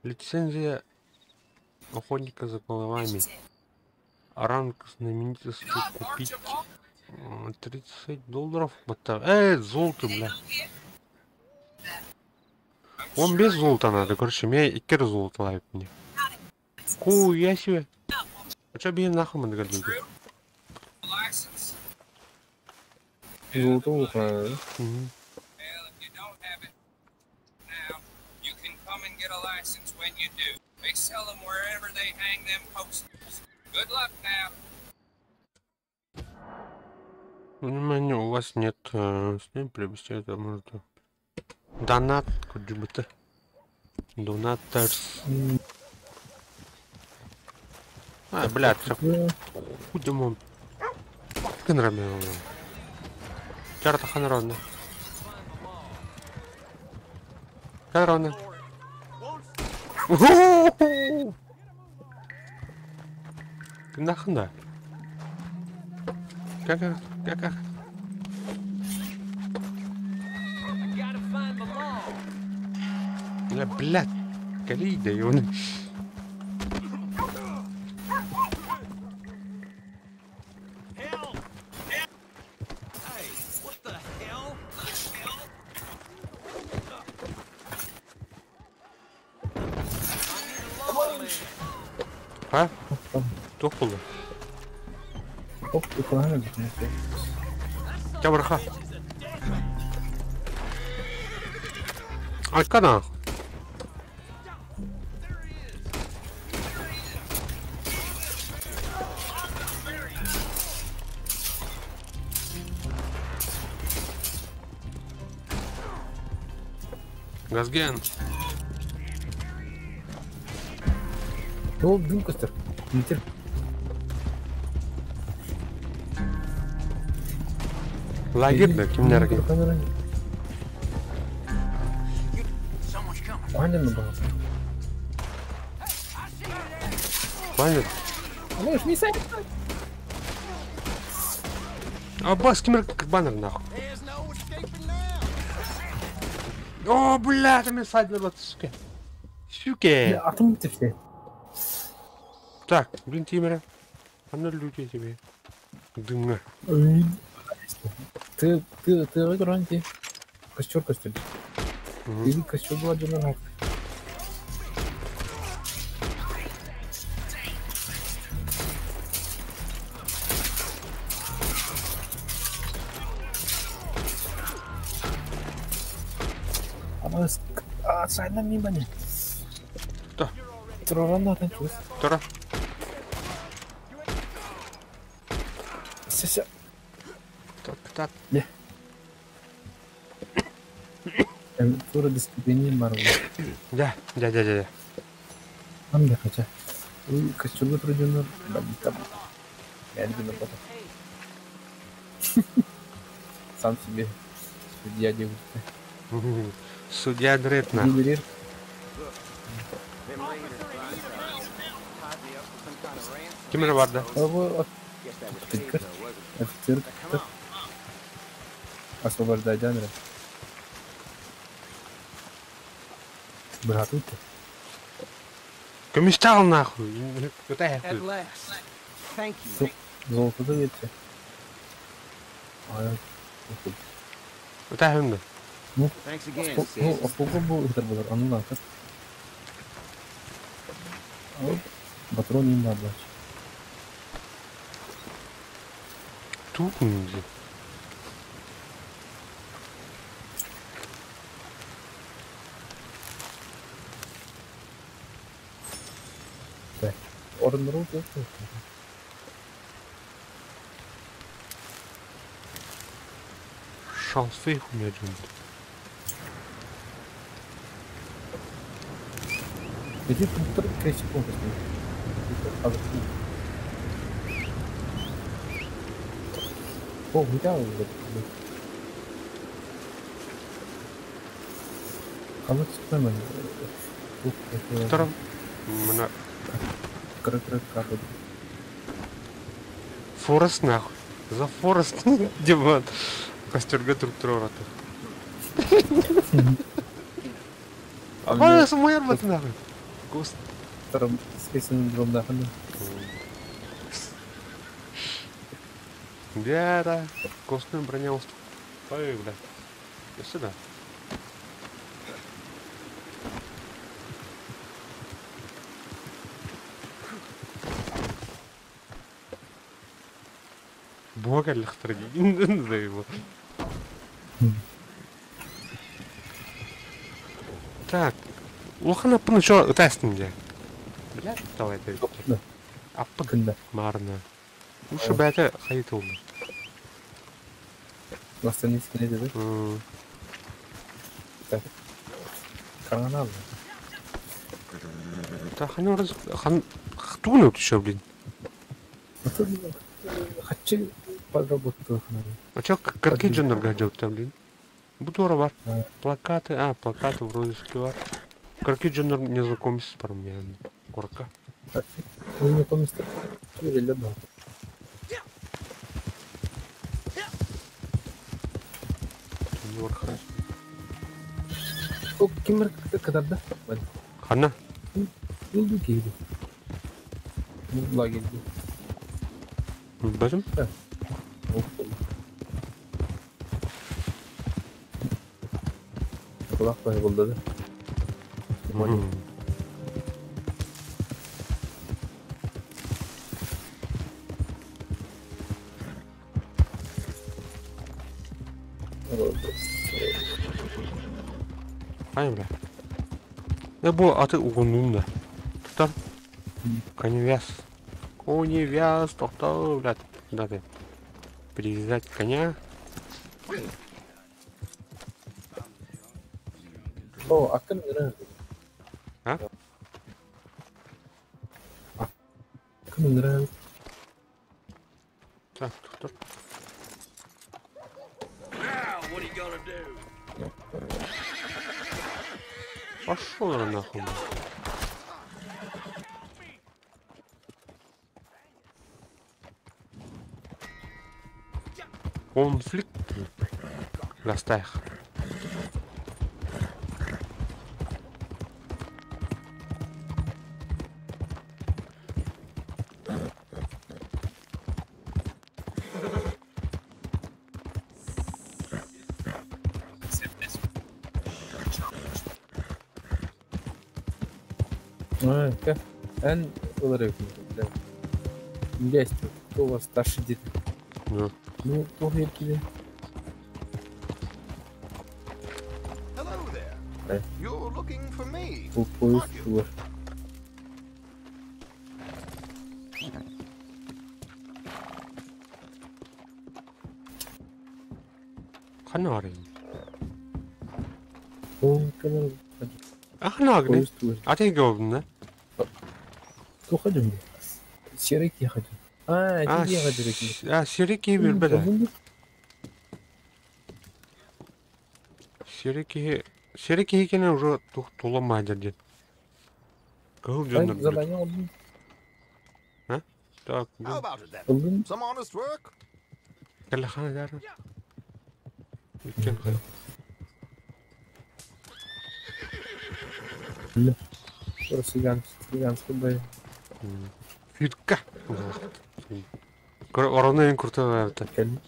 Лицензия охотника за головами. Ранг знаменитости купить $30. Вот золото, бля. Он без золота надо, короче, мне и кер золото ловит мне. Хуя себе. А чё бей нахуй мы догадались? Золото ухо. Well, if you don't have it now, you can come and get a license when you do. They sell them wherever they hang them posters. Good luck now. Внимание, у вас нет с ним приобрести это можно. Донат, куда-то. Донаторс. А, блядь, хуй Кынрами. Чарта ханрона. Корона. Ты нахуй да? Как? Бля, блядь, калида, и он. А? Тух булду. Оп, ухлана. Чабарха. Айка нахуй. Газген. Ол дым көстөр. Метер. Лагерь да, кимнерге? Ванина была. Ванин? Можешь не сами. А бас кимер баннер нахуй. О, бля, ты меня садил, сука. Сука. Атом ты все. Так, блин, Тимира. А на люди тебе. Дымно. Ты выиграл, Костер, костер. Или костер был один на. А, сайна мимо не. Да. Тора. Тора. Все. Так, так. Не. Тура дисциплине марвел. Да, да, да, да. Там да хотя. Костюм трудно, там. Я не буду потом. Сам себе судья делает. Судья Дред, нахуй. Ким бар да? Офицер. Освобождай Дянра. Братуйте. Комиссар нахуй. Куда Золото даете. Куда он? Ну, сколько был это было? А ну на, как? Патрон не надо. Тут нельзя. Так, Орнру тут. Шансы у меня джунт. Иди тут крестиком возьми. О, где он? А вот с Втором. Форест нахуй. За Форест, Диман. Костерга друг друга. А Форест мой арбат нахуй. Гост. Втором синдромда. Да, да. Костная броня уступает. Ой, бля. Я сюда. Бога легко за его. Так. Улахан аппын еще тест где. Бля, давай это. Аппын. Марна. Ушу бәті хайт oldu. Восстановить не да? Так. Канал. Так, хан раз хан хтуну еще, блин. Хочу подработку. А чё, какие джендер гаджет там, блин? Бутора бар. Плакаты, а, плакаты вроде скивар. Какие джендер не знакомься с паром, корка. Не знакомься. Или да. Кимер кадарда? Ханна? Булду кейди. Лагерь. Базым? Да. Kulak var buldu da. Ай, бля. Я был, а ты угонул, да. Там коневяз. Коневяз, тоқтау, блядь. Да ты. Привязать коня. О, а кем нравится? А? А кем нравится? Так, тут. Пошел нахуй. Конфликт Гастаях. Эн ылар Есть, кто у вас старший дед? Да. Ну, туох еркиде. Hello there. Э. You're looking for me. Бу поезд туар. Ханна барайын? Ол кэлэр Ахна агны. Поезд туар. Атын көбүннэ. Туха дьон. Серый киһи. А, А, ти киһи дьон. А, серый киһи билбэт. Серый киһи, серый киһи кene уже туламайдыр диэн. Кыһыл дьоннор билбэт. Задание алдым. А? Так, How about it then? Алдым. Some honest work? Кэлэхана дары. Иккен хай. Цыганский бай. Фитка. Орону en курта Кэлли.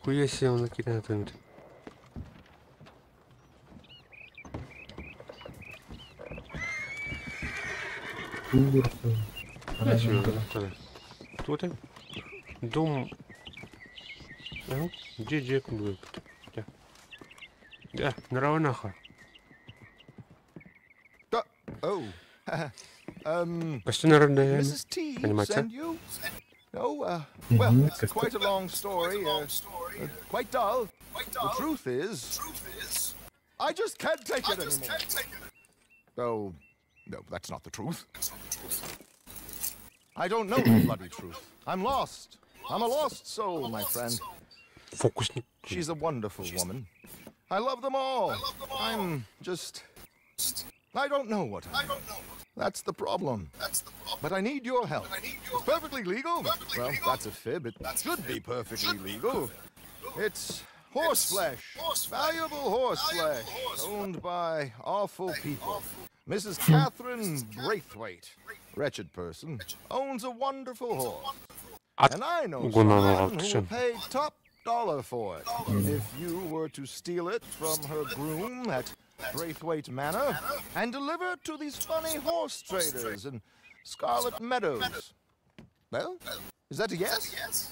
Хуя себе он накидает это. Тур. Тут дом. Где где куда? Да, нравнаха. Oh. Почти наравне. Mrs. T Понимаете? send you? Oh, well, it's quite a long story. Quite dull. The truth is, I just can't take it anymore. Oh, no, that's not the truth. I don't know the bloody truth. I'm lost. I'm a lost soul, my friend. Фокусник. She's a wonderful woman. I love them all. I'm just. I don't know what I am. That's the problem. But I need your help. It's perfectly legal. Well, that's a fib. It should be perfectly legal. It's horse flesh. Valuable horse flesh. Owned by awful people. Mrs. Catherine Braithwaite, wretched person, owns a wonderful horse. And I know someone who will pay top dollar for it if you were to steal it from her groom at Braithwaite Manor and deliver it to these funny horse traders in Scarlet Meadows. Well, is that a yes?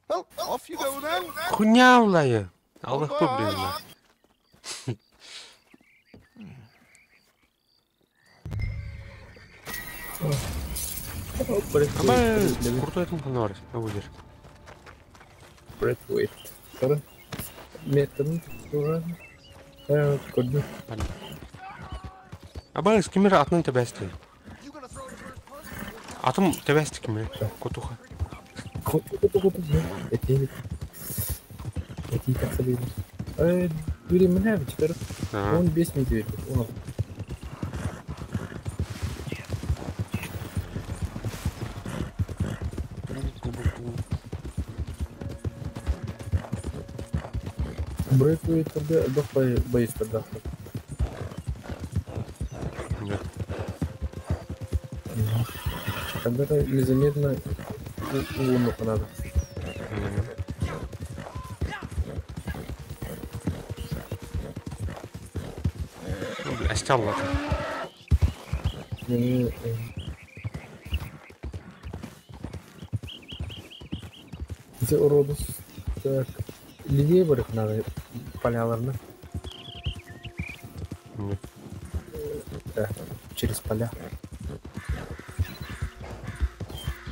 Well, off you go then. Хуйня улая. Аллах проблема. Крутой там ханор, абудер. Braithwaite. Тора. Метан тура. Көрдүм. Аба скимер атынан тебәсти. Атым тебәсти кимер. Котуха. Коту коту коту. Эти. Эти как собі. Двери мене теперь. Он без медведя. Он. Брейтвейт тогда дохлый боец тогда. Нет. Тогда незаметно луну надо. Асталла. Эти уродус. Так. Левее барых надо поляларно. Да, через поля.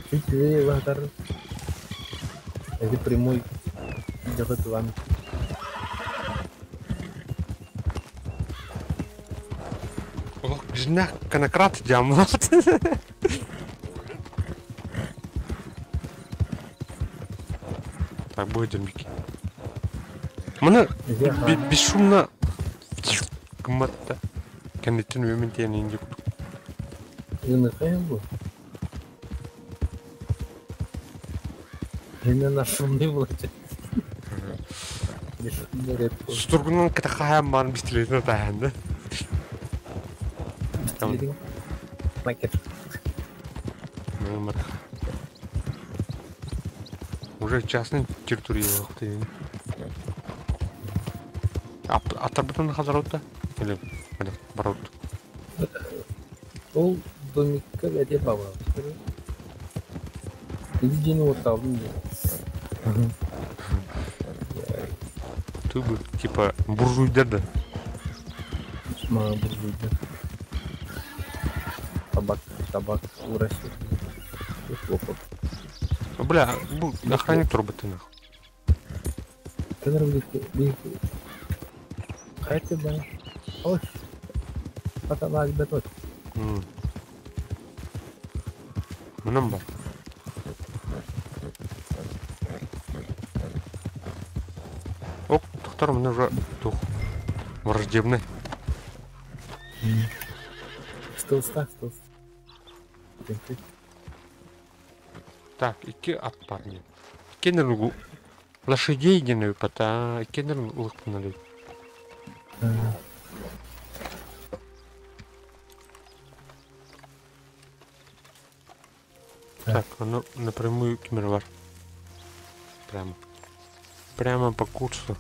Чуть левее вагар. Это прямой делает вам. Ох, жена конократ диамат. Так, будет Микки. Маны бесшумно гымматта. Кэнниттэн үөмэн тиэн инди курдук. Ыныкайын бу. Мен нашумный булачы. Сутургунан кытахаан баан пистолетин атаһанды. Уже частный территория вахты. Атарбытын хазаротта? Или барот? Ол домикка бәде баба. Иди вот алдым. Ты бы типа буржуй да? Мама буржуй да. Табак, табак, урасил. Бля, охранник турбы ты нахуй. Хайты ба. Ой. Потом бетот. Мынам бар. Ок, тоқтар, мне уже тух. Враждебный. Столста, столста. Так, ики от парня. Кеннер лошадей не пота, кеннер улыбнули. Так, оно напрямую кемервар. Прямо. Прямо по курсу.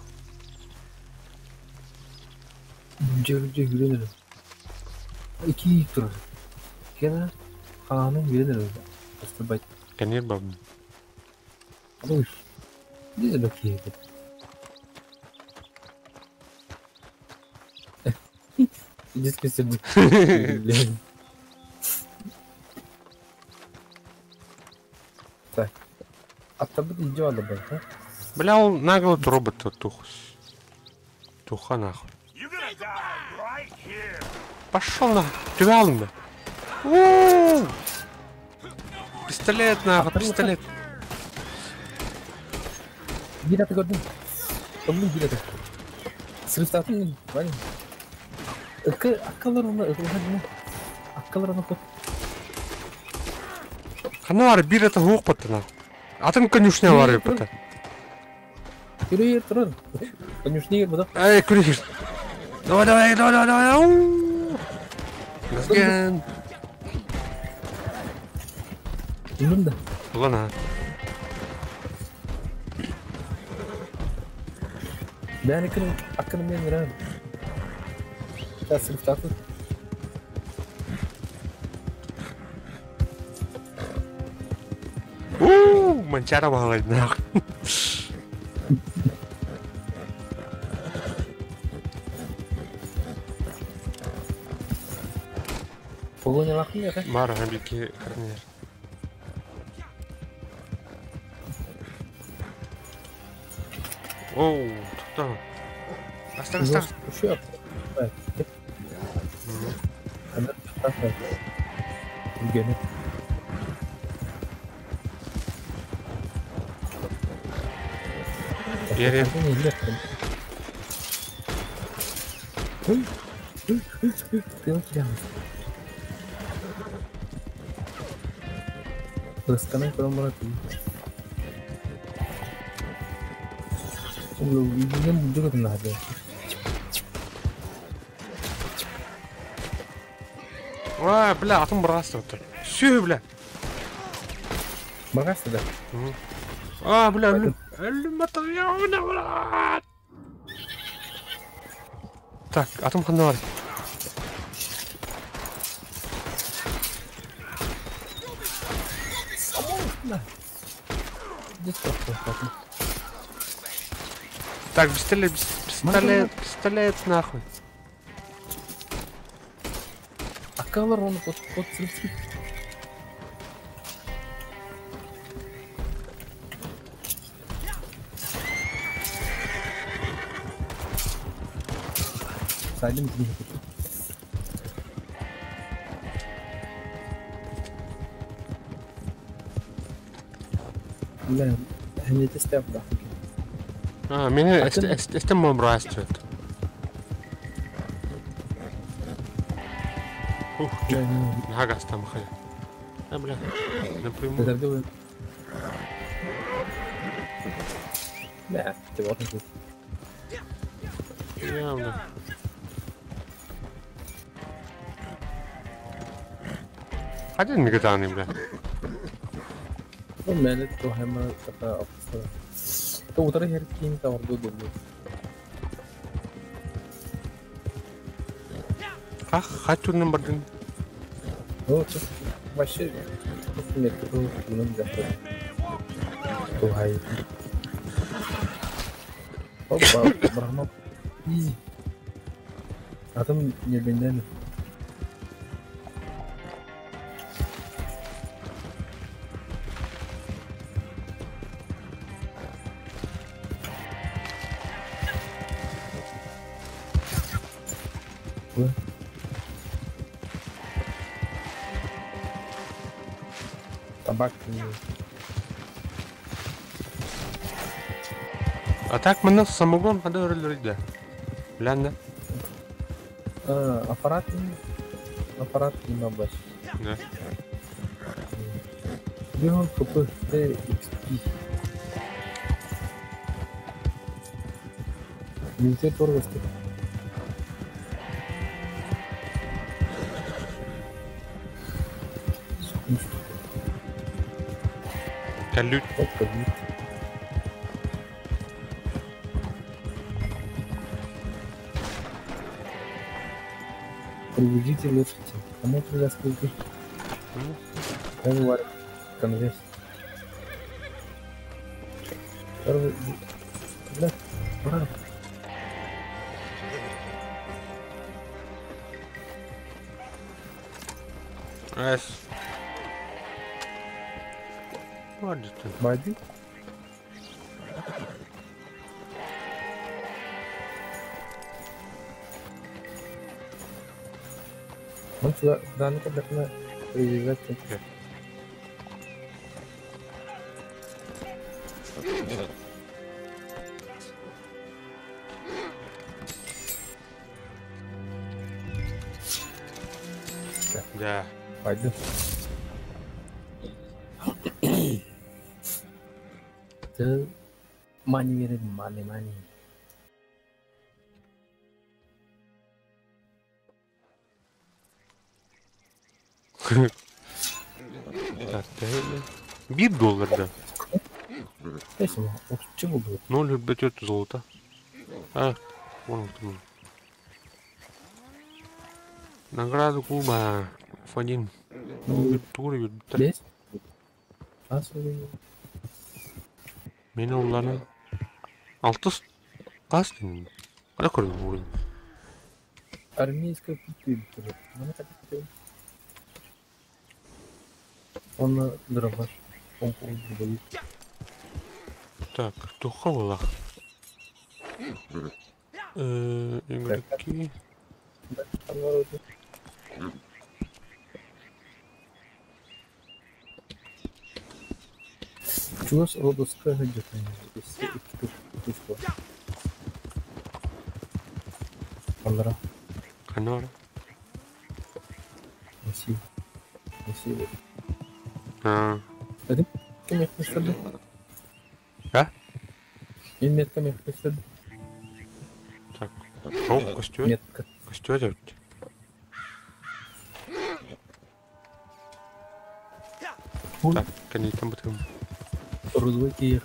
İki tur. Gene kanun bilinir. Aslında Конечно, баб. Ой. Не bakayım. Иди Так. А то будет идеально, да? Бля, он нагло робот тух. Туха нахуй. Пошел на, да. Пистолет нахуй, пистолет. Gila gördüm. Oğlum gila da. Sırf zaten var. Akı akıllar onu akıllar Akıllar onu kut. Ханар bir это хук патна. Атым конюшня var пата. Yürü turun. Конюшня yer bu Эй, күрүш. Давай, давай, давай, давай. Газген. Bilmem de. Ulan ha. Ben akını akını ben veririm. Ya sırf tatlı. Uuu, manchara bağlaydı. Polonya lakın ya. Var hem iki karnyer. Оу, tuttu. Аста, аста. Şu Gene. Yere. Растана Ва, бля, атым бұрғасты отыр. Сүй, бля. Бұрғасты да? А, бля, өлім бля. Так, атым қандай бар? Так, пистолет, пистолет, пистолет, нахуй. Акалар оны кот кот сырып Saydım ki. لا هني تستبدع. А, меня este брастет. Ух, нога там хай. А, бля, напрямую. Бә, деп отыр. Явно. Один мегатаны, бля. Ну, мені то гема така описала. То утра херкин та орду дубу. Ах, хочу на бардын. Ну, тут вообще метка был ну, завтра. Тугай. Опа, брахма. Изи. А там не бенден. Табак. А так мы самогон когда рыли Бля, да? Аппарат аппарат не баш. Да. Бегон КП XP. Минте торгости. Калют. Привяжите лошади. Кому привязка идти? Конвар. Конверс. Первый. Да. Ура. Эс. Бардиты. Барды? Он сюда, да, ну когда привязать. Да. Пойду. Ты мани верит, мани, мани. Так, бит доллар, да. Чего было? 0, блядь, золото. А, вон он. Награду клуба F1. Тур, Есть? Мени уланы. Алтыс қас деймін. Қара көрдім уровень. Армейская культура. Он дробаш. Он полудробовик. Так, туха была. Игроки. Чего с родовская где-то? Анра. Анора. Спасибо. Спасибо. А. Это кем я А? Метка метка Так. О, костер. Метка. Костер. Так, конечно, там потом. Рузвыки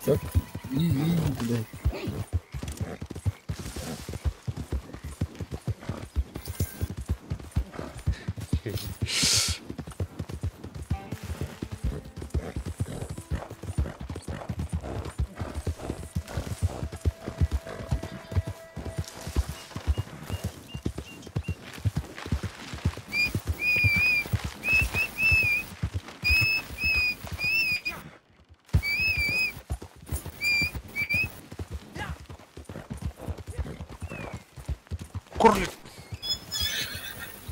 Так, изи, блядь. Кролик.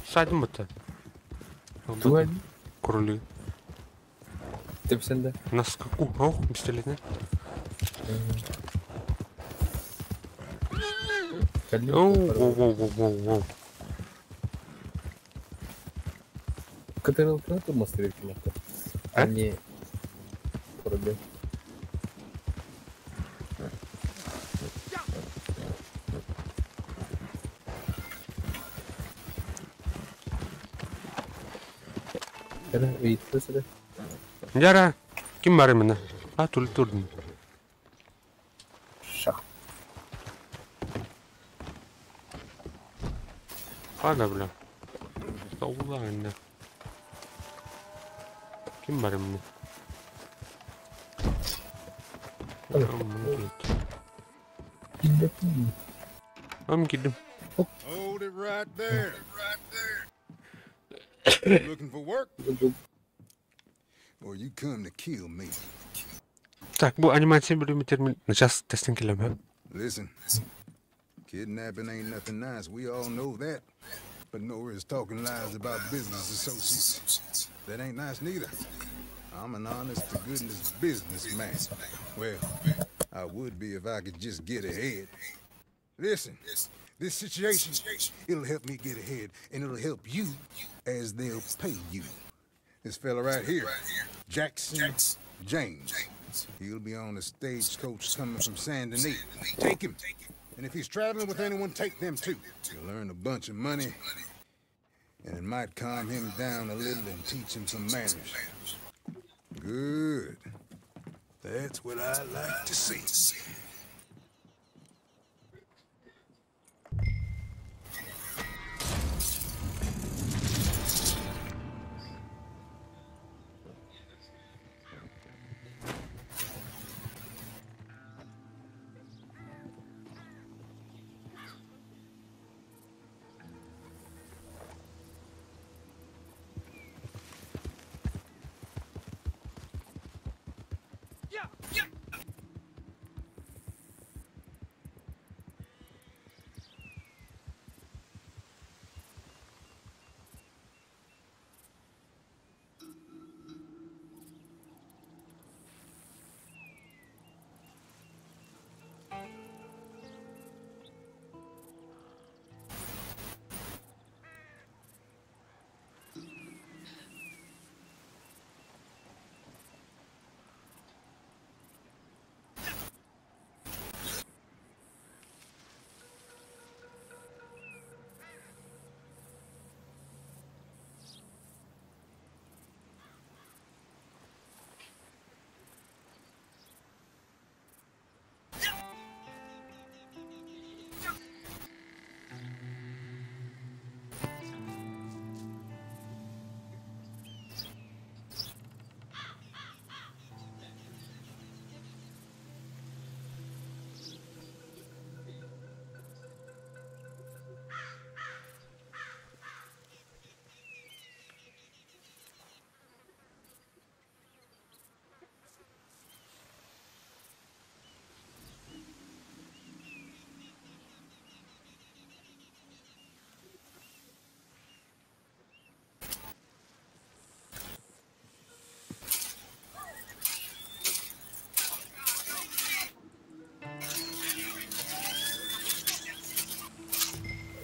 Садим это. Кроли. Ты всегда. На скаку. Ох, пистолет, не? Оу, оу, оу, оу, оу. Кытырылтына турмастыр кимакта. Они проблем. Яра, ким бар именно? А, тули турдun. Шах. Хада, бля. Сауланна. Ким бар именно? Ам кидим. Hold it right there. Right there. Looking for work? Or you come to kill me? Так, бу анимация бөлүмү термин сейчас тестин келем. Listen, kidnapping ain't nothing nice. We all know that. But nor is talking lies about business associates. That ain't nice neither. I'm an honest to goodness businessman. Well, I would be if I could just get ahead. Listen, this situation, it'll help me get ahead, and it'll help you as they'll pay you. This fella right here, Jackson James. He'll be on the stagecoach coming from Saint Denis. Take him. And if he's traveling with anyone, take them too. You'll earn a bunch of money, and it might calm him down a little and teach him some manners. Good. That's what I like to see.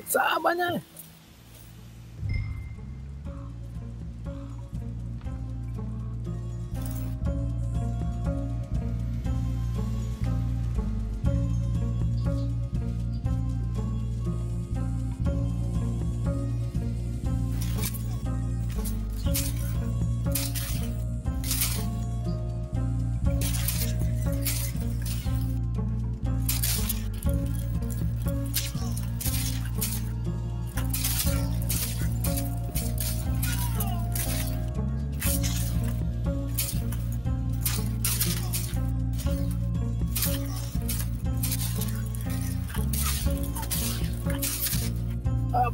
Сабана!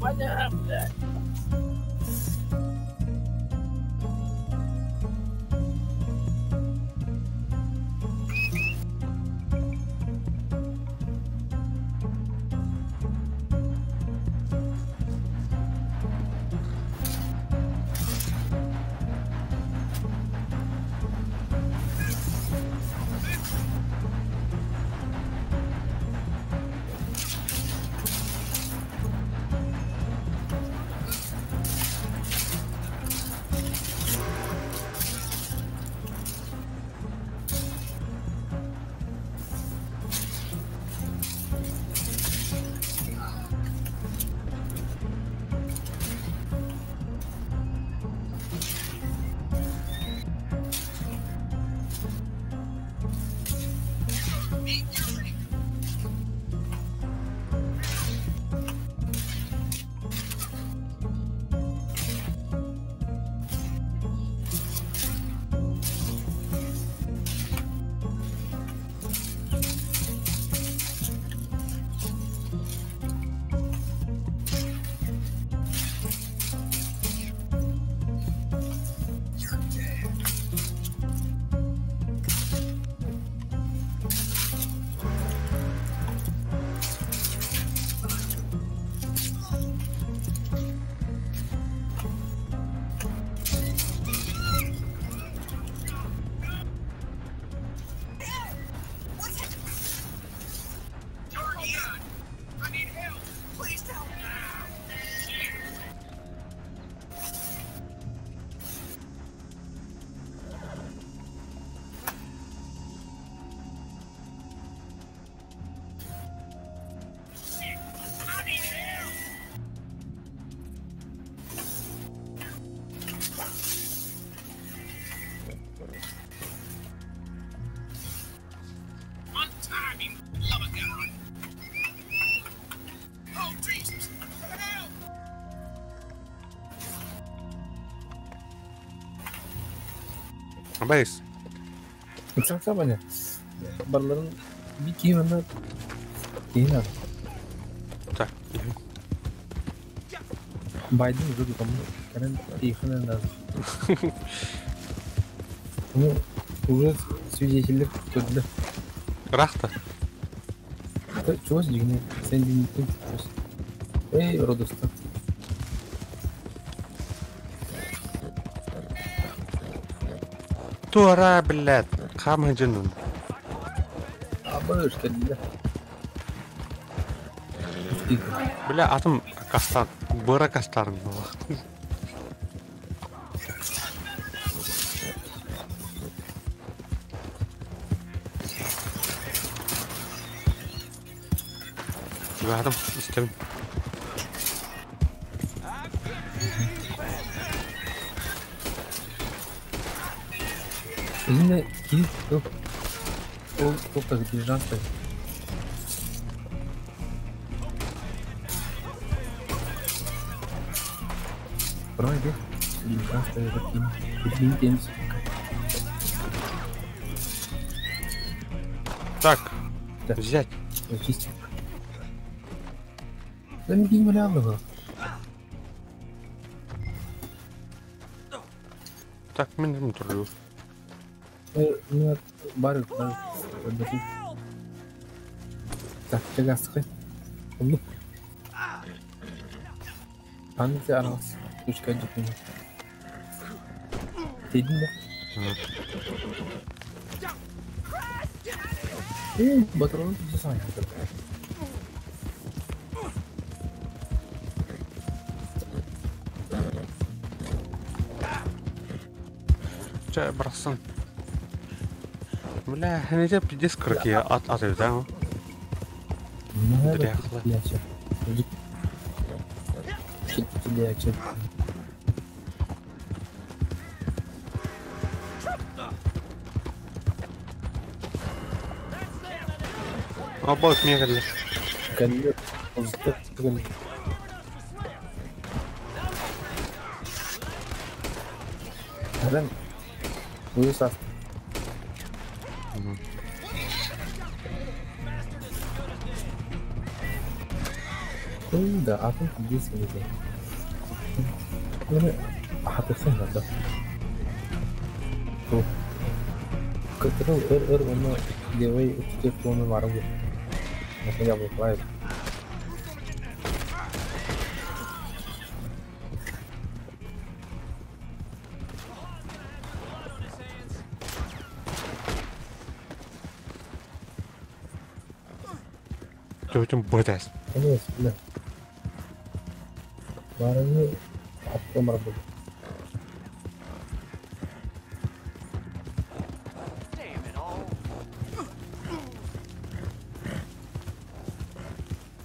Баня, блядь. Абайс. Саҥса Барларын bir киһи манна киһи надо. Так. Байден уже там кэлэн тиихэнэ надо. Ну, уже свидетельдер көрдү. Рахта. Чугас дьиҥинэ сен дьиҥиттэн чугас. Эй, Родоста. Туора, блядь. Хаама дьонун. Абыш кэллэ. Бля, атым кастан, быра кастарын була. Чугадым, истем. Yine kilit yok. Ол тоқта дилижанс. Пройди. Дилижанс кин. Так. Взять. Зачистить. Да не генерального. Так, мен турду. Ну, бар, бар. Так, чагасхы. Ну. Анты арас. Точка дикни. Тедин да? Э, батрон жасай. Ча, брасан. Бля, не пиздец крыки от от да? Дряхло. Обоих мегали. Да, атын здесь не Ну, а ты сын, да. Которого эр он левый телефон варгу. Я был правильно. Төтім бөтәс. Конечно, Барыны аттым работу.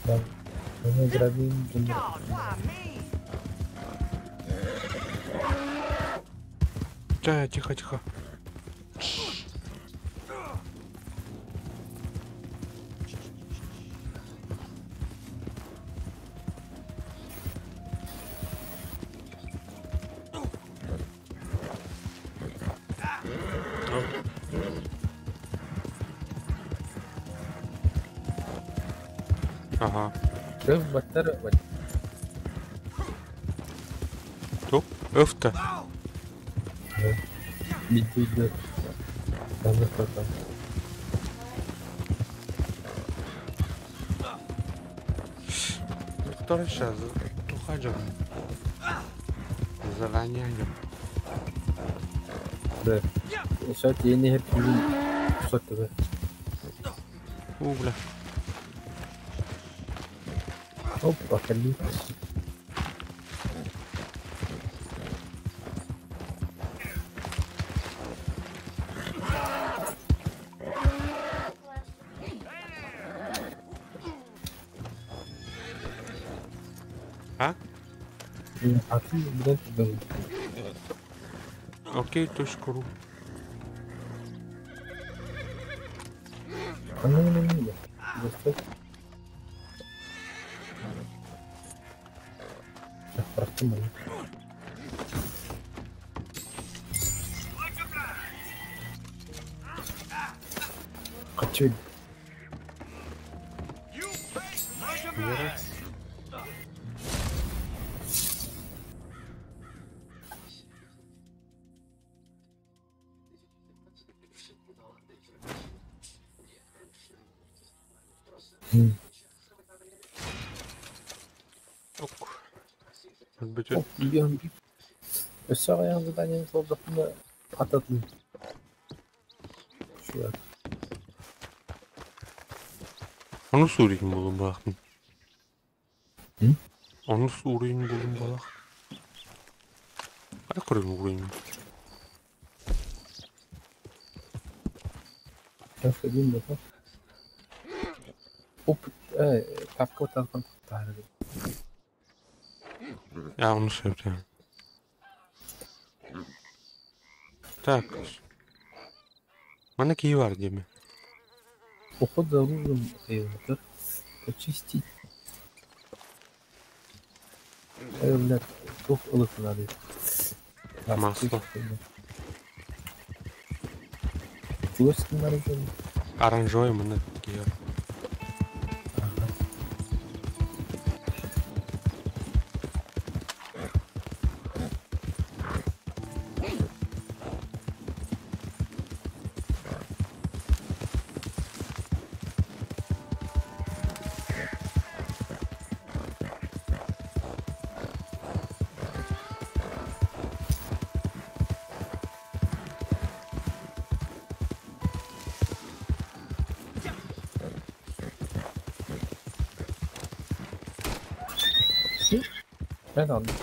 Да. Мы грабим. Да, тихо, тихо. Ага. Туп, öfte. Который сейчас ухожу. Заранее. Да. Сейчас я не хочу. Угля. Опа, خليه. А? Окей, точка ру. Bıraktım bunu. Kaçıyor. Ок. Может быть, Оп, бьем. Өссө аҕыйах заданиены толордохпуна ататын. Чувак. Onu sorayım oğlum bak. Onu sorayım oğlum bak. Ay kırın vurayım. Кафе да. Оп, тапка тархан тахары. Ya onu söyleyeceğim. Так. Mana кии бар диэми. Уход за оружием это почистить. Блядь, тух ылык надо. Масло. Чугас надо. Оранжевый мана кии бар. Ben aldım.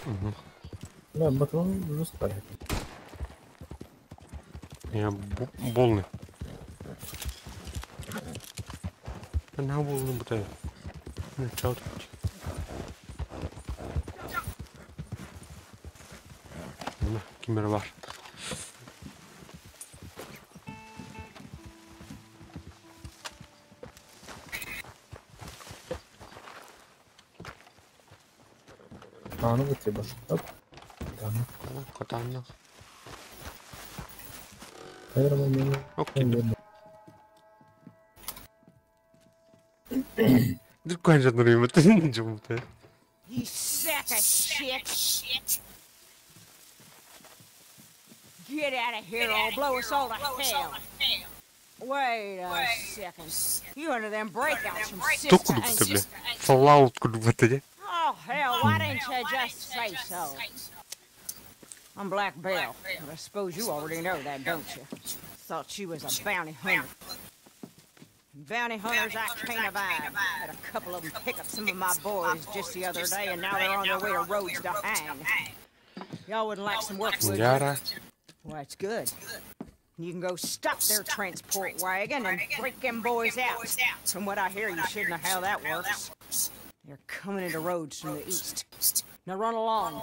Ben bakalım Rus var. Я болны. На болны бутаю. Чао. Кимер бар. Аны бутый баш. Оп. Таны. Котанна. Окей. You sack of shit! Shit! Get out of here or I'll blow us all to hell. Wait a second. You one of them breakouts from Тук Sister кудук ain't бля. you? Fallout кудук бля. Oh, hell, why didn't you just say so? I'm Black Belle, but I suppose you already know that, don't you? Thought you was a bounty hunter. Bounty hunters I can't abide. Had a couple of them pick up some of my boys just the other day, and now they're on their way to Rhodes to hang. Y'all wouldn't like some work, would you? Яра. Well, that's good. You can go stop their transport wagon and break them boys out. From what I hear, you should know how that works. They're coming into Rhodes from the east. Now run along.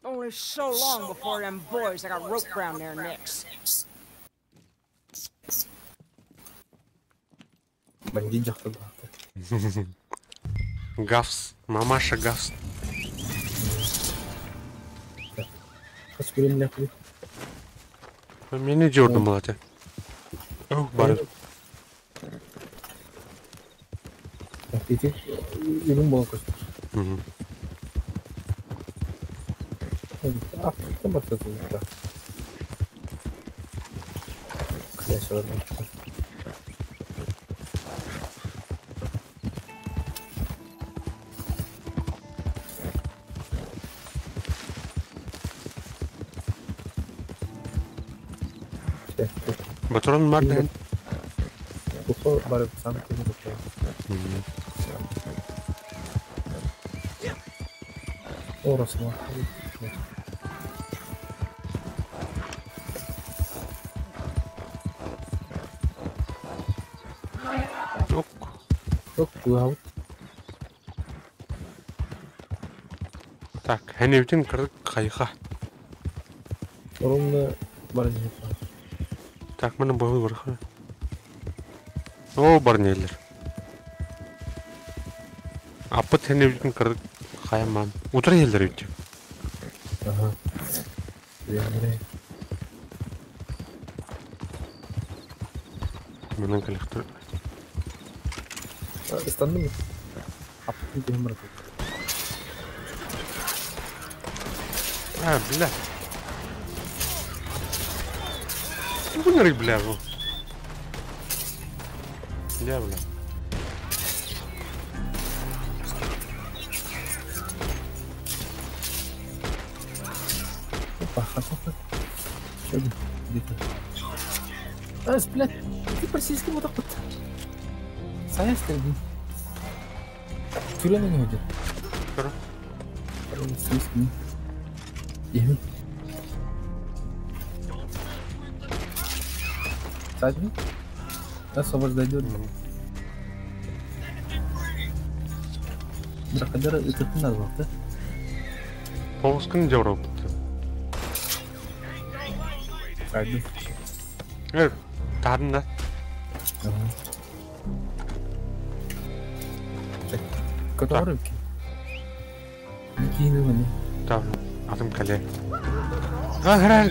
Only so long before them boys got a rope round their necks. Бандит жакты бакты. Гавс. Мамаша Гавс. Кас көрөм ляпы. Мени жордум балаты. Ох, бар. Ити үрүн болон көстөр. Аттан баттı. Кляшалар. Батрон Марден. Кухо бар сам ты Орası mı? Yok. Yok bu Так, хәнеүтен кырык кайха. Орунна бар Так, менә бу бар. О, бар нелер. Апыт хәнеүтен кырык Хайман. Утро елдер өйдө. Ага. Бля. Менен коллектор. Ыстанным. Аппын киһим барат. А, бля. Выныры, бля, бу. Бля, бля. Опа, хасата. Чё где-то. А, блядь, ты российский вот так вот. Сая стрельни. Тюрена не уйдет. Хорошо. Российский. Ехми. Садни. Освобождайдет. Дракодера это ты назвал, да? Полоскын жаура бутты. Садни. Тадын да. Который? Кийин мени. Там, атым кале. Ахрал.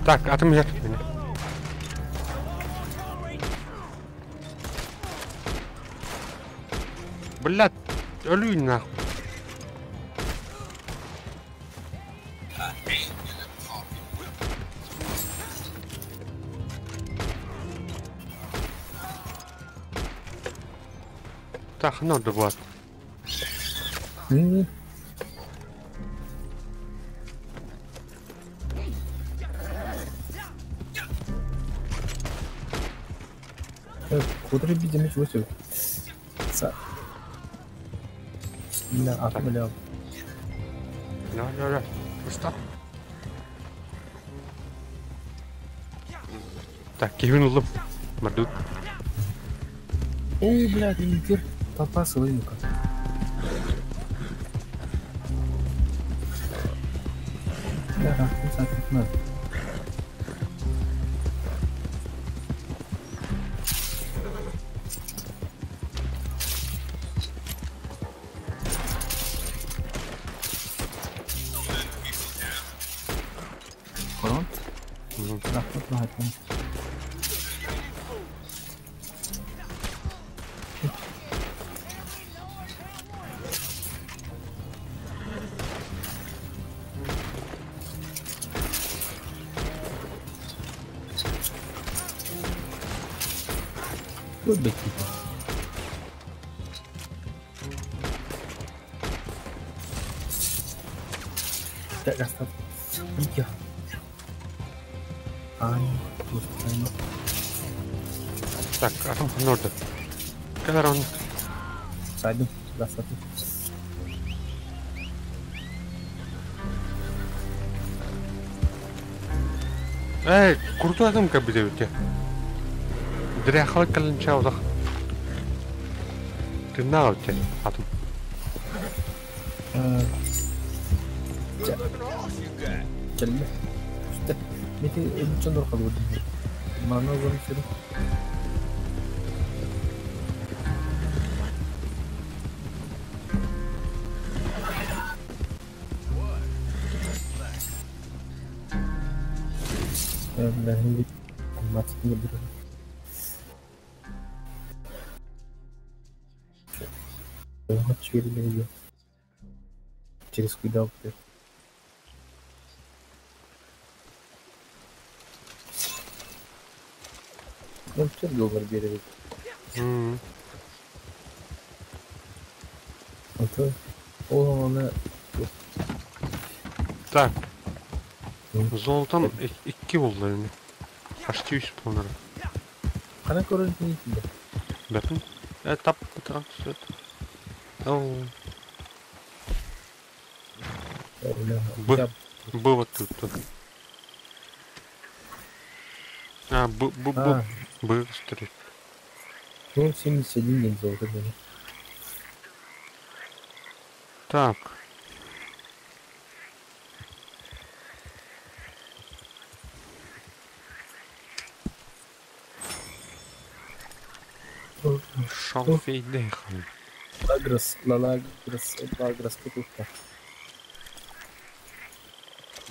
Так, атым я. Блядь, өлүй нахуй. Так, надо вот. Куда видим ничего. Да, а бля. Да, да, да. Что? Так, Кевин улып. Мардут. О, блядь, инкер. Толпа сылынка. Да, да, Так, атом норда. Каларон. Сайду, гасаты. Эй, крутой атом как бы девять. Дряхал калинчаудах. Ты на у тебя атом. Келме. İşte Metin Elçin Orkalı Mana zaman Ben hindi Через куда Ну, все доллар берет. А то она. Так. Золотом 2 oldu yani. Почти 3 bunları. Kana көрүнүп не Бәпін. Тап, тап, Оу. Б. Б вот тут. А, Б, Б, Б. Б, стрит. Ну, 71 день золото. Так. Шалфейдехом. Лагрос, лагрос, лагрос, кутухта.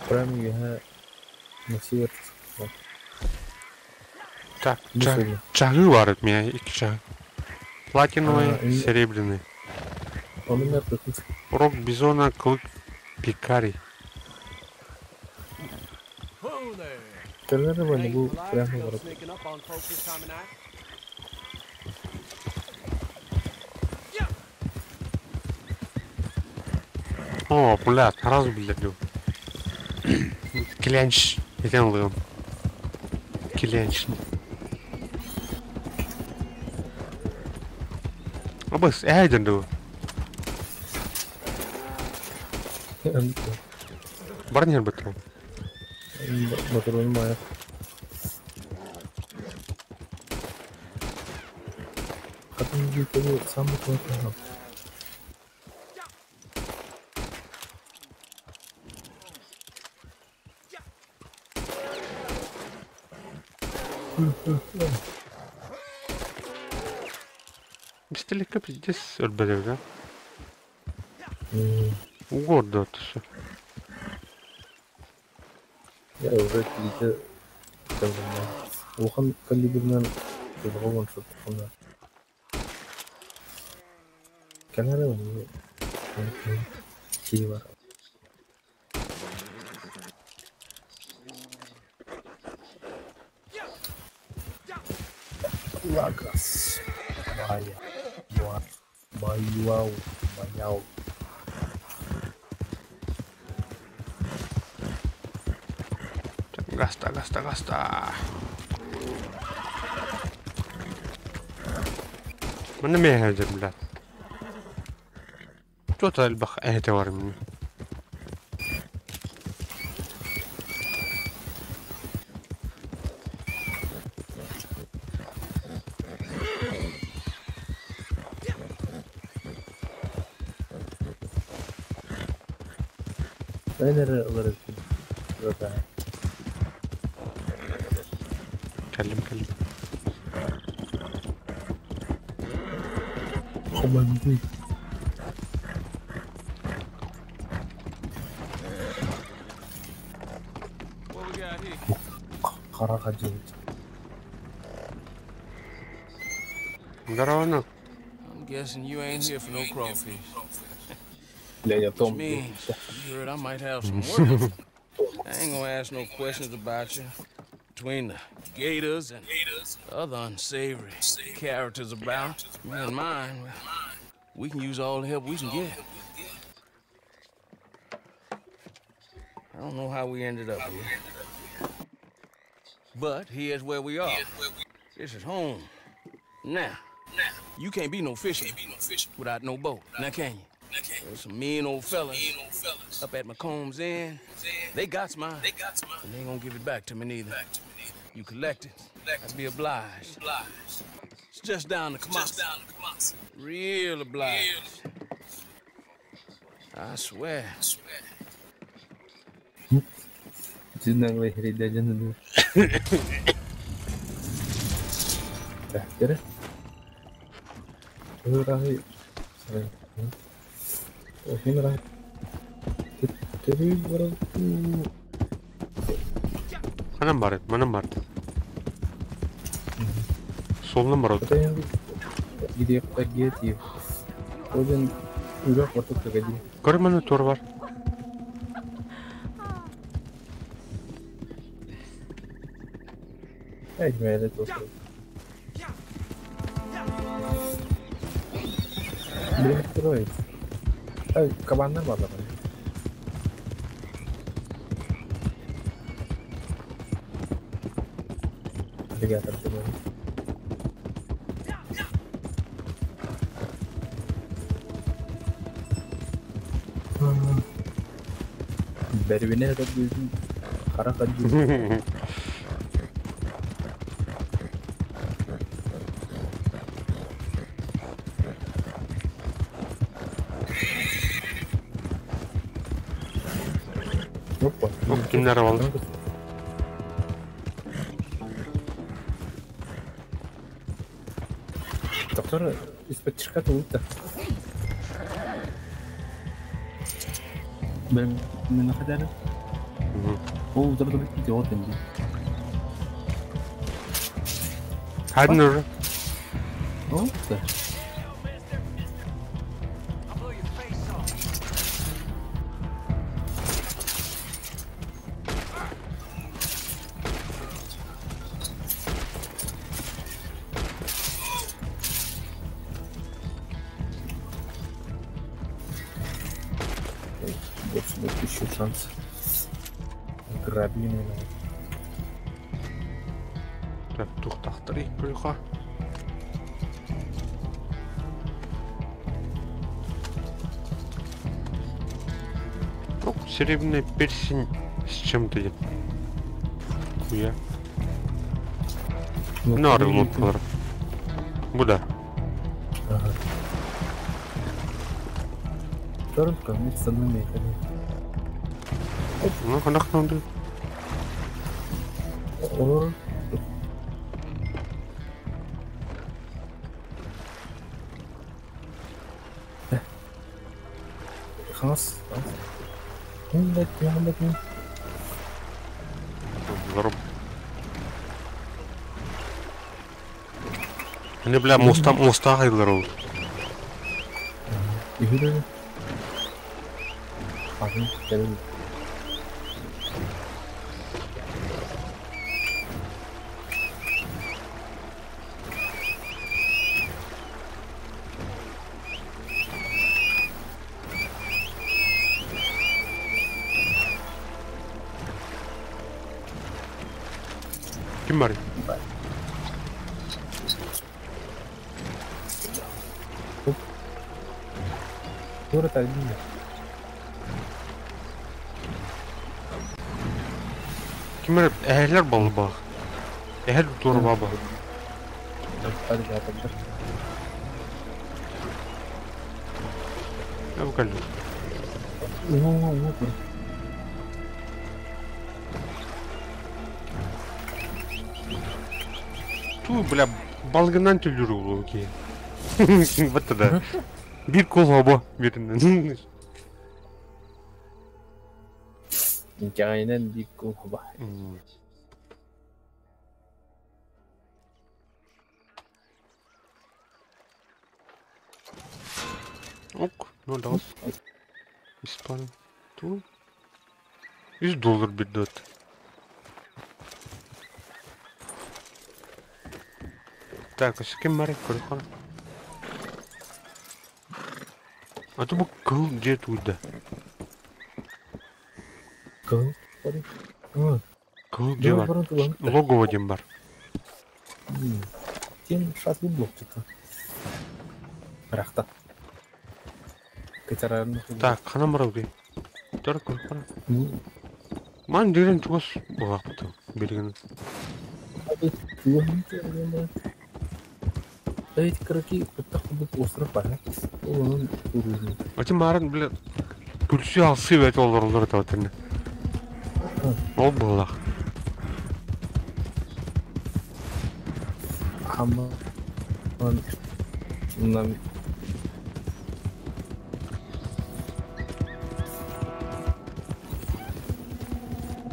Прямо я на север. Так, чагы варят меня, и чаг. Платиновый, серебряный. Он у меня тут. Рог бизона, клык пикари. Прямо прямо О, блядь, сразу, блядь, Кленч. Я лыл. Кленч. Абыс, әйден ду. Бар не бытру. Батрон мая. Хатын гитары сам бутон. Бистеликка пиздец өлбөдө да. Угорда отушу. Я уже килите Улахан калибрынан тузган шоттухуна. Кенары оны кии бар. Лагас. Майя. Майяу. Майяу. Гаста, гаста, гаста. Мына мехәдер, блядь. Что-то альбах это var mı? Ben nereye alırım? كلم كلم. Команды. Qara Здорово. I'm guessing you ain't here for no crawfish. Бля, я Which means you heard I might have some work. I ain't gonna ask no questions about you. Between the gators and other unsavory characters about, me and mine, well, we can use all the help we can get. I don't know how we ended up here, but here's where we are. This is home. Now, you can't be no fisherman without no boat. Now can you? There's some mean old fellas up at McComb's Inn. They got mine. And they ain't gonna give it back to me neither. You collect it, I'd be obliged. It's just down the Kamasa. Real obliged. I swear. Ханан бар, манан бар. Солунан бар. Көрмәне тур бар. Кабандар бар. Ребята, Бәрбене қара қаджу. Опа. Kimler aldı? Доктор из-под тишка тулутта. Ben ne kadar? O dur dur gidiyor şimdi. Hadi Nuri. Oldu. Больше еще шанс. Грабли, наверное. Так, тухтахтары көрүөхэ. Ну, серебряный персень с чем-то. Хуя. Нары лопалар. Буда. Ага. Только вместо номера. Ну, ханах надо. Olur. خلاص خلاص. عندك عندك ضرب. Они, бля, моста, моста хайдалар Yürü. Abi gelin. Ким бар? Doğru tabii. Ким бар? Әһәләр балы баг. Әһәл doğru баба. Hadi zaten. Я букалю. Oo, oo. Ту, бля, балгынан түлүрү болу ки. Вот тогда. Бир кол оба биринен. Aynen bir kol var. Ок, ну да. Испан. Ту. 100 доллар бирдет. Так, а ким бар көрөхөн. А то бу кыл же туйда. Кыл. Кыл же бар. Логово дем бар. Тем шатлы блок что-то. Рахта. Так, хана барабы. Тор көрөхөн. Ман деген чугас бугак билген. Эти караки куттах остров бар. Onun туризм. Ачы марын биле күлсү алсы бет олор олор табатын. Ол булак. Ama Bundan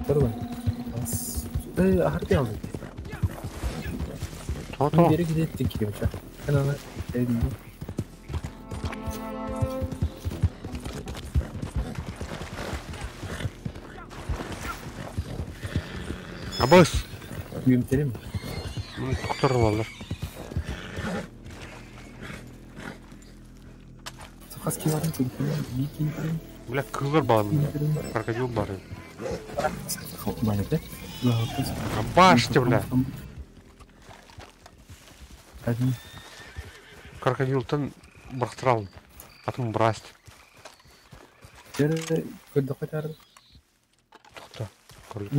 Pardon. Harbi aldık. Tamam tamam. Bir yere gidecektik girmiş ha. Ben ona dedim. Абас. Үйümtelim mi? Доктор балар. Хас киларын көрүп, bir кинтин. Бля, кылыр бар. Крокодил бар. Абаште, бля. Крокодилтан бырахтыралым. Атын браст. Көрдө кайтарды. Тохта. Көрдү.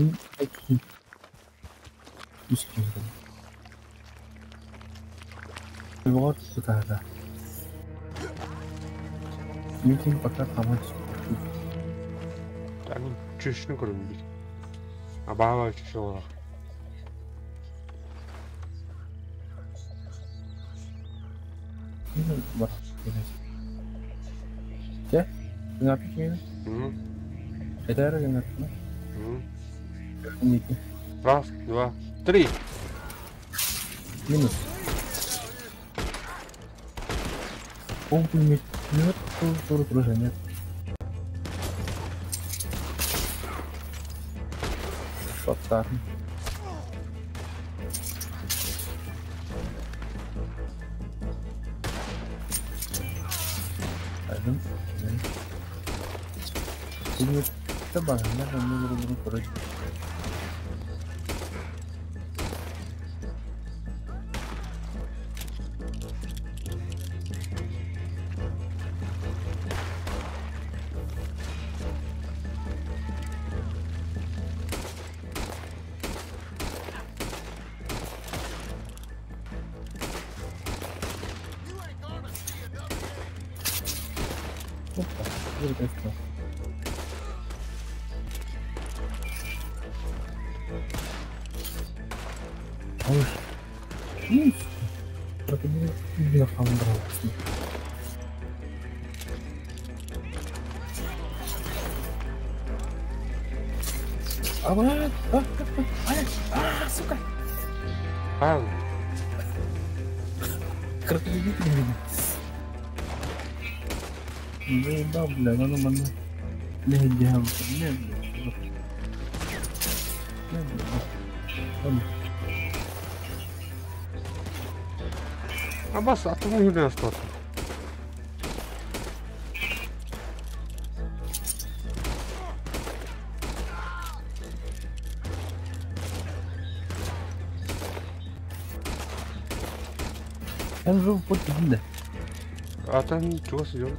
Mümkün пока помочь. Так, чүшүн көрүм бит. Абава чүшү олар. Че? Ngapik Это Раз, два, три. Минус. Пол пулемет. Тоже нет. Шоттар. Один. Пулемет. Короче. Опа, Сука! Правильно. Крокодил меня. Да, бля, ну мене не бля. Не, бля. Абас, а ты не что-то. Я уже в да. А там чего сидел?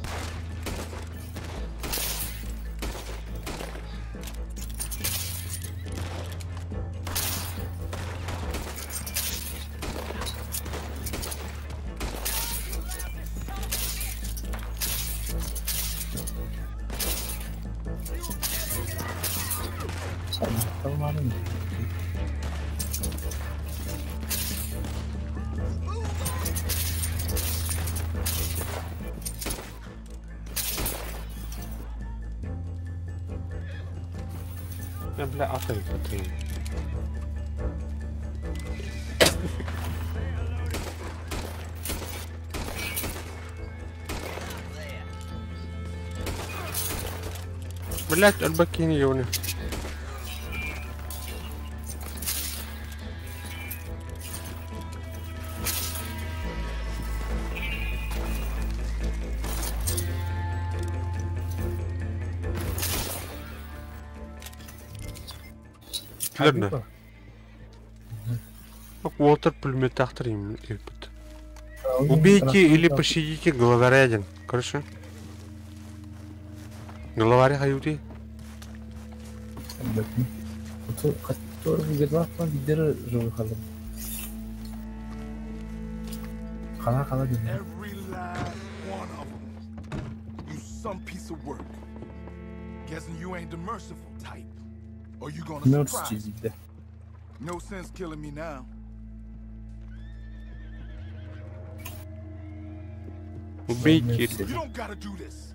Бля, атай, атай. Блять, альбакини ёбаный. Верно. Уолтер пулемет им. Убейте или пощадите главаря один. Короче. Главаря хаюти. Every last one of them. You some piece of work. Guessing you ain't the merciful type. Or you gonna surprise me? No sense killing me now. Убейте. You don't gotta do this.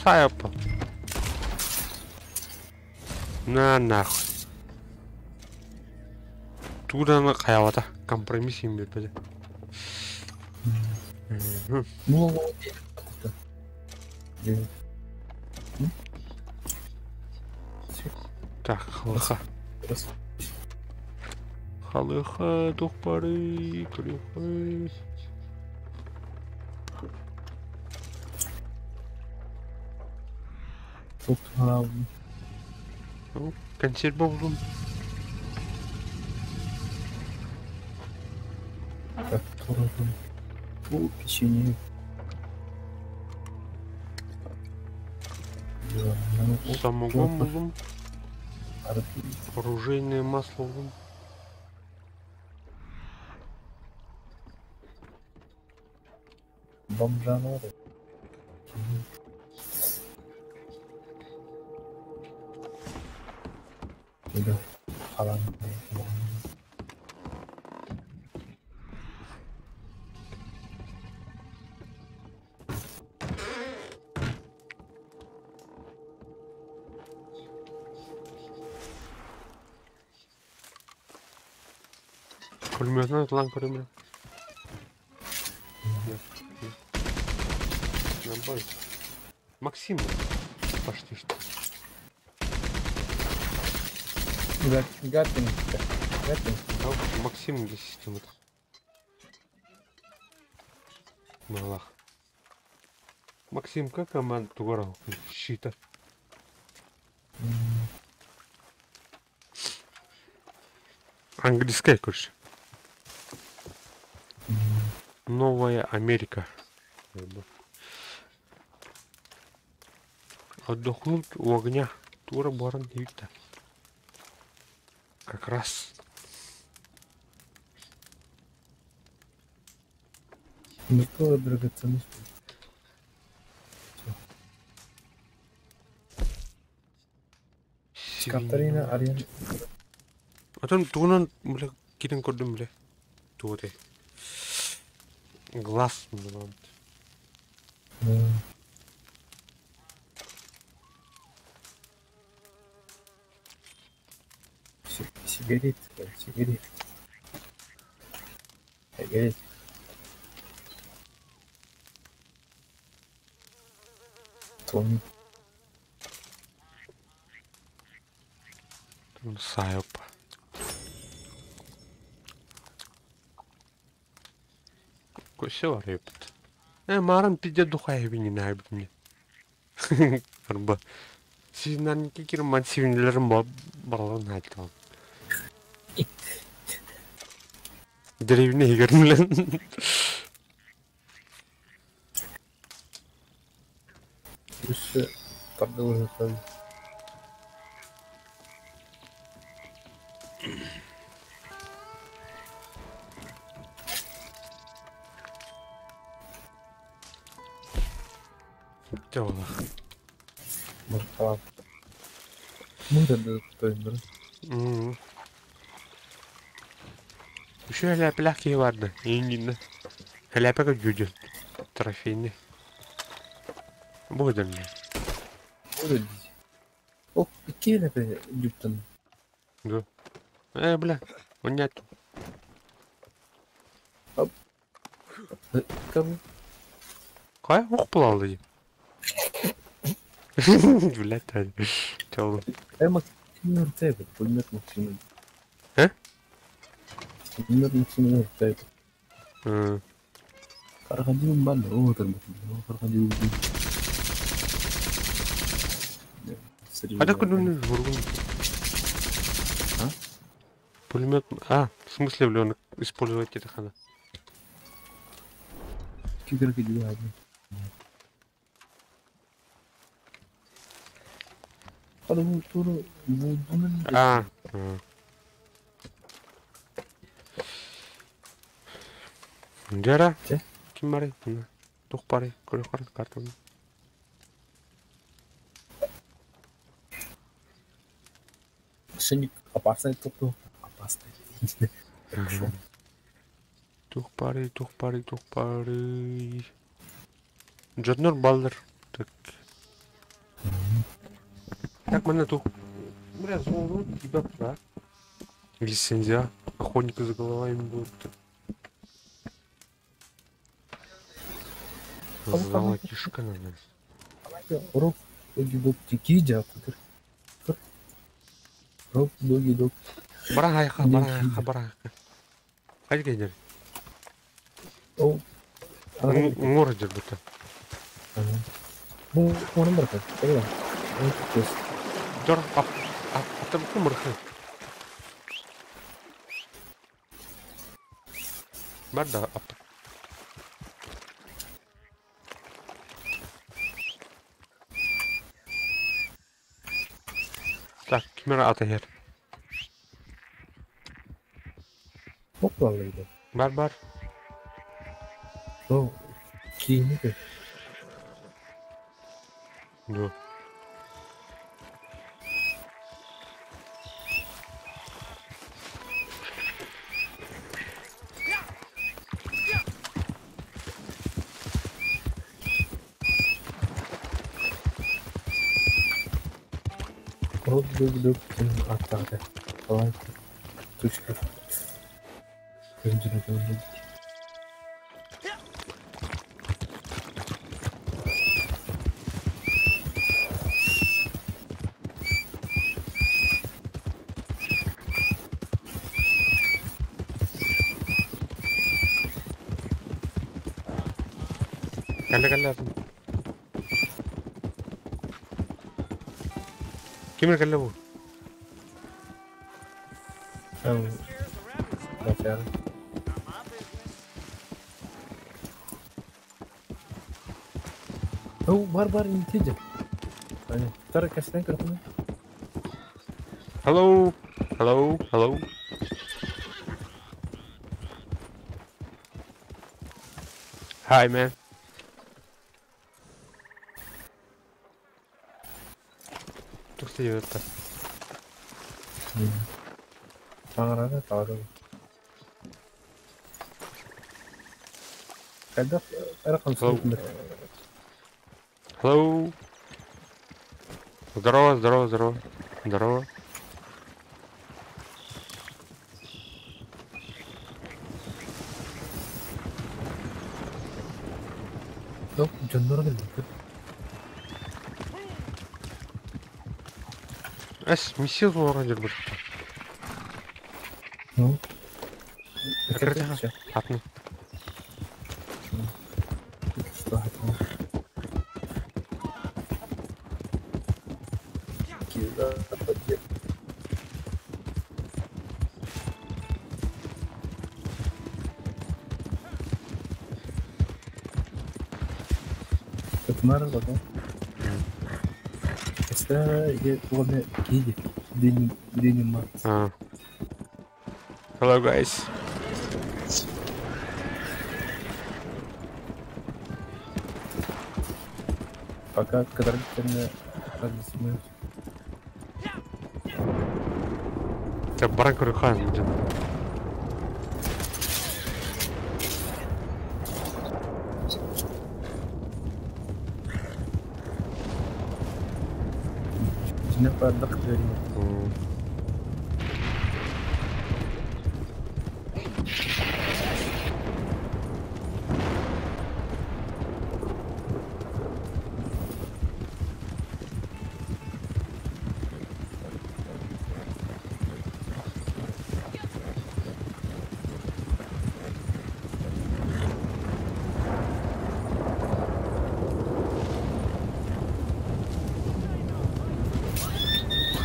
Сайопа. На нахуй. Туда на хаявата. Компромисс им бер. Так, халыха. Халыха, тухпары, крюхы. Консерв булдум. Так, фу, печенье. Самогон булдум. Оружейное масло. Бомжа. Пулеметынан атлан көрөмүн. Набой. Максим почти что. Гаттин. Гаттин. Максим для системы. Малах. Максим, как команда тугара щита? Английская, короче. Новая Америка. Отдохнуть у огня. Тура баран Виктор. Как раз. Ну что, драгоценность. Катарина Ариан. А там тугунан, бля, кирин көрдүм, бля. Тугуте. Глаз, бля. Сигарет, сигарет. Сигарет. Тон. Сайоп. Все варепт. Маран пиде духай бини найб мне. Арба. Синан кикир ман сивинлерим барлан айтам. Деревне егермлен. Үсі тардылы. Телах. Мурталап. Мурталап тойдыр. Еще ляпляк ладно, и Ляпляк дюдю. Трофейный. Будет мне. Будет. О, какие ляпляк дюптан? Да. Бля, он нет. Оп. Кого? Кай, ох, плавал. Блядь, тёлы. Максим Ртебет, пулемет Максим. Э? Пулемет Максим Ртебет. Крокодил банда, о, крокодил. А так он А? Пулемет. А, в смысле, бля, он использовать это хана. Крокодил. А. Жара. Ким бары? Тух бары. Көрө картаны. Шинник опасный топ. Опасный. Хорошо. Тух бары, тух бары, тух бары. Джоднор баллер. Так. Так, мы на ту. Бля, золото тебя, да? Лицензия. Охотника за головами будет. Золотишко надо. Роб, доги, дог, тики, Роб, доги, дог. Барахайха, барахайха, барахайха. Хайди кайдер. О. Ngор дербута. Бу, оның бар кайда? Дор, ап, ап, атам кумырхы. Бар да, ап. Так, кимера ата хер. Hoppa. Бар, бар. О, кийини. Да. Роб, дог, дог, атака. Давай. Точка. Кэллэ Ким кэллэ бу? Oh, бар интиде. Тара кэстен көрөкүнэ. Hello. Hello. Hello. Hi, man. Тух ты это? Таңарада тары. Когда Hello. Hello. Здорово, здорово, здорово. Здорово. Yok, canlara geldi. Эс, миссия вроде бы. Ну. Атны. Что это? Кытмар потом. Это я помню киди. День А. Hello guys. Пока кадрительно размыть. Это баран курхан будет. Не поддохнули.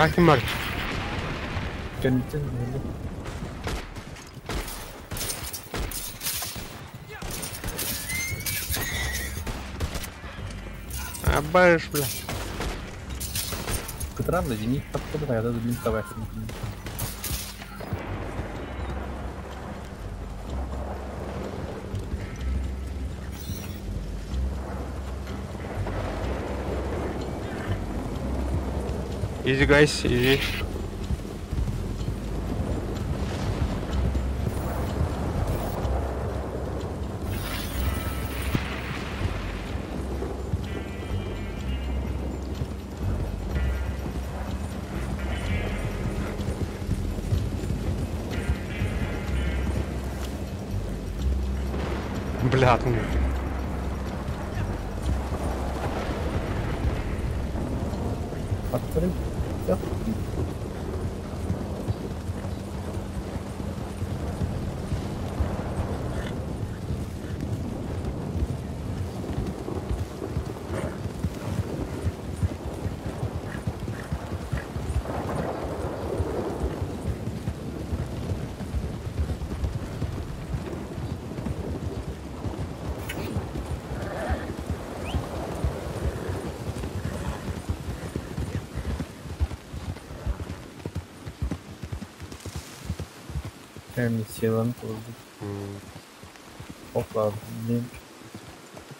Хаким бар. Кэнтин Абаш, бля. Кытыран зенит тапты да мин табайсың. Easy guys, easy. Бля, ну. Аттырым. Миссияларын kurdu. Опа, мен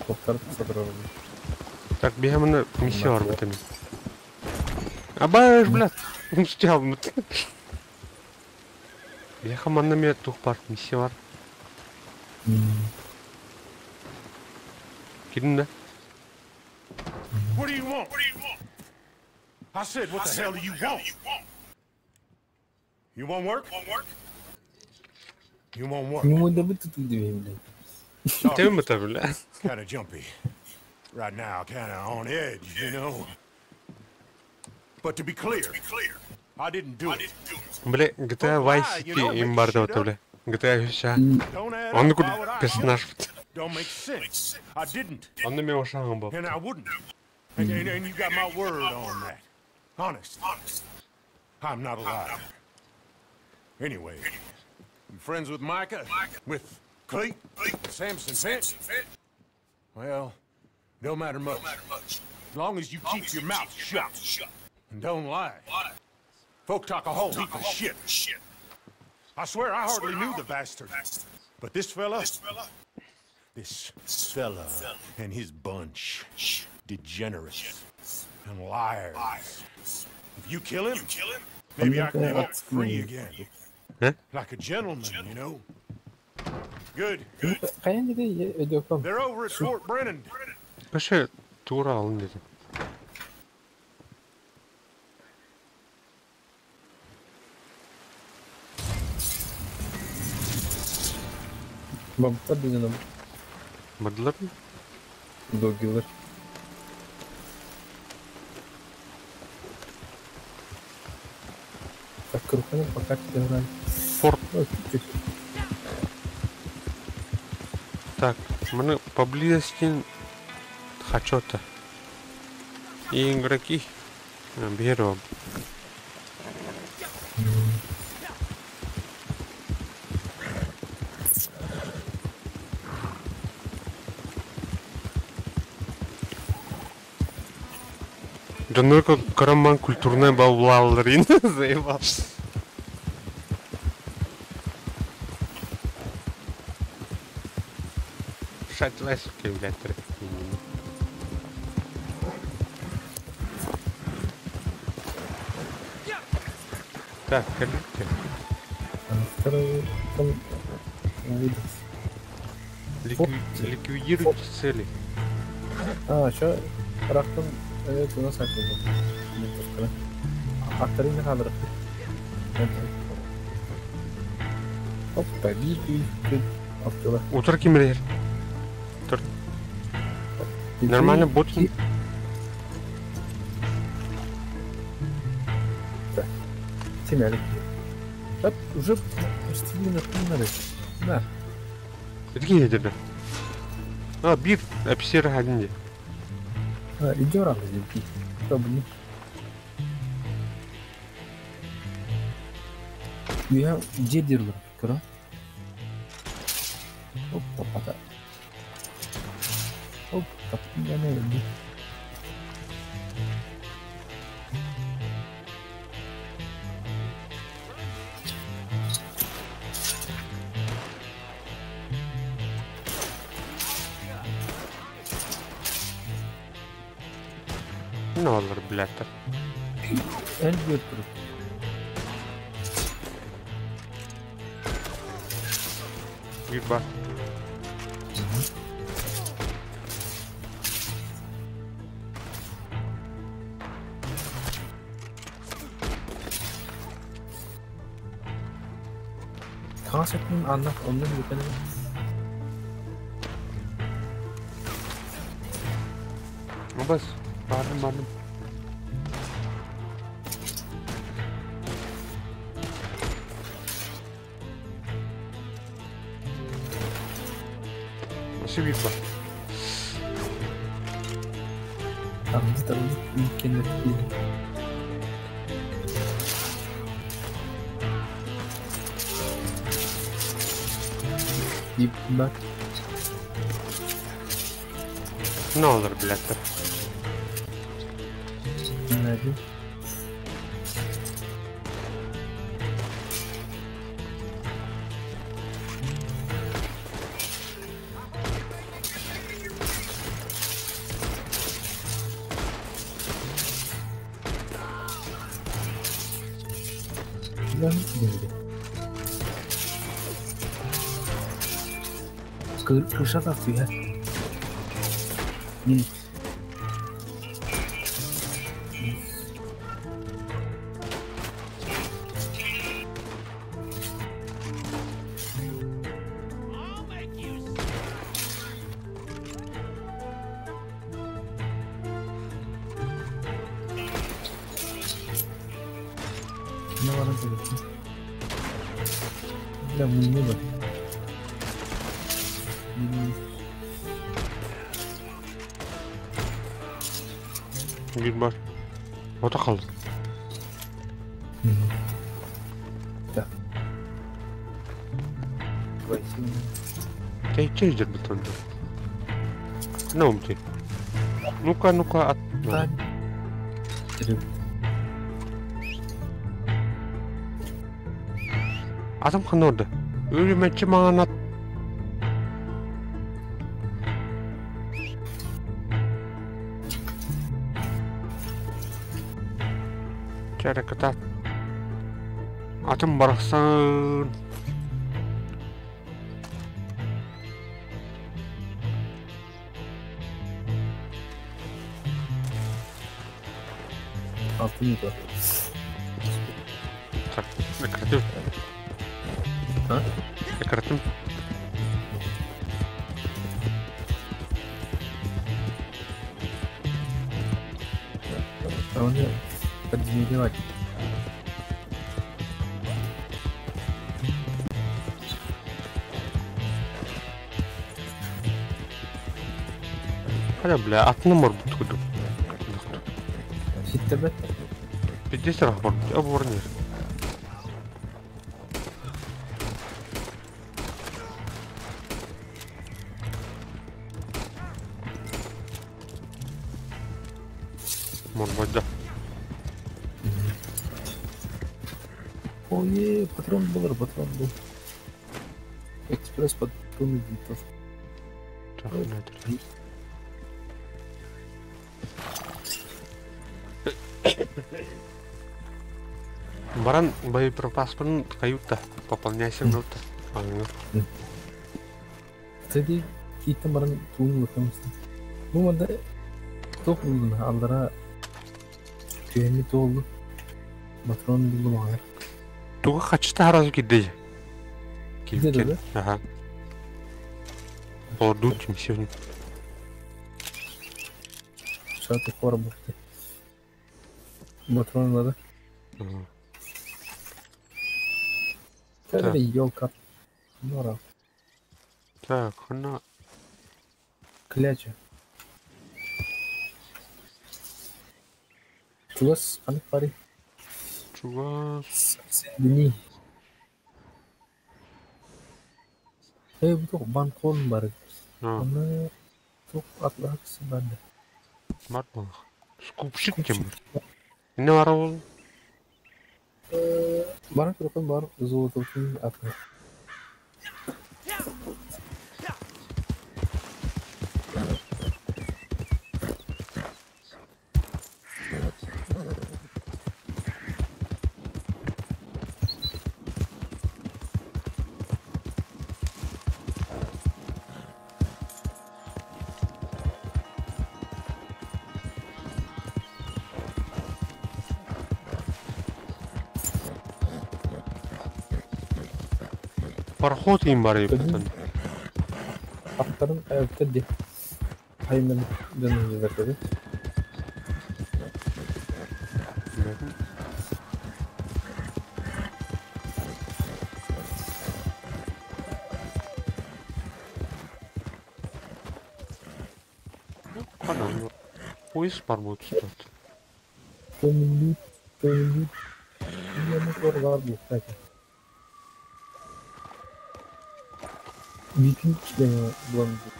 коптар садырар. Так, бегем миссия бар бит. Абаш, бля. Мустяб. Беха манна ме тух бар, миссия бар. Кирдин да? What do you want? What do you want? I said, what the hell do you want? You want work? Want work? You won't work. Ну, да вы тут удивили. Тем это, бля. Kinda jumpy. Right now, kinda on edge, you know. But to be clear, I didn't do it. Бля, GTA Vice City им барды вот, бля. GTA ща. Он куд персонаж. Don't make sense. I didn't. Он на меня шагом был. And I wouldn't. And you got my word on that. Honest. I'm not a liar. Anyway, you friends with Micah? With Cleet? Samson Finch? Well, don't matter much. As long as you keep your mouth shut. And don't lie. Folk talk a whole heap of shit. I swear I hardly knew the bastard. But this fella and his bunch, degenerates and liars. If you kill him, maybe I can walk free again. Like a gentleman, you know. Good. They're over at Fort Brennan. Пошли, тура алын dedi. Бабка дедим. Бардылар mı? Догилар. Так, крупно пока играем. Форт. Так, мы поблизости хочу-то. И игроки берем. Да ну как караман культурная баулалрин заебал. Шатлайски, блядь, Так, коллекте. Ликвидируйте цели. А, что? Рахтон, это у нас это. Акторин кадров. Опа, би. Утро кимрер. Нормально, бот. Да, уже почти не надо. Да. Это какие деды? А, бир, офицер один. А, иди рано здесь, чтобы не. Я дедер, кра. Опа, пока. Опа, я не люблю. Ne olur birader. El götürür. Bir bak. Konseptin anlat ondan bir Bas. Bardım. Nasıl bir bak. Tamam, bak. Ne olur birader. Nerede? Крыша фига. Ne var nasıl? Бля, мы не было. Bir var. O da kaldı. Да. Чей дербетон. Ну, умти. Ну-ка, ну-ка, от. Да. Атым ханна орда. Өлүмәтчи маңан ат. Чәрәкәтә. Атым барахсан. Altın mı? Так, накрытым. А? Накрытым. А он подземелевать. Хада, бля, атны морбут куду. Ситтебет. Пиздец рах морбут, оборнер. Морбать, да. Ой, патрон был, патрон был. Экспресс патрон винтовка. Так, надо. Баран боеприпаспын каюта пополняйся минута. Кстати, киттен баран туун лыкамысты. Бу манда тоқ булдum алдара түйәми толду. Патрон булдum ағар. Туга хачта харазу кидде. Кидде да? Ага. Ордут сегодня. Шаты фора бухты. Патрон надо. Это елка. Нора. Так, она. Кляча. Чугас, аны пари. Чугас. Дни. Эй, бу тух банкон бар. Аны тух атлаксы банда. Бар был. Скупщик тем. Не бар ул. Барак рукын бар золототун аты. Пароход им бар ебетен. Аттарын ayakta Haymen dönünce dakika. Поезд барбот стоит. Көмүлү, көмүлү. Yemek var bu peki. Bütün işlemi bulamıyorum.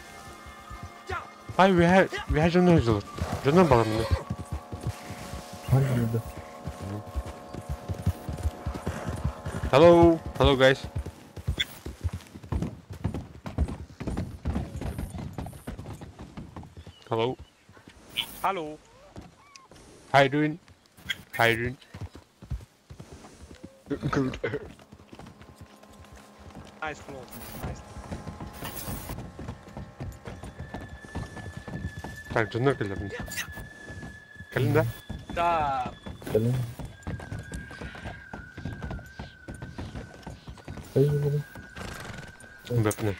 Ay we have canı üzülür. Canı balamını. Hangi Hello, hello guys. Hello. Hello. How you doing? How you doing? Good. Nice floor. Nice. Так, дьоннор кэллэрин. Кэлин да? Да. Кэлин. Бэпне.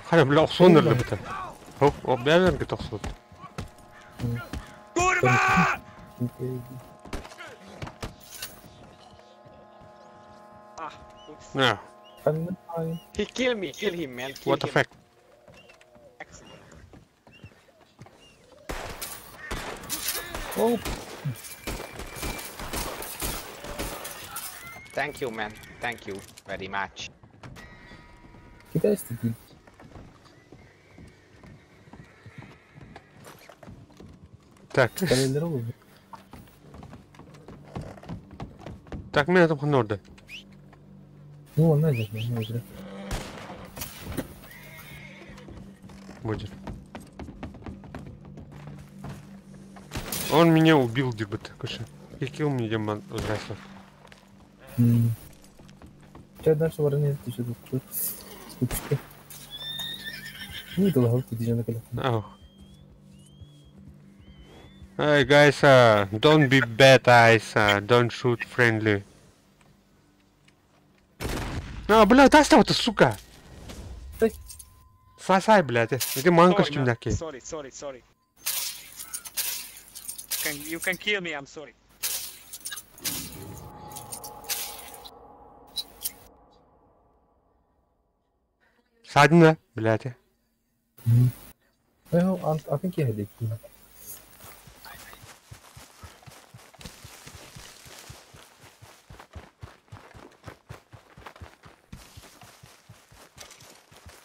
Хара, бля, охсон нерле битэ. Хоп, о, бэбэр гит охсон. Курва! No. He killed me. Kill him, man. Kill What the him. fuck? Excellent. Oh. Thank you, man. Thank you very much. Китайский ты. Так. Так, мен атым ханорды. Ну, он найдет, не зря. Будет. Он меня убил, дебет. Короче, и килл мне, демон, здрасте. Сейчас дальше воронеж еще тут. Скупчика. Ну, это лохал, ты на колесо. Hey guys, don't be bad eyes, don't shoot friendly. А, блядь, оставь это, сука! Сосай, блядь, где манка с темняки? Sorry, sorry, sorry. You can kill me, I'm sorry. Садина, блядь. Well, I think you had it.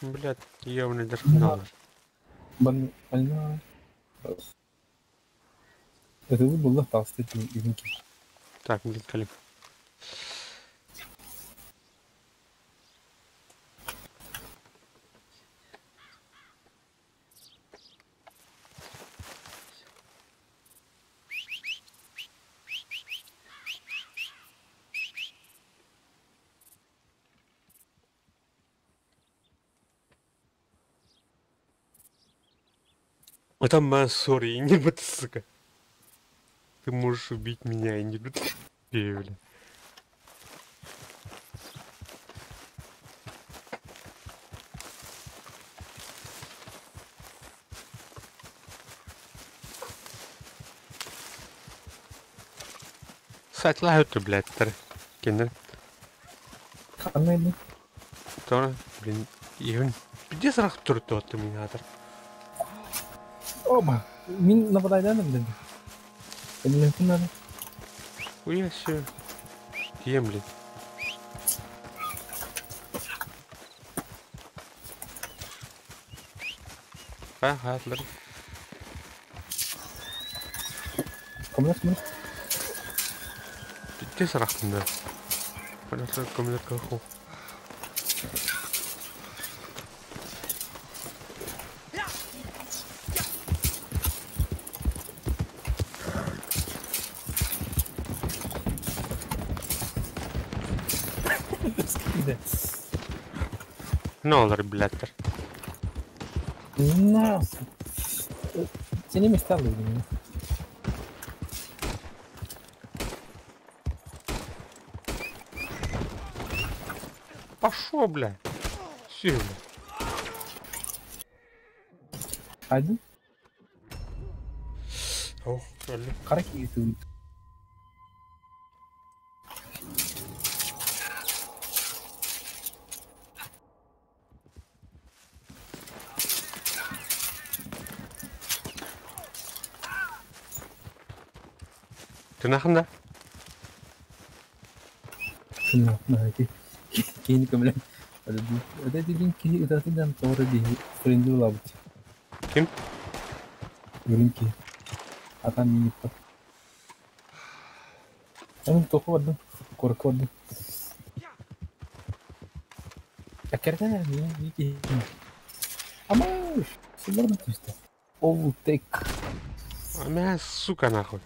Блядь, явно даже знал. Больно. Это был толстый юнки. Так, блин, коллег. Это моя сори, не буду, сука. Ты можешь убить меня и не буду. Бля. Сайт лагают, блядь, тар. Киндер. Тора, блин, Иван. Где сразу туртот ты меня, тар? Оба! Мин нападайдан блин. Блин, надо. Хуя себе. Ем, блин. Ага, атлар. Кому смысл? Где срахтын да? Понятно, кому каху. Нолар, блядь. На. Тебе не стало, блин. Пошел, бля. Сильно. Один? О, алло. Караки ты. Ты нахрен, да? Кини көмөлөн. Это дин ки это дин торы ди френди лабут. Ким? Гринки. А там не никто. Там только одну, корку одну. А керден не не Амаш, сумарно чисто. Овтек. А меня, сука, нахуй.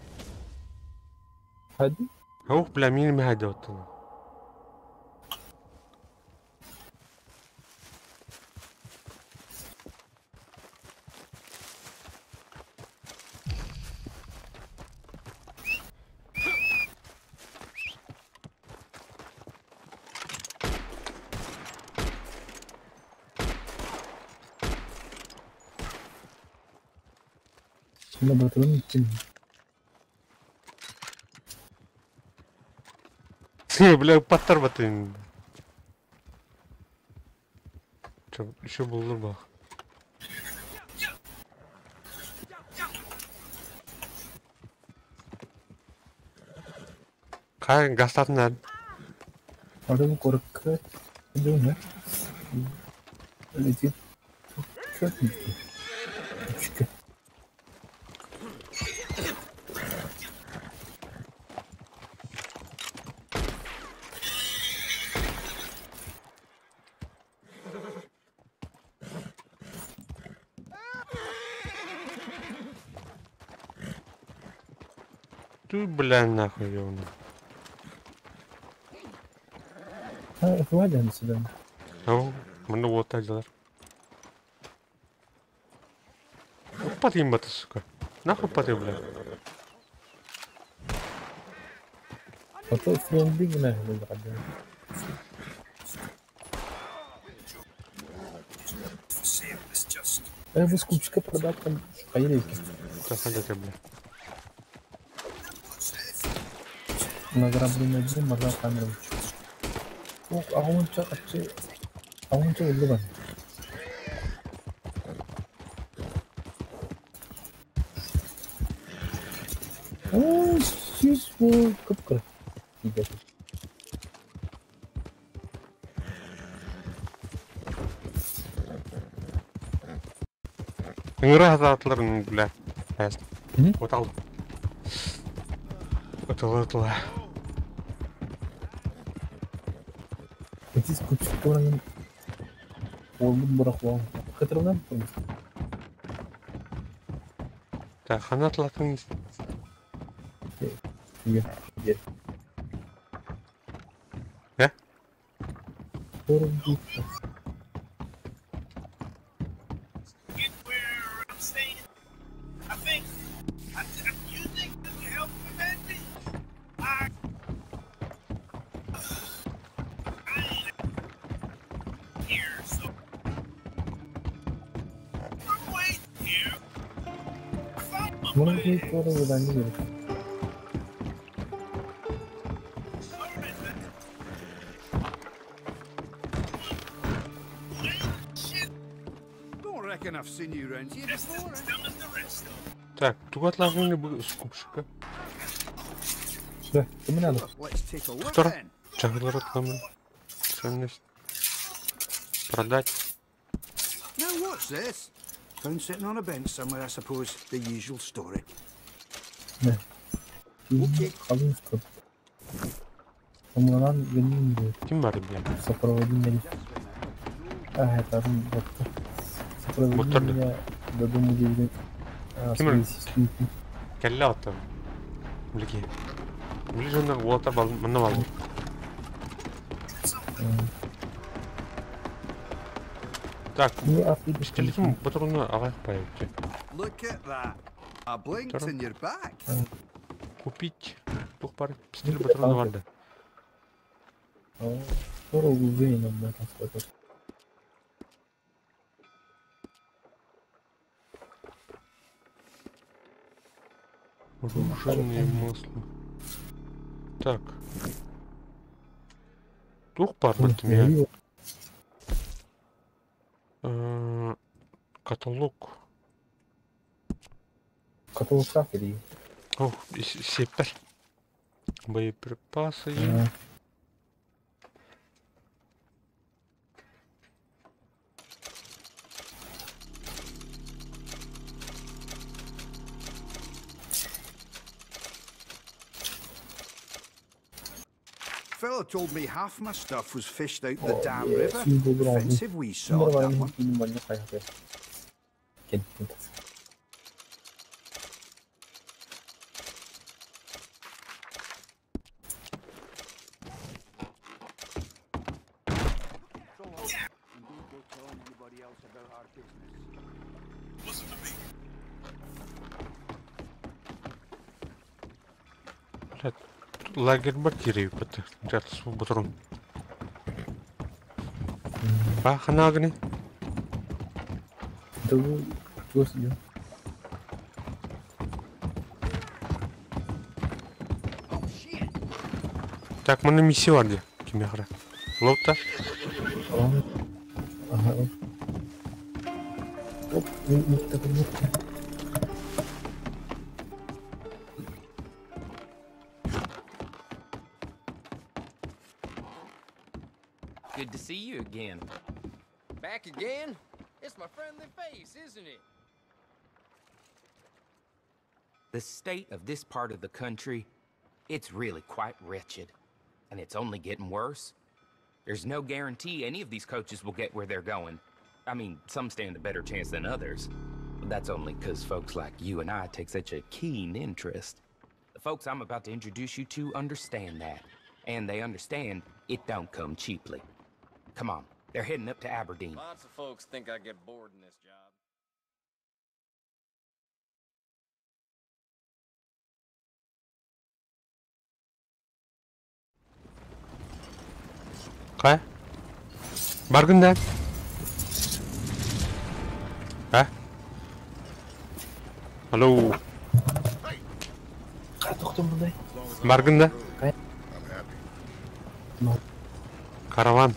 Хади? Ох, бля, мин мхадот. Бля, паттар батын. Еще булдур бах. Кай гастатын Адам коркка дүүнэ. Летит. Чүкэ. Ты, бля, нахуй, ёбаный. Хватит сюда. Ау, маны вот дела. Падай, это, сука. Нахуй падай, бля. Потом френдинг нахуй, бля. Я выскупчика продать там хаерейки. Сейчас, бля. Награбленный дом, морда камеру. Ох, а он чё, а он чё, улыбан. О, сисво, капка. Ребята. Ыңыра бля. Вот ал. Вот. Эти скучкаларын Олбут барахлан. Хатырынан Так, ханат латын. Е, е. Э? Так, тугат лазмын бу скупшика. Да, кому надо? Втор. Чагылар атламын. Ценность. Продать. Now what's this? Found sitting on a bench somewhere, I suppose. The usual story. Да. Окей. Ким бар, бля? Сопроводи меня. А, это вот. Сопроводи меня до дома 9. Ким Кәллә аты. Билги. Билги уота бал, манна бал. Так, пистолетом патроны агай паёте. Look at that. I blinked and you're back. Купить двух пар пистолет патроны варда. Скоро уверен об этом сказать. Оружейное масло. Так. Двух пар меня. Каталог. Каталог как или? О, сепер. Боеприпасы. Fella told me half my stuff was fished out the damn river. Offensive wee sod, that one. Лагерь бар кире бит. Жартысы бутрун. А ханагны. Ту тус ю. Так, мы на миссии варде. Кимехра. Лоута. Ага. Good to see you again. Back again? It's my friendly face, isn't it? The state of this part of the country, it's really quite wretched. And it's only getting worse. There's no guarantee any of these coaches will get where they're going. I mean, some stand a better chance than others. But that's only because folks like you and I take such a keen interest. The folks I'm about to introduce you to understand that. And they understand it don't come cheaply. Come on, they're heading up to Aberdeen. Lots of folks think I get bored in this job. Кай? Баргын да? А? Алло. Баргын да? Караван.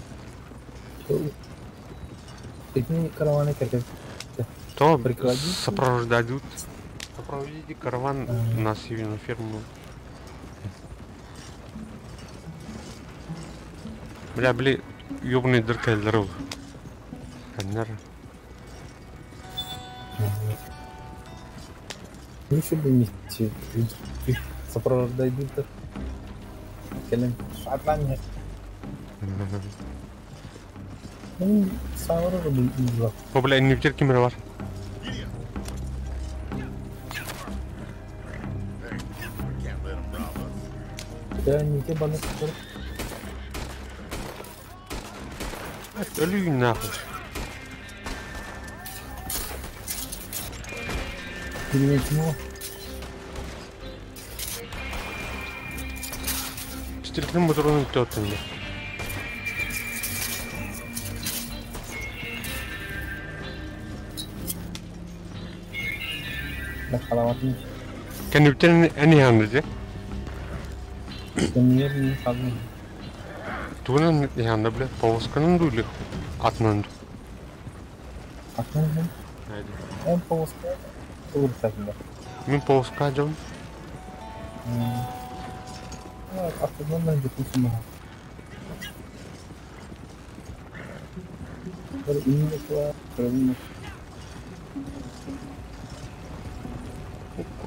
То сопровождают. Сопроводите караван на северную ферму. Бля, бли, ёбаный дыркайлар. Каннер. О, бля, не в кемера бар. Өлүү нахуй. Стрелкның моторын үтте. Кән үптен әни ханды? Тугунан иханда биле, повозканын дуйлы, атынан ду. Атынан? Мен повозка тугурсасында. Мен повозка жам. Атынан да жеткенсин. Бир инне кыла,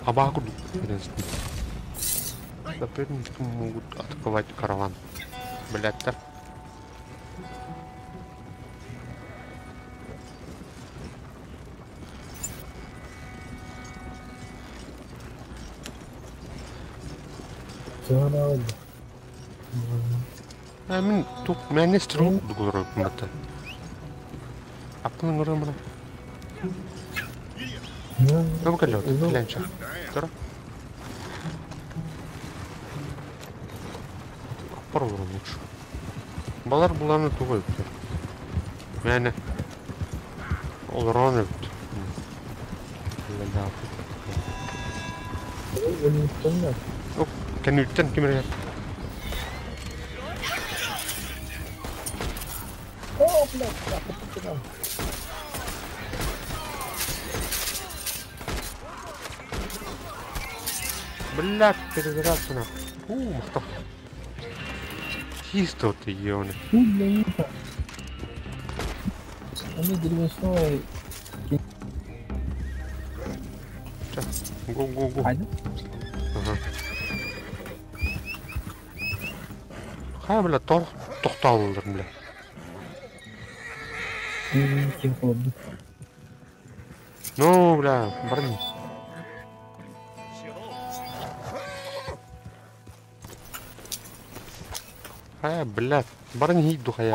Абаку Соперники могут атаковать караван. Блять, так. Мен тук мен стрелок дугулар бата. Апны ngорым бана. Ну калет, клянча. Тора. Аппар лучше. Балар буланы тугай. Мәне. Олрон өт. Оп, кәнүттен кимер. О, блядь, Блядь, перезарядка нахуй. У, махтов. Чисто ты, ёны. Го, го, го. Ага. Хай, бля, тоқталдыр, бля. Ну, бля, барни. Хай, блядь, барни иду хай.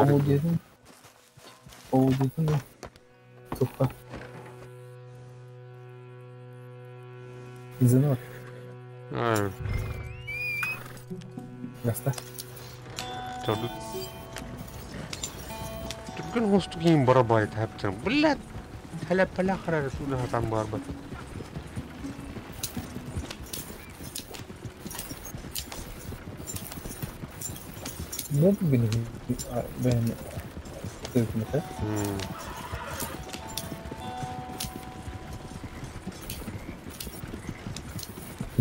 Түрген хостугин барабай таптыр. Блядь, халап пала харар суна там барбат. ممكن بين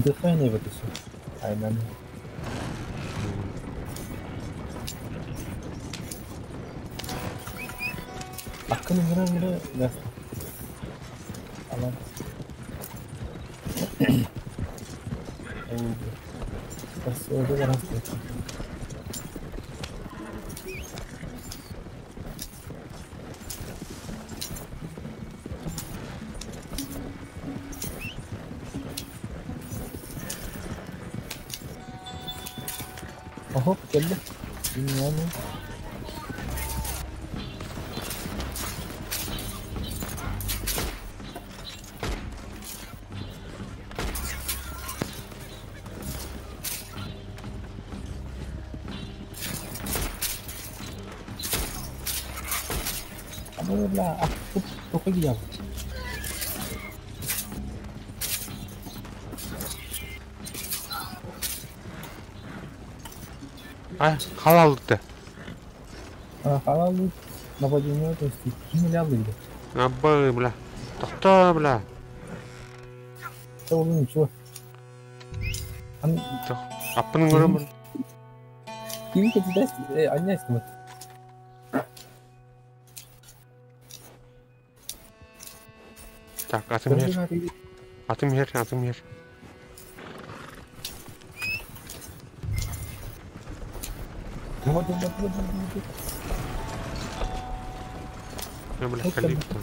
Дыхание вот это. Айнан. Аккын ыҥыра-ыҥыра Алан. Oho geldi. Bilmiyorum. Бля, а тут только я. А, халалды. А, халалды. Нападение, то есть, ким ляды. Абы, бля. Тохто, бля. Это уже ничего. Аппының көрөмүн. Ким кетти, анняйсың. Так, атым ер. Атым ер, атым ер. Я, бля, халип там.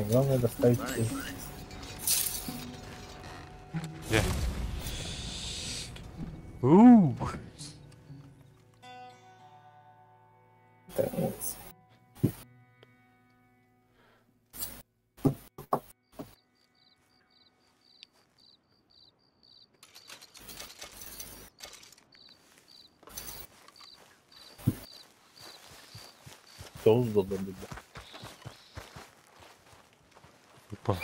Главное доставить. Где? Тоғыз доллар dedi. Опа.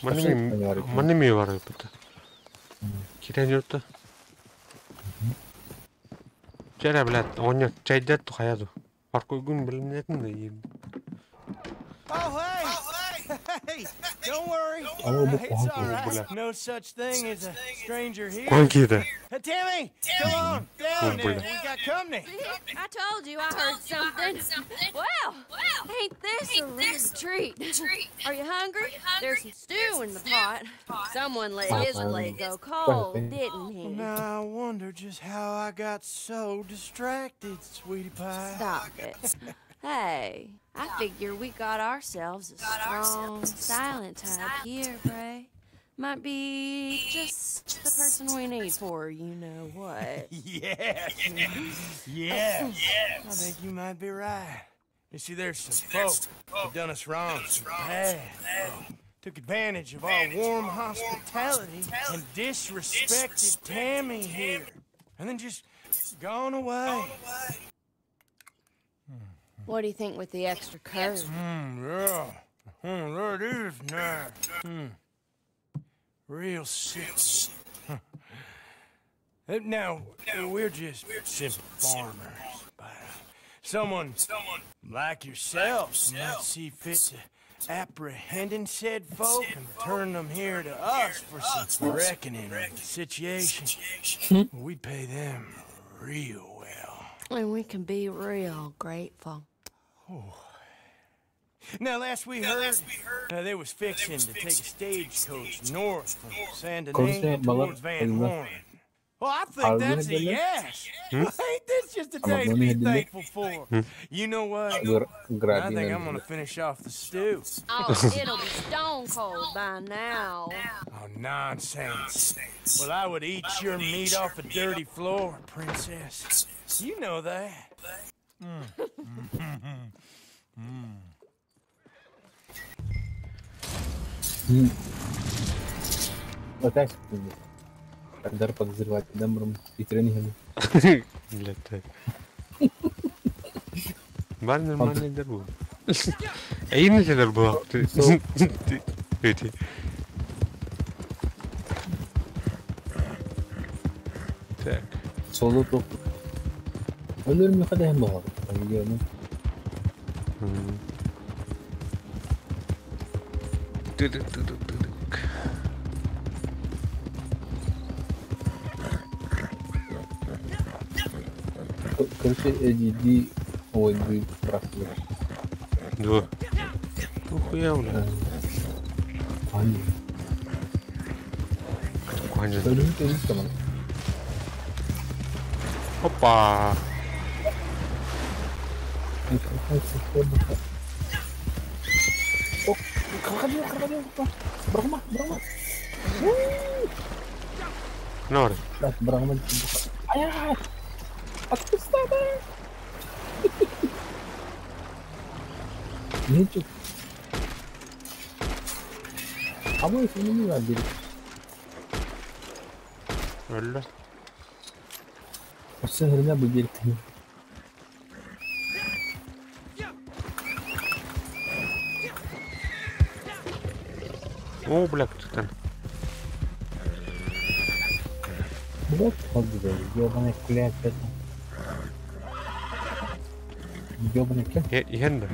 Манеми бар это. Кирен yurtta. Чара, блядь, он чайдат тухаяду. Паркойгун билинетін да ем. Oh, hey! Hey! Don't worry. It's all right. No such thing as a stranger here. Кон киді. Timmy, come on down here. We got company. I told you I heard something. Well, ain't this a real treat? Are you hungry? There's some stew in the pot. Someone let his plate go cold, didn't he? Now I wonder just how I got so distracted, sweetie pie. Stop it. Hey, I figure we got ourselves a strong, silent type here, Bray. Might be just the person we need for you know what. Yes. Yes. I think you might be right. You see, there's some folk who done us wrong, some bad folk. Took advantage of our warm hospitality and disrespected Tammy here. And then just gone away. What do you think with the extra curd? Yeah. That is nice. Real sick. Now, we're just simple farmers. But someone like yourself might see fit to apprehending said folk and return them here to us for some reckoning of the situation. We pay them real well. And we can be real grateful. Oh. Now, last we heard, they was fixing to take a stagecoach north from Saint Denis towards Van Horn. Well, I think that's a yes. Ain't this just a day to be thankful for? You know what? I think I'm gonna finish off the stew. Oh, it'll be stone cold by now. Oh, nonsense. Well, I would eat your meat off a dirty floor, princess. You know that. Опять Когда подозревать Демром и тренингами. Блядь, так. Бар нормальный дер был. Эйин дер был. Эти. Так. Соло топ. Ölürüm kadar hem bağlı. Тык-тык-тык-тык. Короче, иди, ой, ты прав. Да. Нахуя, бля? Ань. Опа! Крокодил, крокодил, брахма, брахма. Нор. Брахма. Ай! Отпусти! Ничего. А мы их не надо. Öyle. Все время бы берегли. О, бля, кто там? Вот, вот, ёбаный кулять это. Ёбаный кулять. Иһэн да.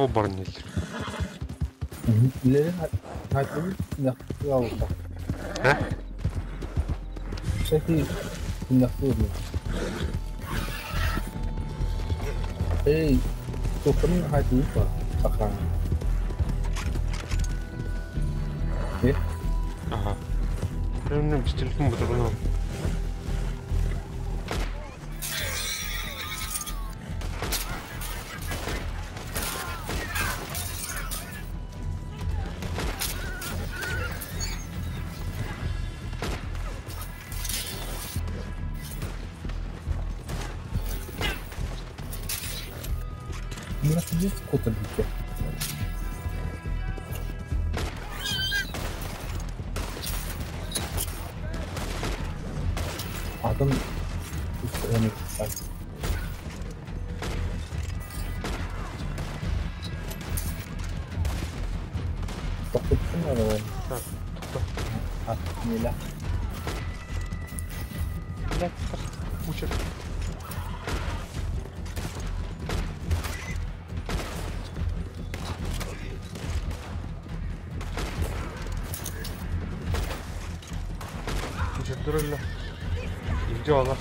О, барнель. А? Эй, Ага. Прям телефон буду. Gidiyorlar.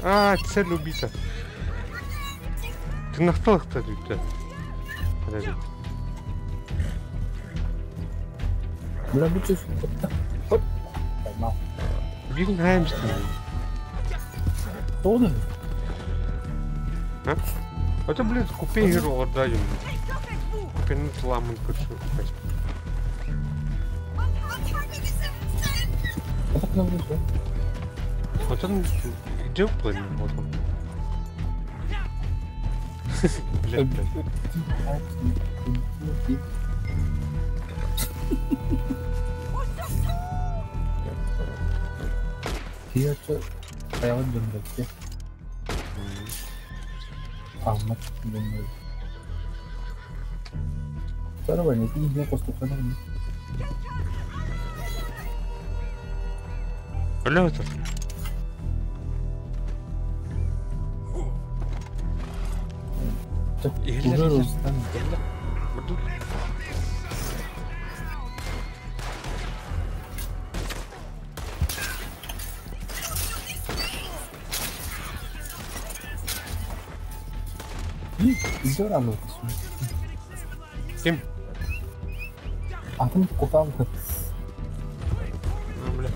А, цель убита. Ты на кто ты? Подожди. Бля, Хоп. Поймал. Тоны? А? Это, блин, купи игру, отдай ему. Купи, ну, ламан, короче, Вот он где планет? Вот он. Блядь, блядь. Я что, я вот думаю, Ahmet думаю. Второго нет, не поступано. Бля, это. Ким? А там куда? Ну, бля.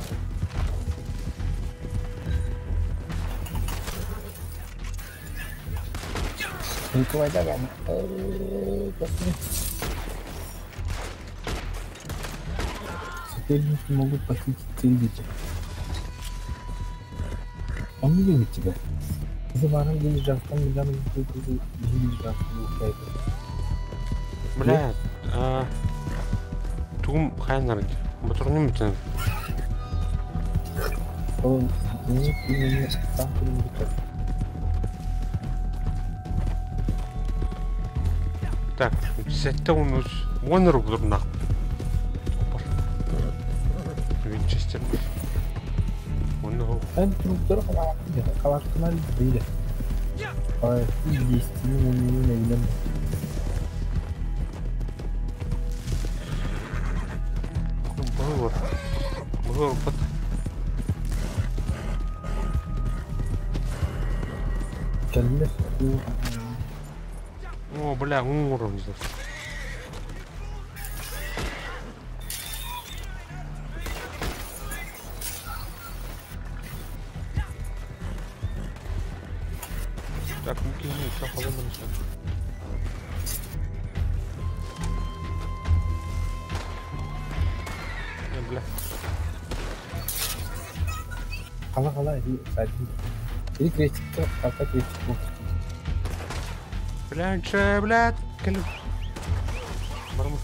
Николай, давай. Соперники могут похитить целителя. Он не видит тебя. Бля, тугум хайнар батурнум битен. Так, сетте онус, он рубль нах. Винчестер. Ben trupları kalaktırlar değil. Ay, destinin önüne ne Было. Было под. О, бля, уровень здесь. Так, бля. Хала-хала, иди, сади. Иди крестик, карта крестик. Бля, че, блядь, калю. Бармы.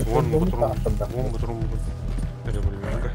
Вон бутрум, револьвер.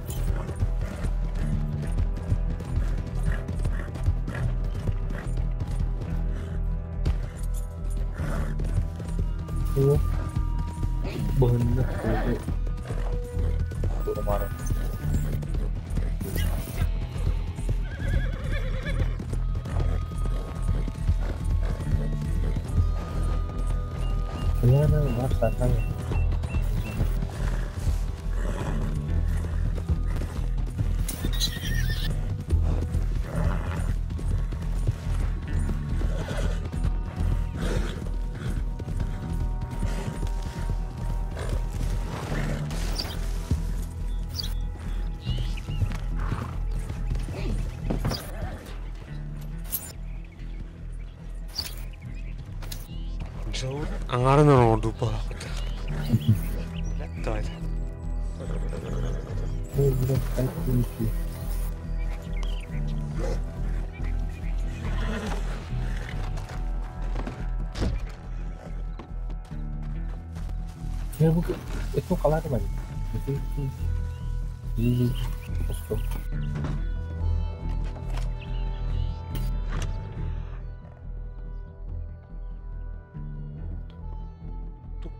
Аңарын орду балакыта. Давай. Я буду это халат бар.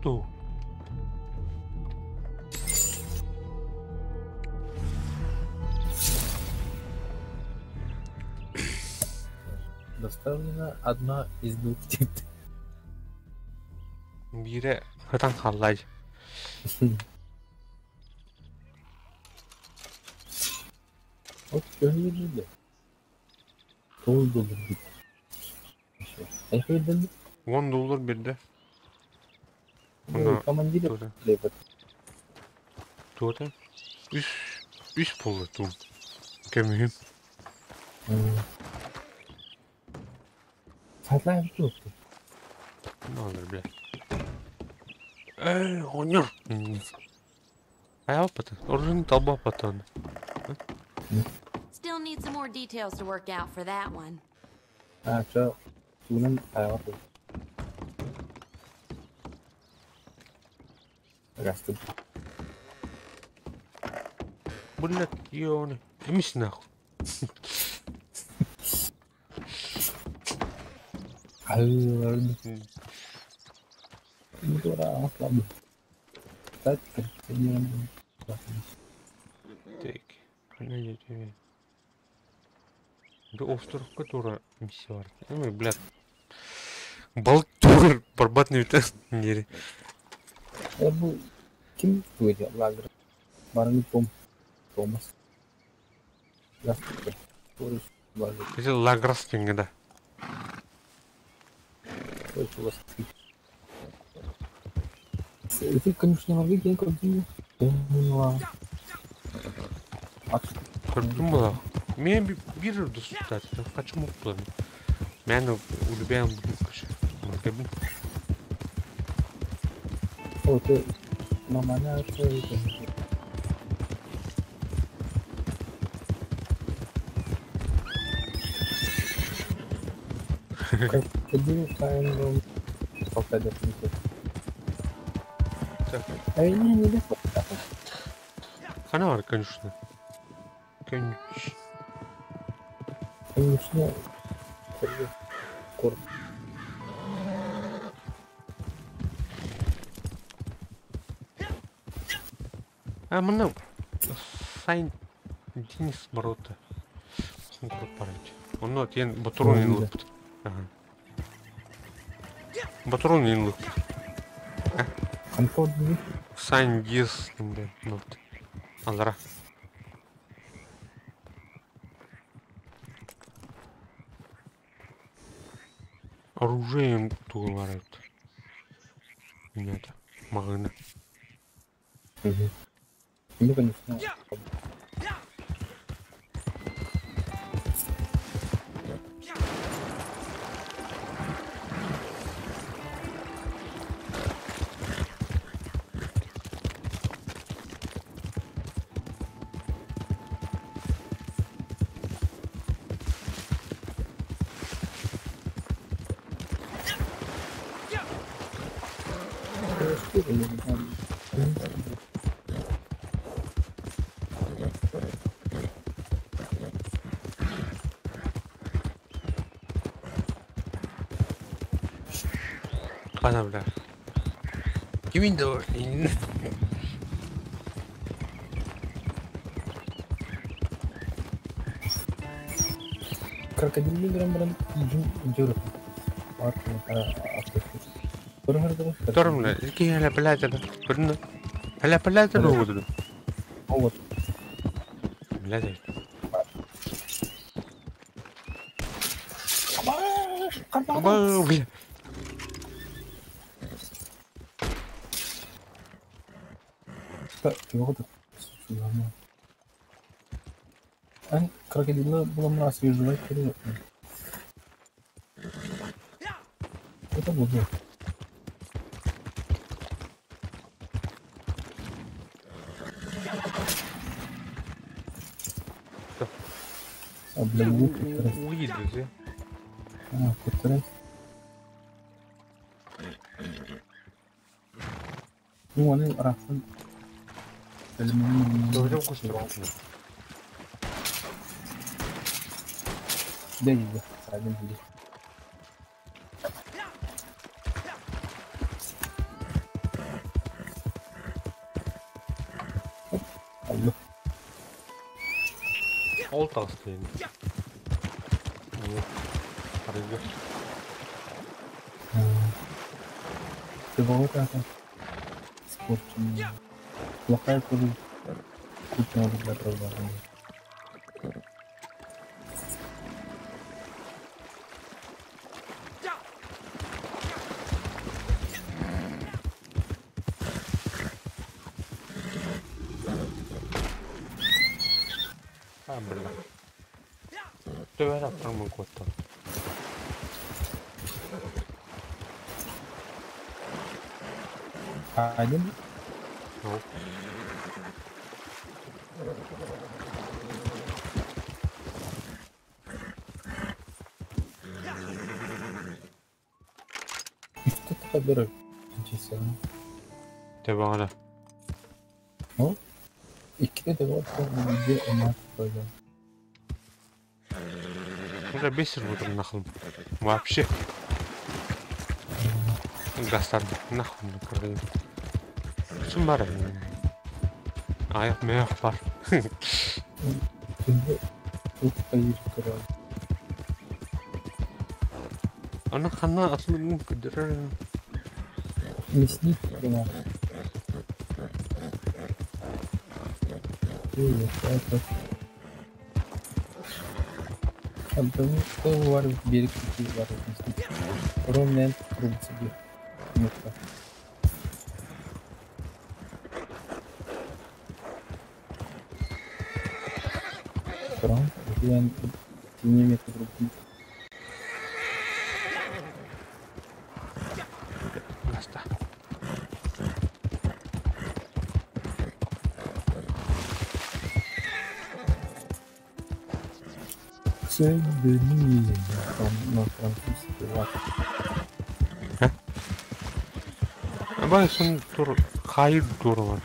Ту. Доставлена одна из двух тип. Бире хатан халлай. Вот көрүлдү. 9 доллар бит. Айхайдан 10 доллар берди. Командир Тута. Үс болду ту. Кемим. Сатлай туп. Надо, бля. Эй, онёр. Аял пата. Оружин талба патан. Still need some more details to work out for that one. А, чё? Тунан аял пата. Блядь, ёны. Эмис нахуй. Так, Да остров, который миссия. Ой, блядь. Балтур, барбатный тест. Ким туйда лагер. Барны пом. Томас. Это лаграс да. Это, конечно, могли Көрдүм була. Мен bir доступтар. Качым укту. Мен улюбен кыш. Макабин. О, ты нормально Крокодил тайм пока А не, не легко. Хана бар, конечно. Конечно. Конечно. Корм. А, мына Сайн Денис Борота. Онно тиен батурун инлыппыт. Батурун инлыппыт. Сайн Дис, Алара. Оружием тугулар Нет, магына. Ну, конечно. Хана, бля. Кимин да Крокодил грамм жур. Торм, ки хала блядь, көрдүн Хала блядь, болду. Вот. Блядь. Аба, бля. Ан крокодила было освежевать перед. Это было. Уйди. А, повторять. Ну, они рафын. Дядя, один здесь. Ол тастайын. Арыгы. Ты был это спорт. Плохая тоже куча надо для продолжения. А, бля. Төбәр аттырмын коттан. Один? Ну. Что ты подберешь? Чисто. Төбәгә. Ну? Икки de var. Bir ömer böyle. Уже бесишь буду нахуй. Вообще. Гастар нахуй ну 무슨 말을 아야 매약 말. Şimdi çok ayıp انا خلنا اصلا ممكن درر Мясник хрена. Это. Var bir iki var. Roman kurulsu bir nokta. Tamam. Yani dinlemek kurulsu. Saint-Denis, Абай сон тур хайыр тур бар.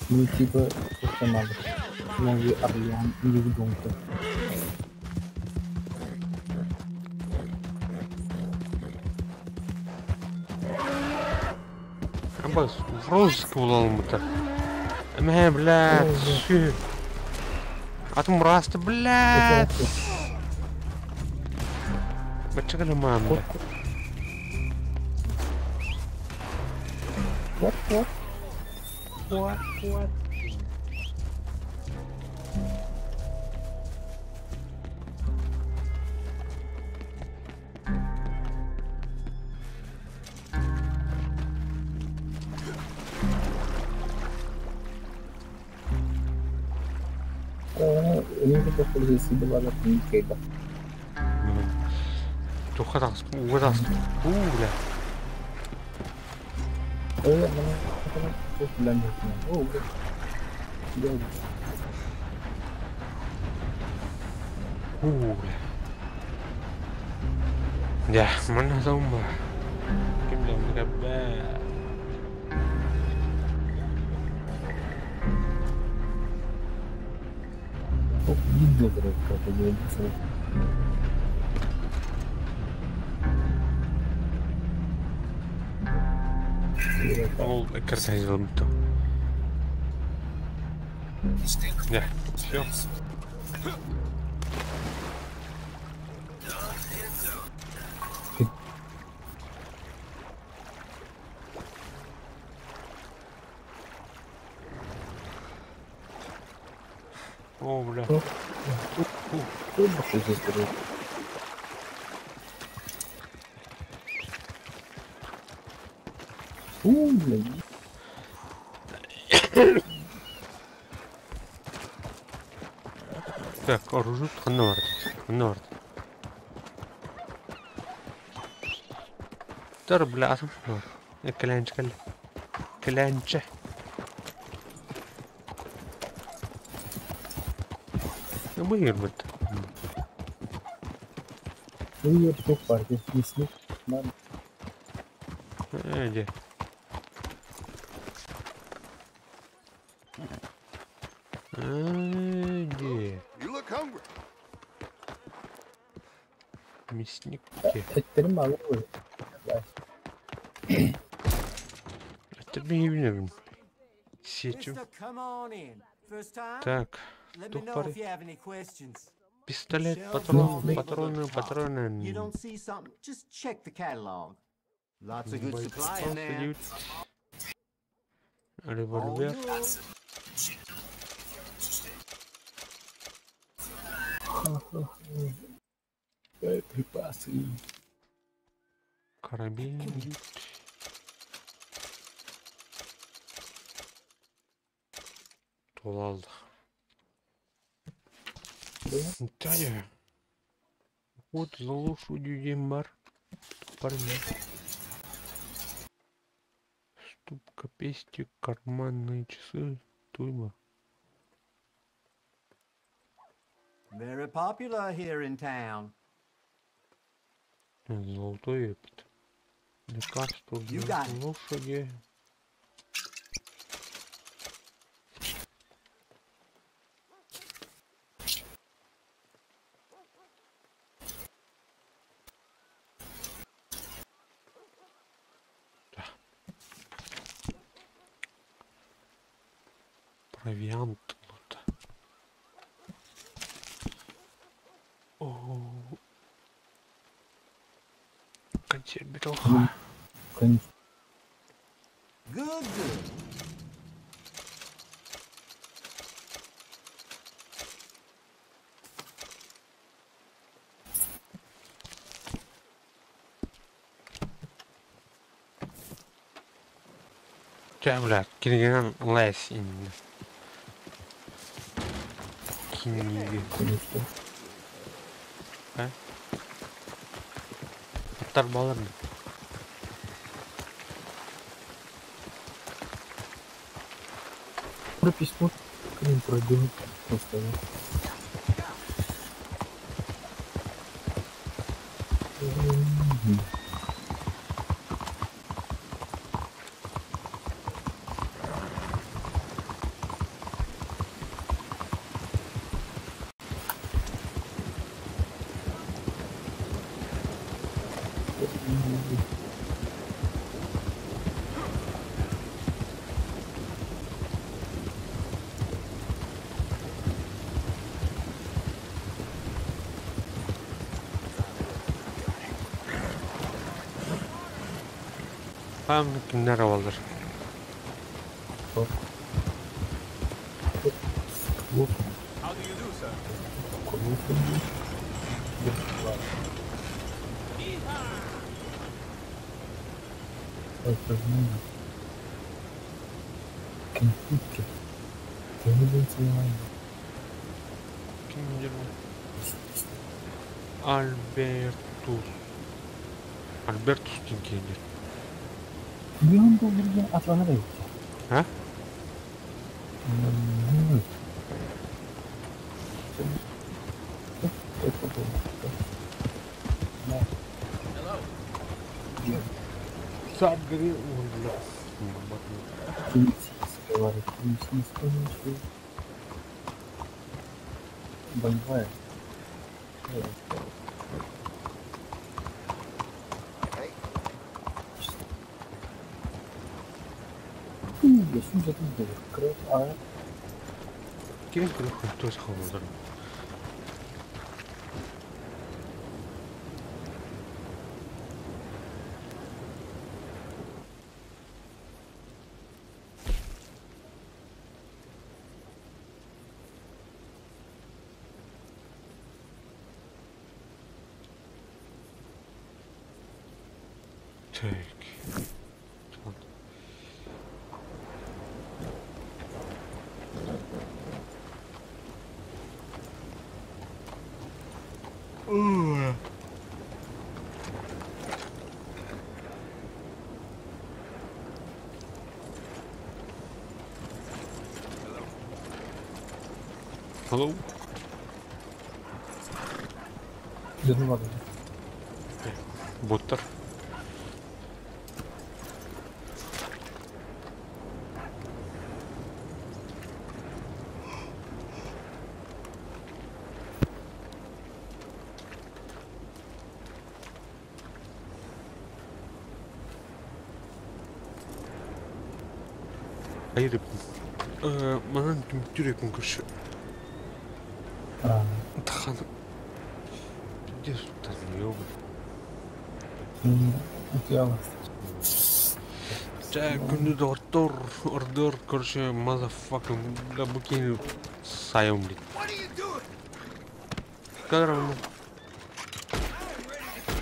Ну типа это надо. Новый Орлеан или в Донке. Абай в розыск буламыта. Мэ, блядь, сü. Атым расты, блядь. Бачыгы мам, бля. What what? What what? Тухатас, угатас, бля. Бля. Я, манна зомба. Ким лем габба. Ол кірсәйзілімді. Да, все. О, бля. Так, оружие ханна бар. Ханна бар. Тар, бля, атым бар. Кіләнчі кәлі. Кіләнчі. Быйыр бит. Быйыр çok var. Misli. Эди. Эди. You look hungry. Мясник. Etlerim var. Это bilmiyorum. Seçim. Mister, come on in. First time? Так, Let me тут know пары. if you have any questions. Пистолет, Shelves патрон, are labeled патроны, up top. патроны. You don't see something, just check the catalog. Lots of good supply in there. Боеприпасы. Револьвер. Боеприпасы. Карабин. Тола алдық. Далее. Вот за лошадью дем бар. Парни. Ступка, пестик, карманные часы, туйба. Very popular here in town. Золотой этот. Лекарство You для got it. лошади. Да. Провиант. Вот. О, консервировка. Good, good. Чэ, бля, кинигэнэн лес иннэ. Книги. А? Аттар балар mı? Про письмо к пройду. Просто. Tamam kimler alır? How do you do, sir? Kentucky. Kimdir bu? Albertus. Albertus kimdir? Bir anda bir atlana da gitti. Ha? Saat gri Боевая. Ким көрөх төс холодор. Так. Hello? Canım var. Боттар. Hayır. Манан түмүктүр көршү. Тахан. Пиздец, там ёбан. Чэ, күндү доҕоттор, ордор, короче, motherfucking, бля, букин сайым, блин. Когда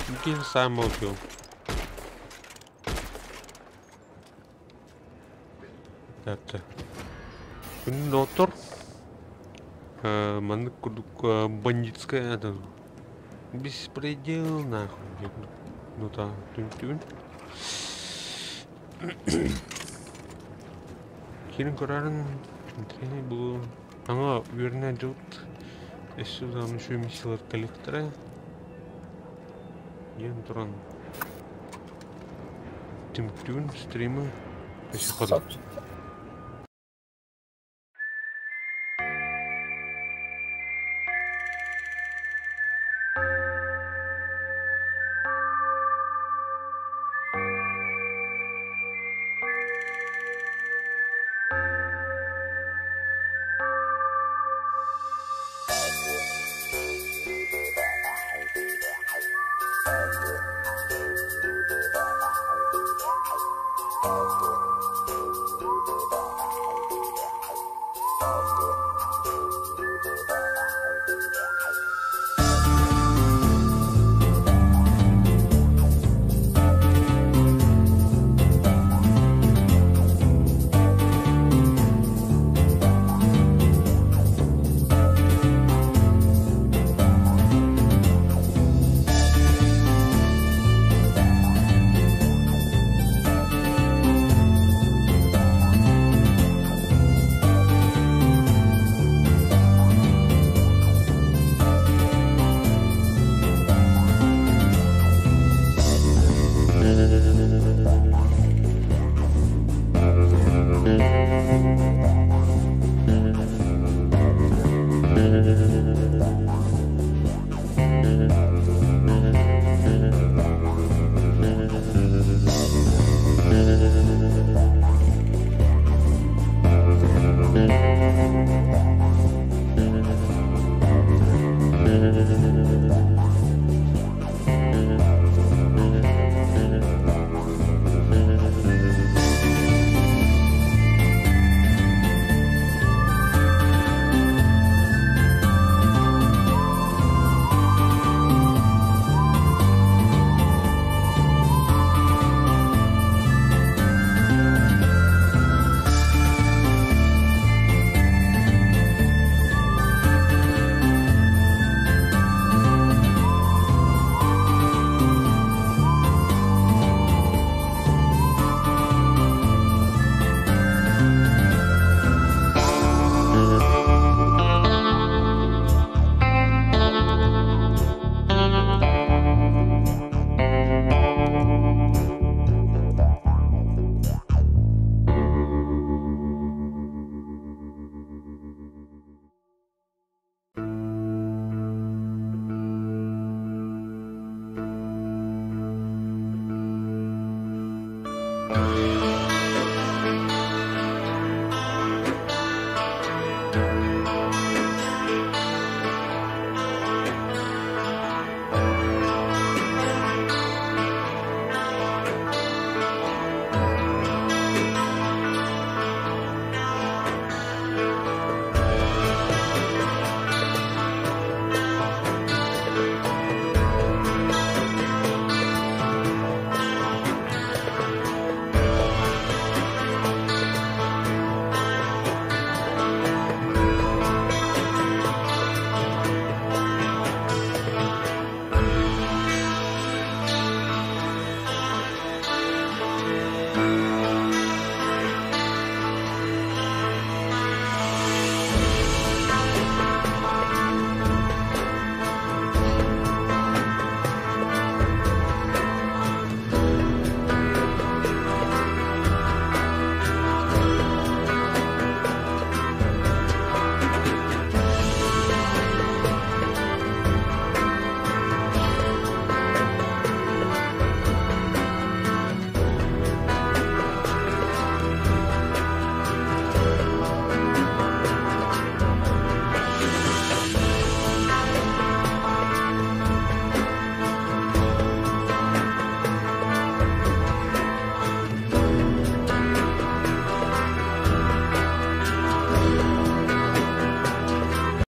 Букин сайым болпил. Так, так. Күндү доҕоттор. Маннык курдук бандитская, это, беспредел, нахуй, ну та, түн-түн. Кирин көрәрін тренер бұл аңа үйеріне жылт эссе даҕаны үчүгэй миссиялар коллектора диэн туран түмүктүүн стримы өссө ходот. Thank you.